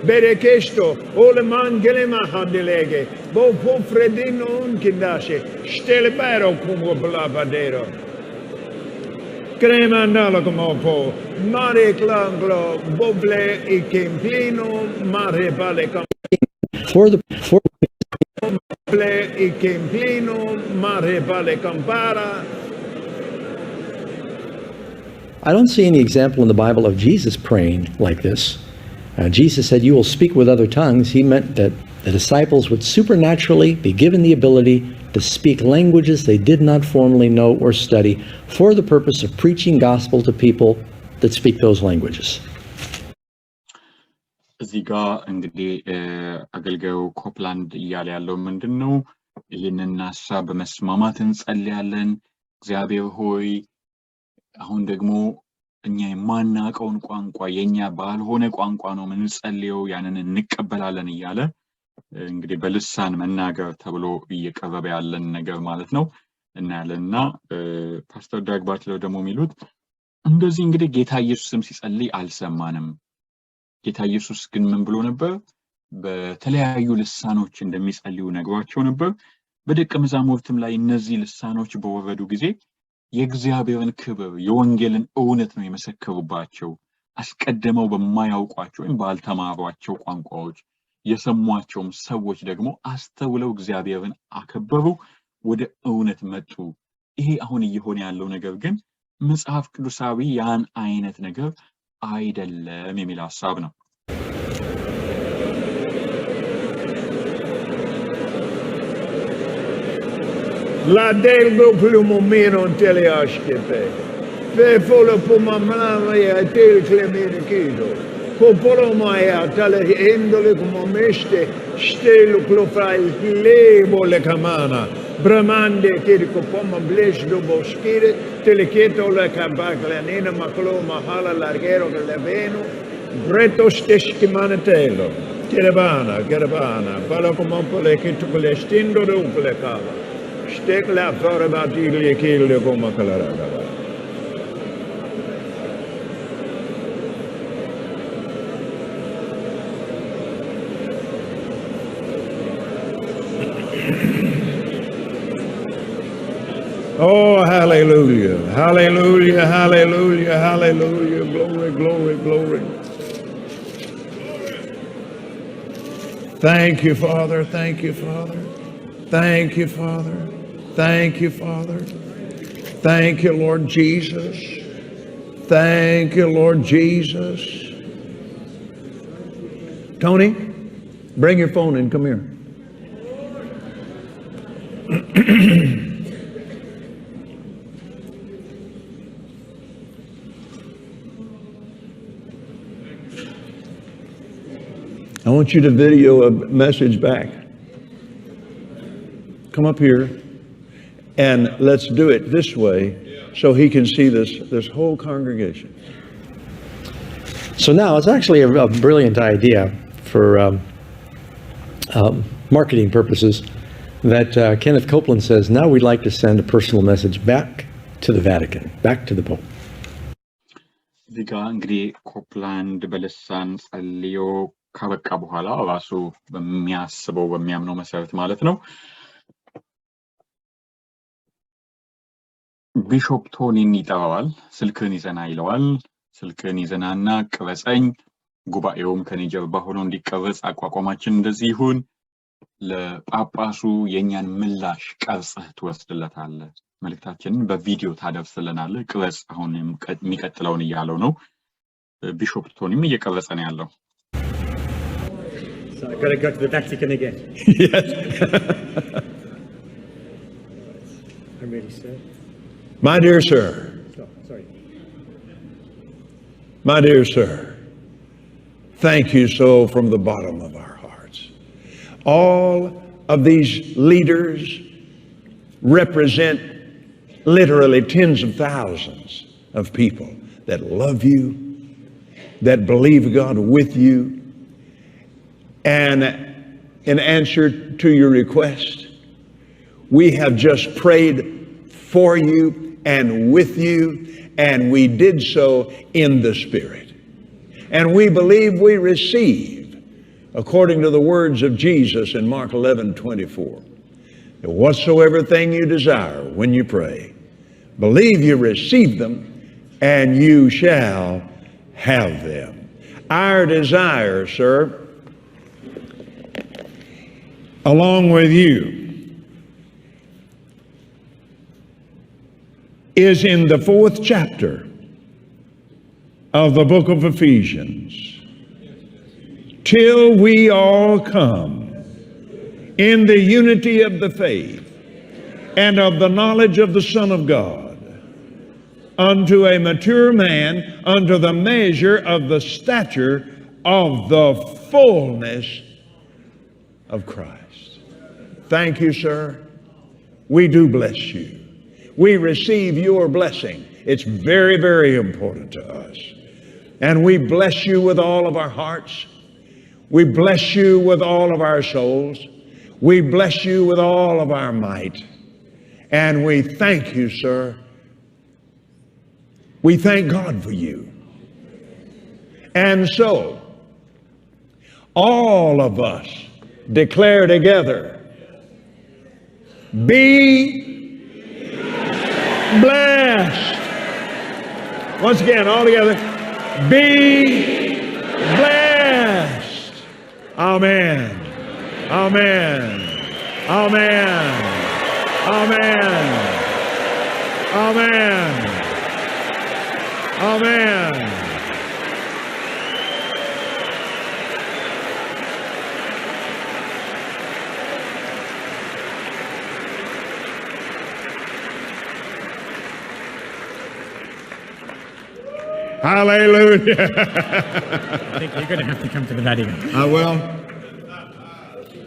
Berekesto, olemangelema handelege, bo pofredino unkindashe, stelebero como blabadero. Cremandalo como po, mare clanglo, boble e kemplino, mare pale For the for cample e kemplino, mare pale campara. I don't see any example in the Bible of Jesus praying like this. Jesus said, "You will speak with other tongues." He meant that the disciples would supernaturally be given the ability to speak languages they did not formerly know or study for the purpose of preaching gospel to people that speak those languages. እዚህ ጋር እንግዲህ አገልጋዩ ኮፕላንድ እያለ ያለው ምንድን ነው? ይህንን ሀሳብ በመስማማት እንጸልያለን። እግዚአብሔር ሆይ፣ አሁን ደግሞ እኛ የማናውቀውን ቋንቋ፣ የኛ ባልሆነ ቋንቋ ነው የምንጸልየው፣ ያንን እንቀበላለን እያለ እንግዲህ በልሳን መናገር ተብሎ እየቀረበ ያለን ነገር ማለት ነው እናያለን። እና ፓስተር ዳግ ባችለር ደግሞ የሚሉት እንደዚህ እንግዲህ ጌታ ኢየሱስም ሲጸልይ አልሰማንም። ጌታ ኢየሱስ ግን ምን ብሎ ነበር? በተለያዩ ልሳኖች እንደሚጸልዩ ነግሯቸው ነበር። በደቀ መዛሙርትም ላይ እነዚህ ልሳኖች በወረዱ ጊዜ የእግዚአብሔርን ክብር፣ የወንጌልን እውነት ነው የመሰከሩባቸው። አስቀድመው በማያውቋቸው ወይም ባልተማሯቸው ቋንቋዎች የሰሟቸውም ሰዎች ደግሞ አስተውለው እግዚአብሔርን አከበሩ፣ ወደ እውነት መጡ። ይሄ አሁን እየሆነ ያለው ነገር ግን መጽሐፍ ቅዱሳዊ ያን አይነት ነገር አይደለም የሚል ሀሳብ ነው። La delgo plumomino teleaskepe. Fe folo pumamlama tel clemene kido. Kopolomaya tale endole como meste stelo clofrail lebo le kamana. Bramande kirko poma bles do boskire teleketo le campaclanina maclo mahala largero che le veno breto steschimanetelo. Kerebana, kerebana, palo como pole che tu colestindo do pole cava. Oh, hallelujah, hallelujah, hallelujah, hallelujah, glory, glory, glory. Thank you, Father, thank you, Father, thank you, Father, thank you, Father. Thank you, Lord Jesus. Thank you, Lord Jesus. Tony, bring your phone and come here. I want you to video a message back. Come up here and let's do it this way so he can see this whole congregation. So now it's actually a brilliant idea for marketing purposes that Kenneth Copeland says, now we'd like to send a personal message back to the Vatican, back to the Pope. እዚህ ጋ እንግዲህ ኮፕላንድ በልሳን ጸልዮ ካበቃ በኋላ ራሱ በሚያስበው በሚያምነው መሰረት ማለት ነው Bishop ቶኒን ይጠራዋል። ስልክህን ይዘና ይለዋል። ስልክህን ይዘናና ቅረጸኝ፣ ጉባኤውም ከኔ ጀርባ ሆኖ እንዲቀረጽ አቋቋማችን እንደዚህ ይሁን፣ ለጳጳሱ የኛን ምላሽ ቀርጸህ ትወስድለታለህ፣ መልእክታችንን በቪዲዮ ታደርስልናለህ፣ ቅረጽ አሁን የሚቀጥለውን እያለው ነው። Bishop ቶኒም እየቀረጸ ነው ያለው። So I've got to go to the Vatican again. Yes. I'm ready, sir. My dear sir. Oh, sorry. My dear sir, thank you so from the bottom of our hearts. All of these leaders represent literally tens of thousands of people that love you, that believe God with you, and in answer to your request, we have just prayed for you and with you, and we did so in the Spirit. And we believe we receive, according to the words of Jesus in Mark 11:24, that whatsoever thing you desire when you pray, believe you receive them, and you shall have them. Our desire, sir, along with you, is in the 4th chapter of the book of Ephesians. Till we all come in the unity of the faith and of the knowledge of the Son of God, unto a mature man, unto the measure of the stature of the fullness of Christ. Thank you, sir. We do bless you. We receive your blessing. It's very, very important to us. And we bless you with all of our hearts. We bless you with all of our souls. We bless you with all of our might. And we thank you, sir. We thank God for you. And so, all of us declare together, be blessed. Once again, all together, be blessed. Amen. Amen. Amen. Amen. Amen. Amen. Hallelujah. I think you're going to have to come to the Vatican. I will.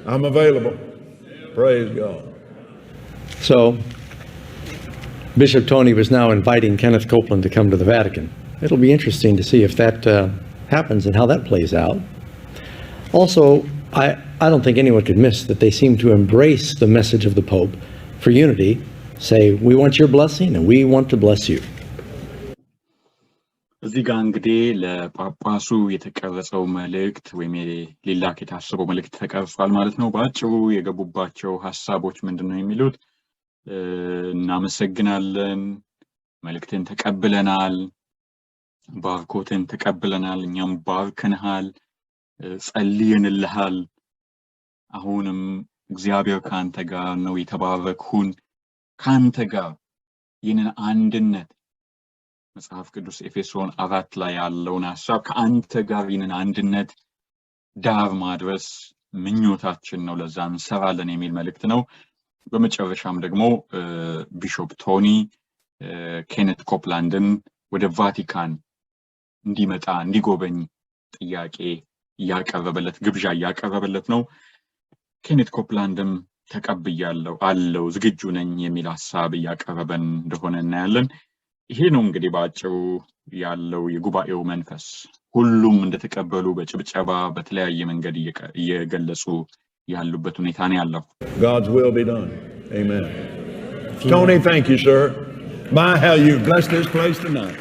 I'm available. Praise God. So, Bishop Tony was now inviting Kenneth Copeland to come to the Vatican. It'll be interesting to see if that happens and how that plays out. Also, I don't think anyone could miss that they seem to embrace the message of the Pope for unity say, "We want your blessing and we want to bless you." እዚህ ጋር እንግዲህ ለጳጳሱ የተቀረጸው መልእክት ወይም ሊላክ የታሰበው መልእክት ተቀርጿል ማለት ነው። በአጭሩ የገቡባቸው ሀሳቦች ምንድን ነው የሚሉት? እናመሰግናለን፣ መልእክትን ተቀብለናል፣ ባርኮትን ተቀብለናል፣ እኛም ባርከንሃል፣ ጸልየንልሃል። አሁንም እግዚአብሔር ከአንተ ጋር ነው፣ የተባረክ ሁን፣ ከአንተ ጋር ይህንን አንድነት መጽሐፍ ቅዱስ ኤፌሶን 4 ላይ ያለውን ሀሳብ ከአንተ ጋር ይህንን አንድነት ዳር ማድረስ ምኞታችን ነው፣ ለዛ እንሰራለን የሚል መልእክት ነው። በመጨረሻም ደግሞ Bishop ቶኒ ኬነት ኮፕላንድን ወደ ቫቲካን እንዲመጣ እንዲጎበኝ ጥያቄ እያቀረበለት ግብዣ እያቀረበለት ነው። ኬኔት ኮፕላንድም ተቀብያለሁ አለው ዝግጁ ነኝ የሚል ሀሳብ እያቀረበን እንደሆነ እናያለን። ይሄ ነው እንግዲህ በአጭሩ ያለው የጉባኤው መንፈስ። ሁሉም እንደተቀበሉ በጭብጨባ በተለያየ መንገድ እየገለጹ ያሉበት ሁኔታ ነው ያለው። God's will be done. Amen. Tony, thank you, sir. My, how you've blessed this place tonight.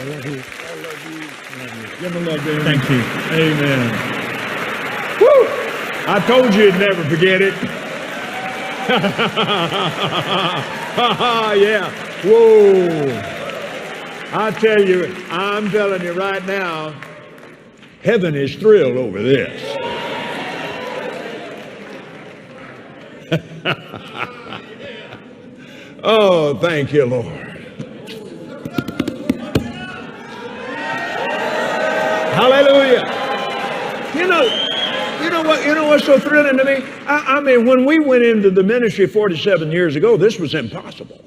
I love you. Give him a love, Danny. Thank you. Amen. Woo! I told you you'd never forget it. Yeah. Whoa. I tell you, I'm telling you right now, heaven is thrilled over this. Oh, thank you, Lord. Hallelujah. You know what's so thrilling to me? I mean, when we went into the ministry 47 years ago, this was impossible.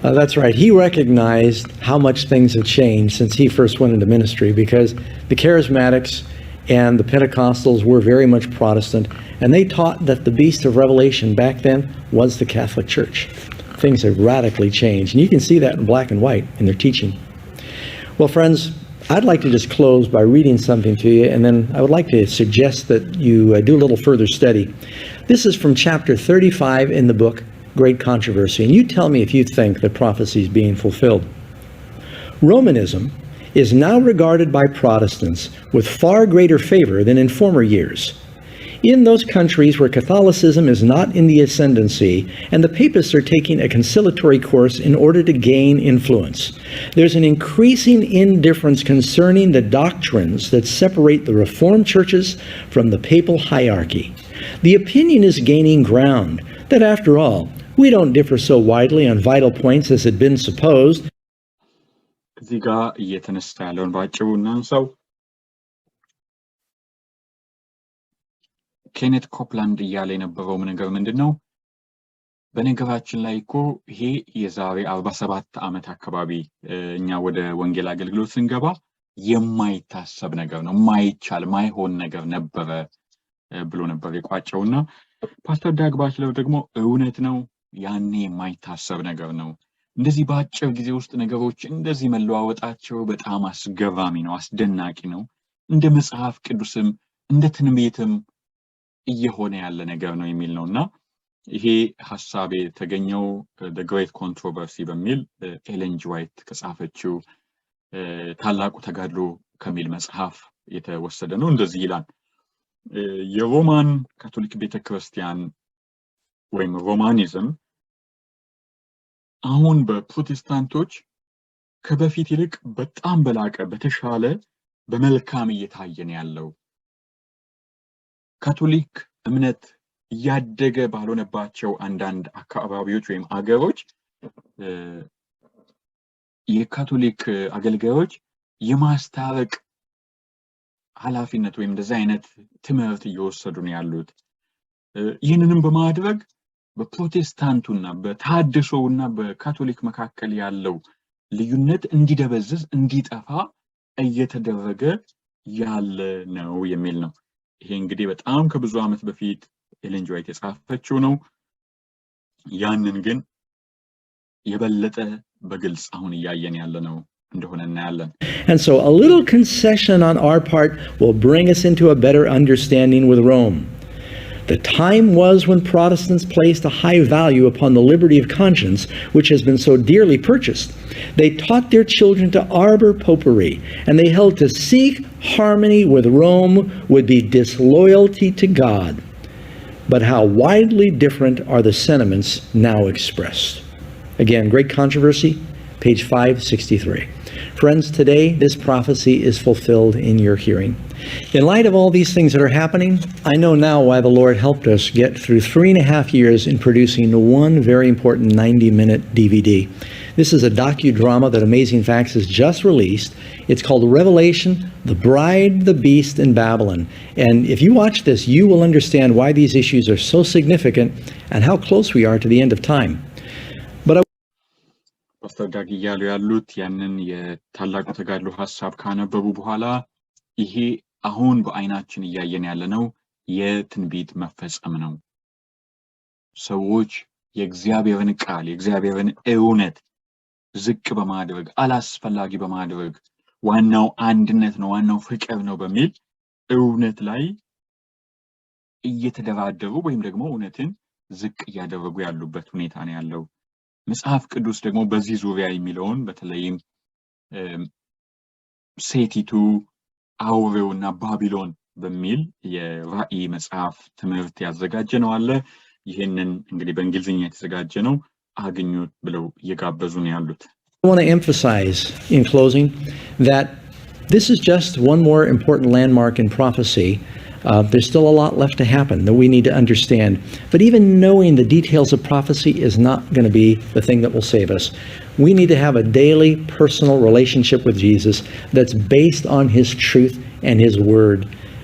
That's right. He recognized how much things have changed since he first went into ministry, because the Charismatics and the Pentecostals were very much Protestant, and they taught that the beast of Revelation back then was the Catholic Church. Things have radically changed, and you can see that in black and white in their teaching. Well, friends, I'd like to just close by reading something to you, and then I would like to suggest that you do a little further study. This is from chapter 35 in the book, Great Controversy, and you tell me if you think that prophecy is being fulfilled. Romanism is now regarded by Protestants with far greater favor than in former years. In those countries where Catholicism is not in the ascendancy and the papists are taking a conciliatory course in order to gain influence, there's an increasing indifference concerning the doctrines that separate the Reformed churches from the papal hierarchy. The opinion is gaining ground that, after all, we don't differ so widely on vital points as had been supposed. እዚህ ጋር እየተነሳ ያለውን ባጭሩ እናንሳው። ኬኔት ኮፕላንድ እያለ የነበረው ነገር ምንድን ነው? በነገራችን ላይ እኮ ይሄ የዛሬ 47 ዓመት አካባቢ እኛ ወደ ወንጌል አገልግሎት ስንገባ የማይታሰብ ነገር ነው፣ የማይቻል ማይሆን ነገር ነበረ ብሎ ነበር የቋጨውና ፓስተር ዳግ ባችለር ደግሞ እውነት ነው፣ ያኔ የማይታሰብ ነገር ነው። እንደዚህ በአጭር ጊዜ ውስጥ ነገሮች እንደዚህ መለዋወጣቸው በጣም አስገራሚ ነው፣ አስደናቂ ነው። እንደ መጽሐፍ ቅዱስም እንደ ትንቢትም እየሆነ ያለ ነገር ነው የሚል ነውና ይሄ ሐሳብ የተገኘው The Great Controversy በሚል ኤለን ጂ ዋይት ከጻፈችው ታላቁ ተጋድሎ ከሚል መጽሐፍ የተወሰደ ነው። እንደዚህ ይላል። የሮማን ካቶሊክ ቤተክርስቲያን ወይም ሮማኒዝም አሁን በፕሮቴስታንቶች ከበፊት ይልቅ በጣም በላቀ በተሻለ በመልካም እየታየ ነው ያለው። ካቶሊክ እምነት እያደገ ባልሆነባቸው አንዳንድ አካባቢዎች ወይም አገሮች የካቶሊክ አገልጋዮች የማስታረቅ ኃላፊነት ወይም እንደዚህ አይነት ትምህርት እየወሰዱ ነው ያሉት። ይህንንም በማድረግ በፕሮቴስታንቱና በታድሶውና በካቶሊክ መካከል ያለው ልዩነት እንዲደበዝዝ እንዲጠፋ እየተደረገ ያለ ነው የሚል ነው። ይሄ እንግዲህ በጣም ከብዙ ዓመት በፊት ኤለን ጂ ዋይት የጻፈችው ነው። ያንን ግን የበለጠ በግልጽ አሁን እያየን ያለ ነው እንደሆነ እናያለን። And so a little concession on our part will bring us into a better understanding with Rome. The time was when Protestants placed a high value upon the liberty of conscience, which has been so dearly purchased. They taught their children to arbor popery, and they held to seek harmony with Rome would be disloyalty to God. But how widely different are the sentiments now expressed? Again, Great Controversy, page 563. Friends, today this prophecy is fulfilled in your hearing. In light of all these things that are happening, I know now why the Lord helped us get through 3.5 years in producing one very important 90-minute DVD. This is a docudrama that Amazing Facts has just released. It's called Revelation, The Bride, the Beast, and Babylon. And if you watch this, you will understand why these issues are so significant and how close we are to the end of time. But I ፓስተር ዳግ እያሉ ያሉት ያንን የታላቁ ተጋድሎ ሀሳብ ካነበቡ በኋላ ይሄ አሁን በአይናችን እያየን ያለነው የትንቢት መፈጸም ነው። ሰዎች የእግዚአብሔርን ቃል፣ የእግዚአብሔርን እውነት ዝቅ በማድረግ፣ አላስፈላጊ በማድረግ፣ ዋናው አንድነት ነው፣ ዋናው ፍቅር ነው በሚል እውነት ላይ እየተደራደሩ ወይም ደግሞ እውነትን ዝቅ እያደረጉ ያሉበት ሁኔታ ነው ያለው። መጽሐፍ ቅዱስ ደግሞ በዚህ ዙሪያ የሚለውን፣ በተለይም ሴቲቱ፣ አውሬውና ባቢሎን በሚል የራእይ መጽሐፍ ትምህርት ያዘጋጀ ነው አለ። ይህንን እንግዲህ በእንግሊዝኛ የተዘጋጀ ነው፣ አግኙት ብለው እየጋበዙ ነው ያሉት። I want to emphasize in closing that this is just one more important landmark in prophecy. There's still a lot left to happen that we need to understand. But even knowing the details of prophecy is not going to be the thing that will save us. We need to have a daily personal relationship with Jesus that's based on his truth and his word.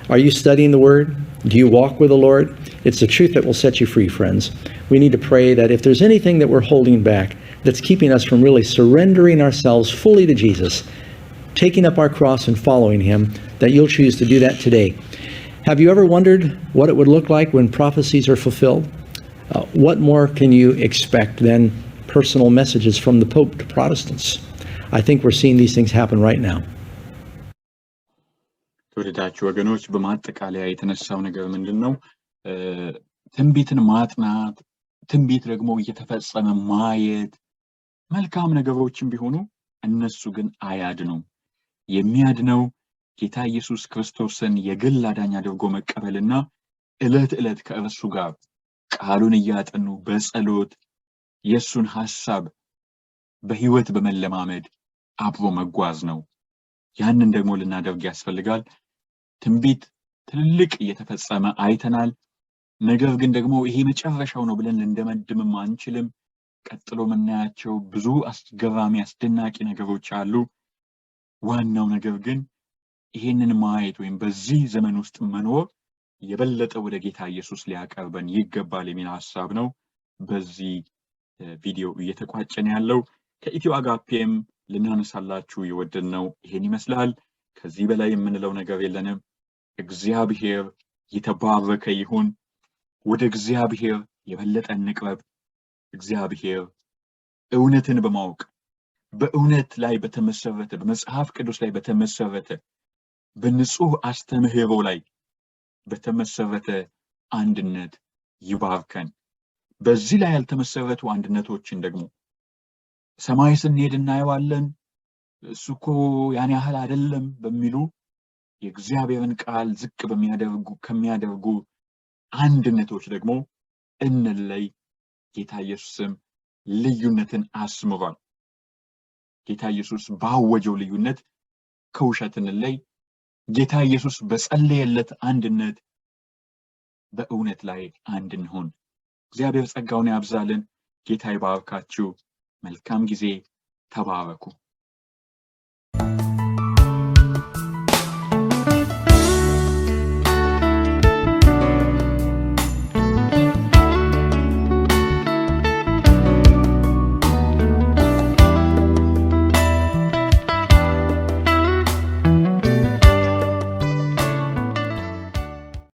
Are you studying the word? Do you walk with the Lord? It's the truth that will set you free, friends. We need to pray that if there's anything that we're holding back that's keeping us from really surrendering ourselves fully to Jesus, taking up our cross and following him, that you'll choose to do that today. Have you ever wondered what it would look like when prophecies are fulfilled? What more can you expect than personal messages from the Pope to Protestants? I think we're seeing these things happen right now. ተወደዳችሁ ወገኖች፣ በማጠቃለያ የተነሳው ነገር ምንድን ነው? ትንቢትን ማጥናት፣ ትንቢት ደግሞ እየተፈጸመ ማየት መልካም ነገሮችን ቢሆኑ እነሱ ግን አያድኑም። የሚያድነው ጌታ ኢየሱስ ክርስቶስን የግል አዳኝ አድርጎ መቀበልና ዕለት ዕለት ከእርሱ ጋር ቃሉን እያጠኑ፣ በጸሎት የእሱን ሐሳብ በህይወት በመለማመድ አብሮ መጓዝ ነው። ያንን ደግሞ ልናደርግ ያስፈልጋል። ትንቢት ትልልቅ እየተፈጸመ አይተናል። ነገር ግን ደግሞ ይሄ መጨረሻው ነው ብለን ልንደመድምም አንችልም። ቀጥሎ የምናያቸው ብዙ አስገራሚ፣ አስደናቂ ነገሮች አሉ። ዋናው ነገር ግን ይሄንን ማየት ወይም በዚህ ዘመን ውስጥ መኖር የበለጠ ወደ ጌታ ኢየሱስ ሊያቀርበን ይገባል የሚል ሀሳብ ነው በዚህ ቪዲዮ እየተቋጨን ያለው። ከኢትዮ አጋፔም ልናነሳላችሁ የወደድነው ይሄን ይመስላል። ከዚህ በላይ የምንለው ነገር የለንም። እግዚአብሔር የተባረከ ይሁን። ወደ እግዚአብሔር የበለጠ እንቅረብ። እግዚአብሔር እውነትን በማወቅ፣ በእውነት ላይ በተመሰረተ፣ በመጽሐፍ ቅዱስ ላይ በተመሰረተ፣ በንጹህ አስተምህሮ ላይ በተመሰረተ አንድነት ይባርከን። በዚህ ላይ ያልተመሰረቱ አንድነቶችን ደግሞ ሰማይ ስንሄድ እናየዋለን፣ እሱ እኮ ያን ያህል አይደለም በሚሉ፣ የእግዚአብሔርን ቃል ዝቅ በሚያደርጉ ከሚያደርጉ አንድነቶች ደግሞ እንለይ። ጌታ ኢየሱስም ልዩነትን አስምሯል። ጌታ ኢየሱስ ባወጀው ልዩነት ከውሸት እንለይ። ጌታ ኢየሱስ በጸለየለት አንድነት በእውነት ላይ አንድ እንሁን። እግዚአብሔር ጸጋውን ያብዛልን። ጌታ ይባርካችሁ። መልካም ጊዜ። ተባረኩ።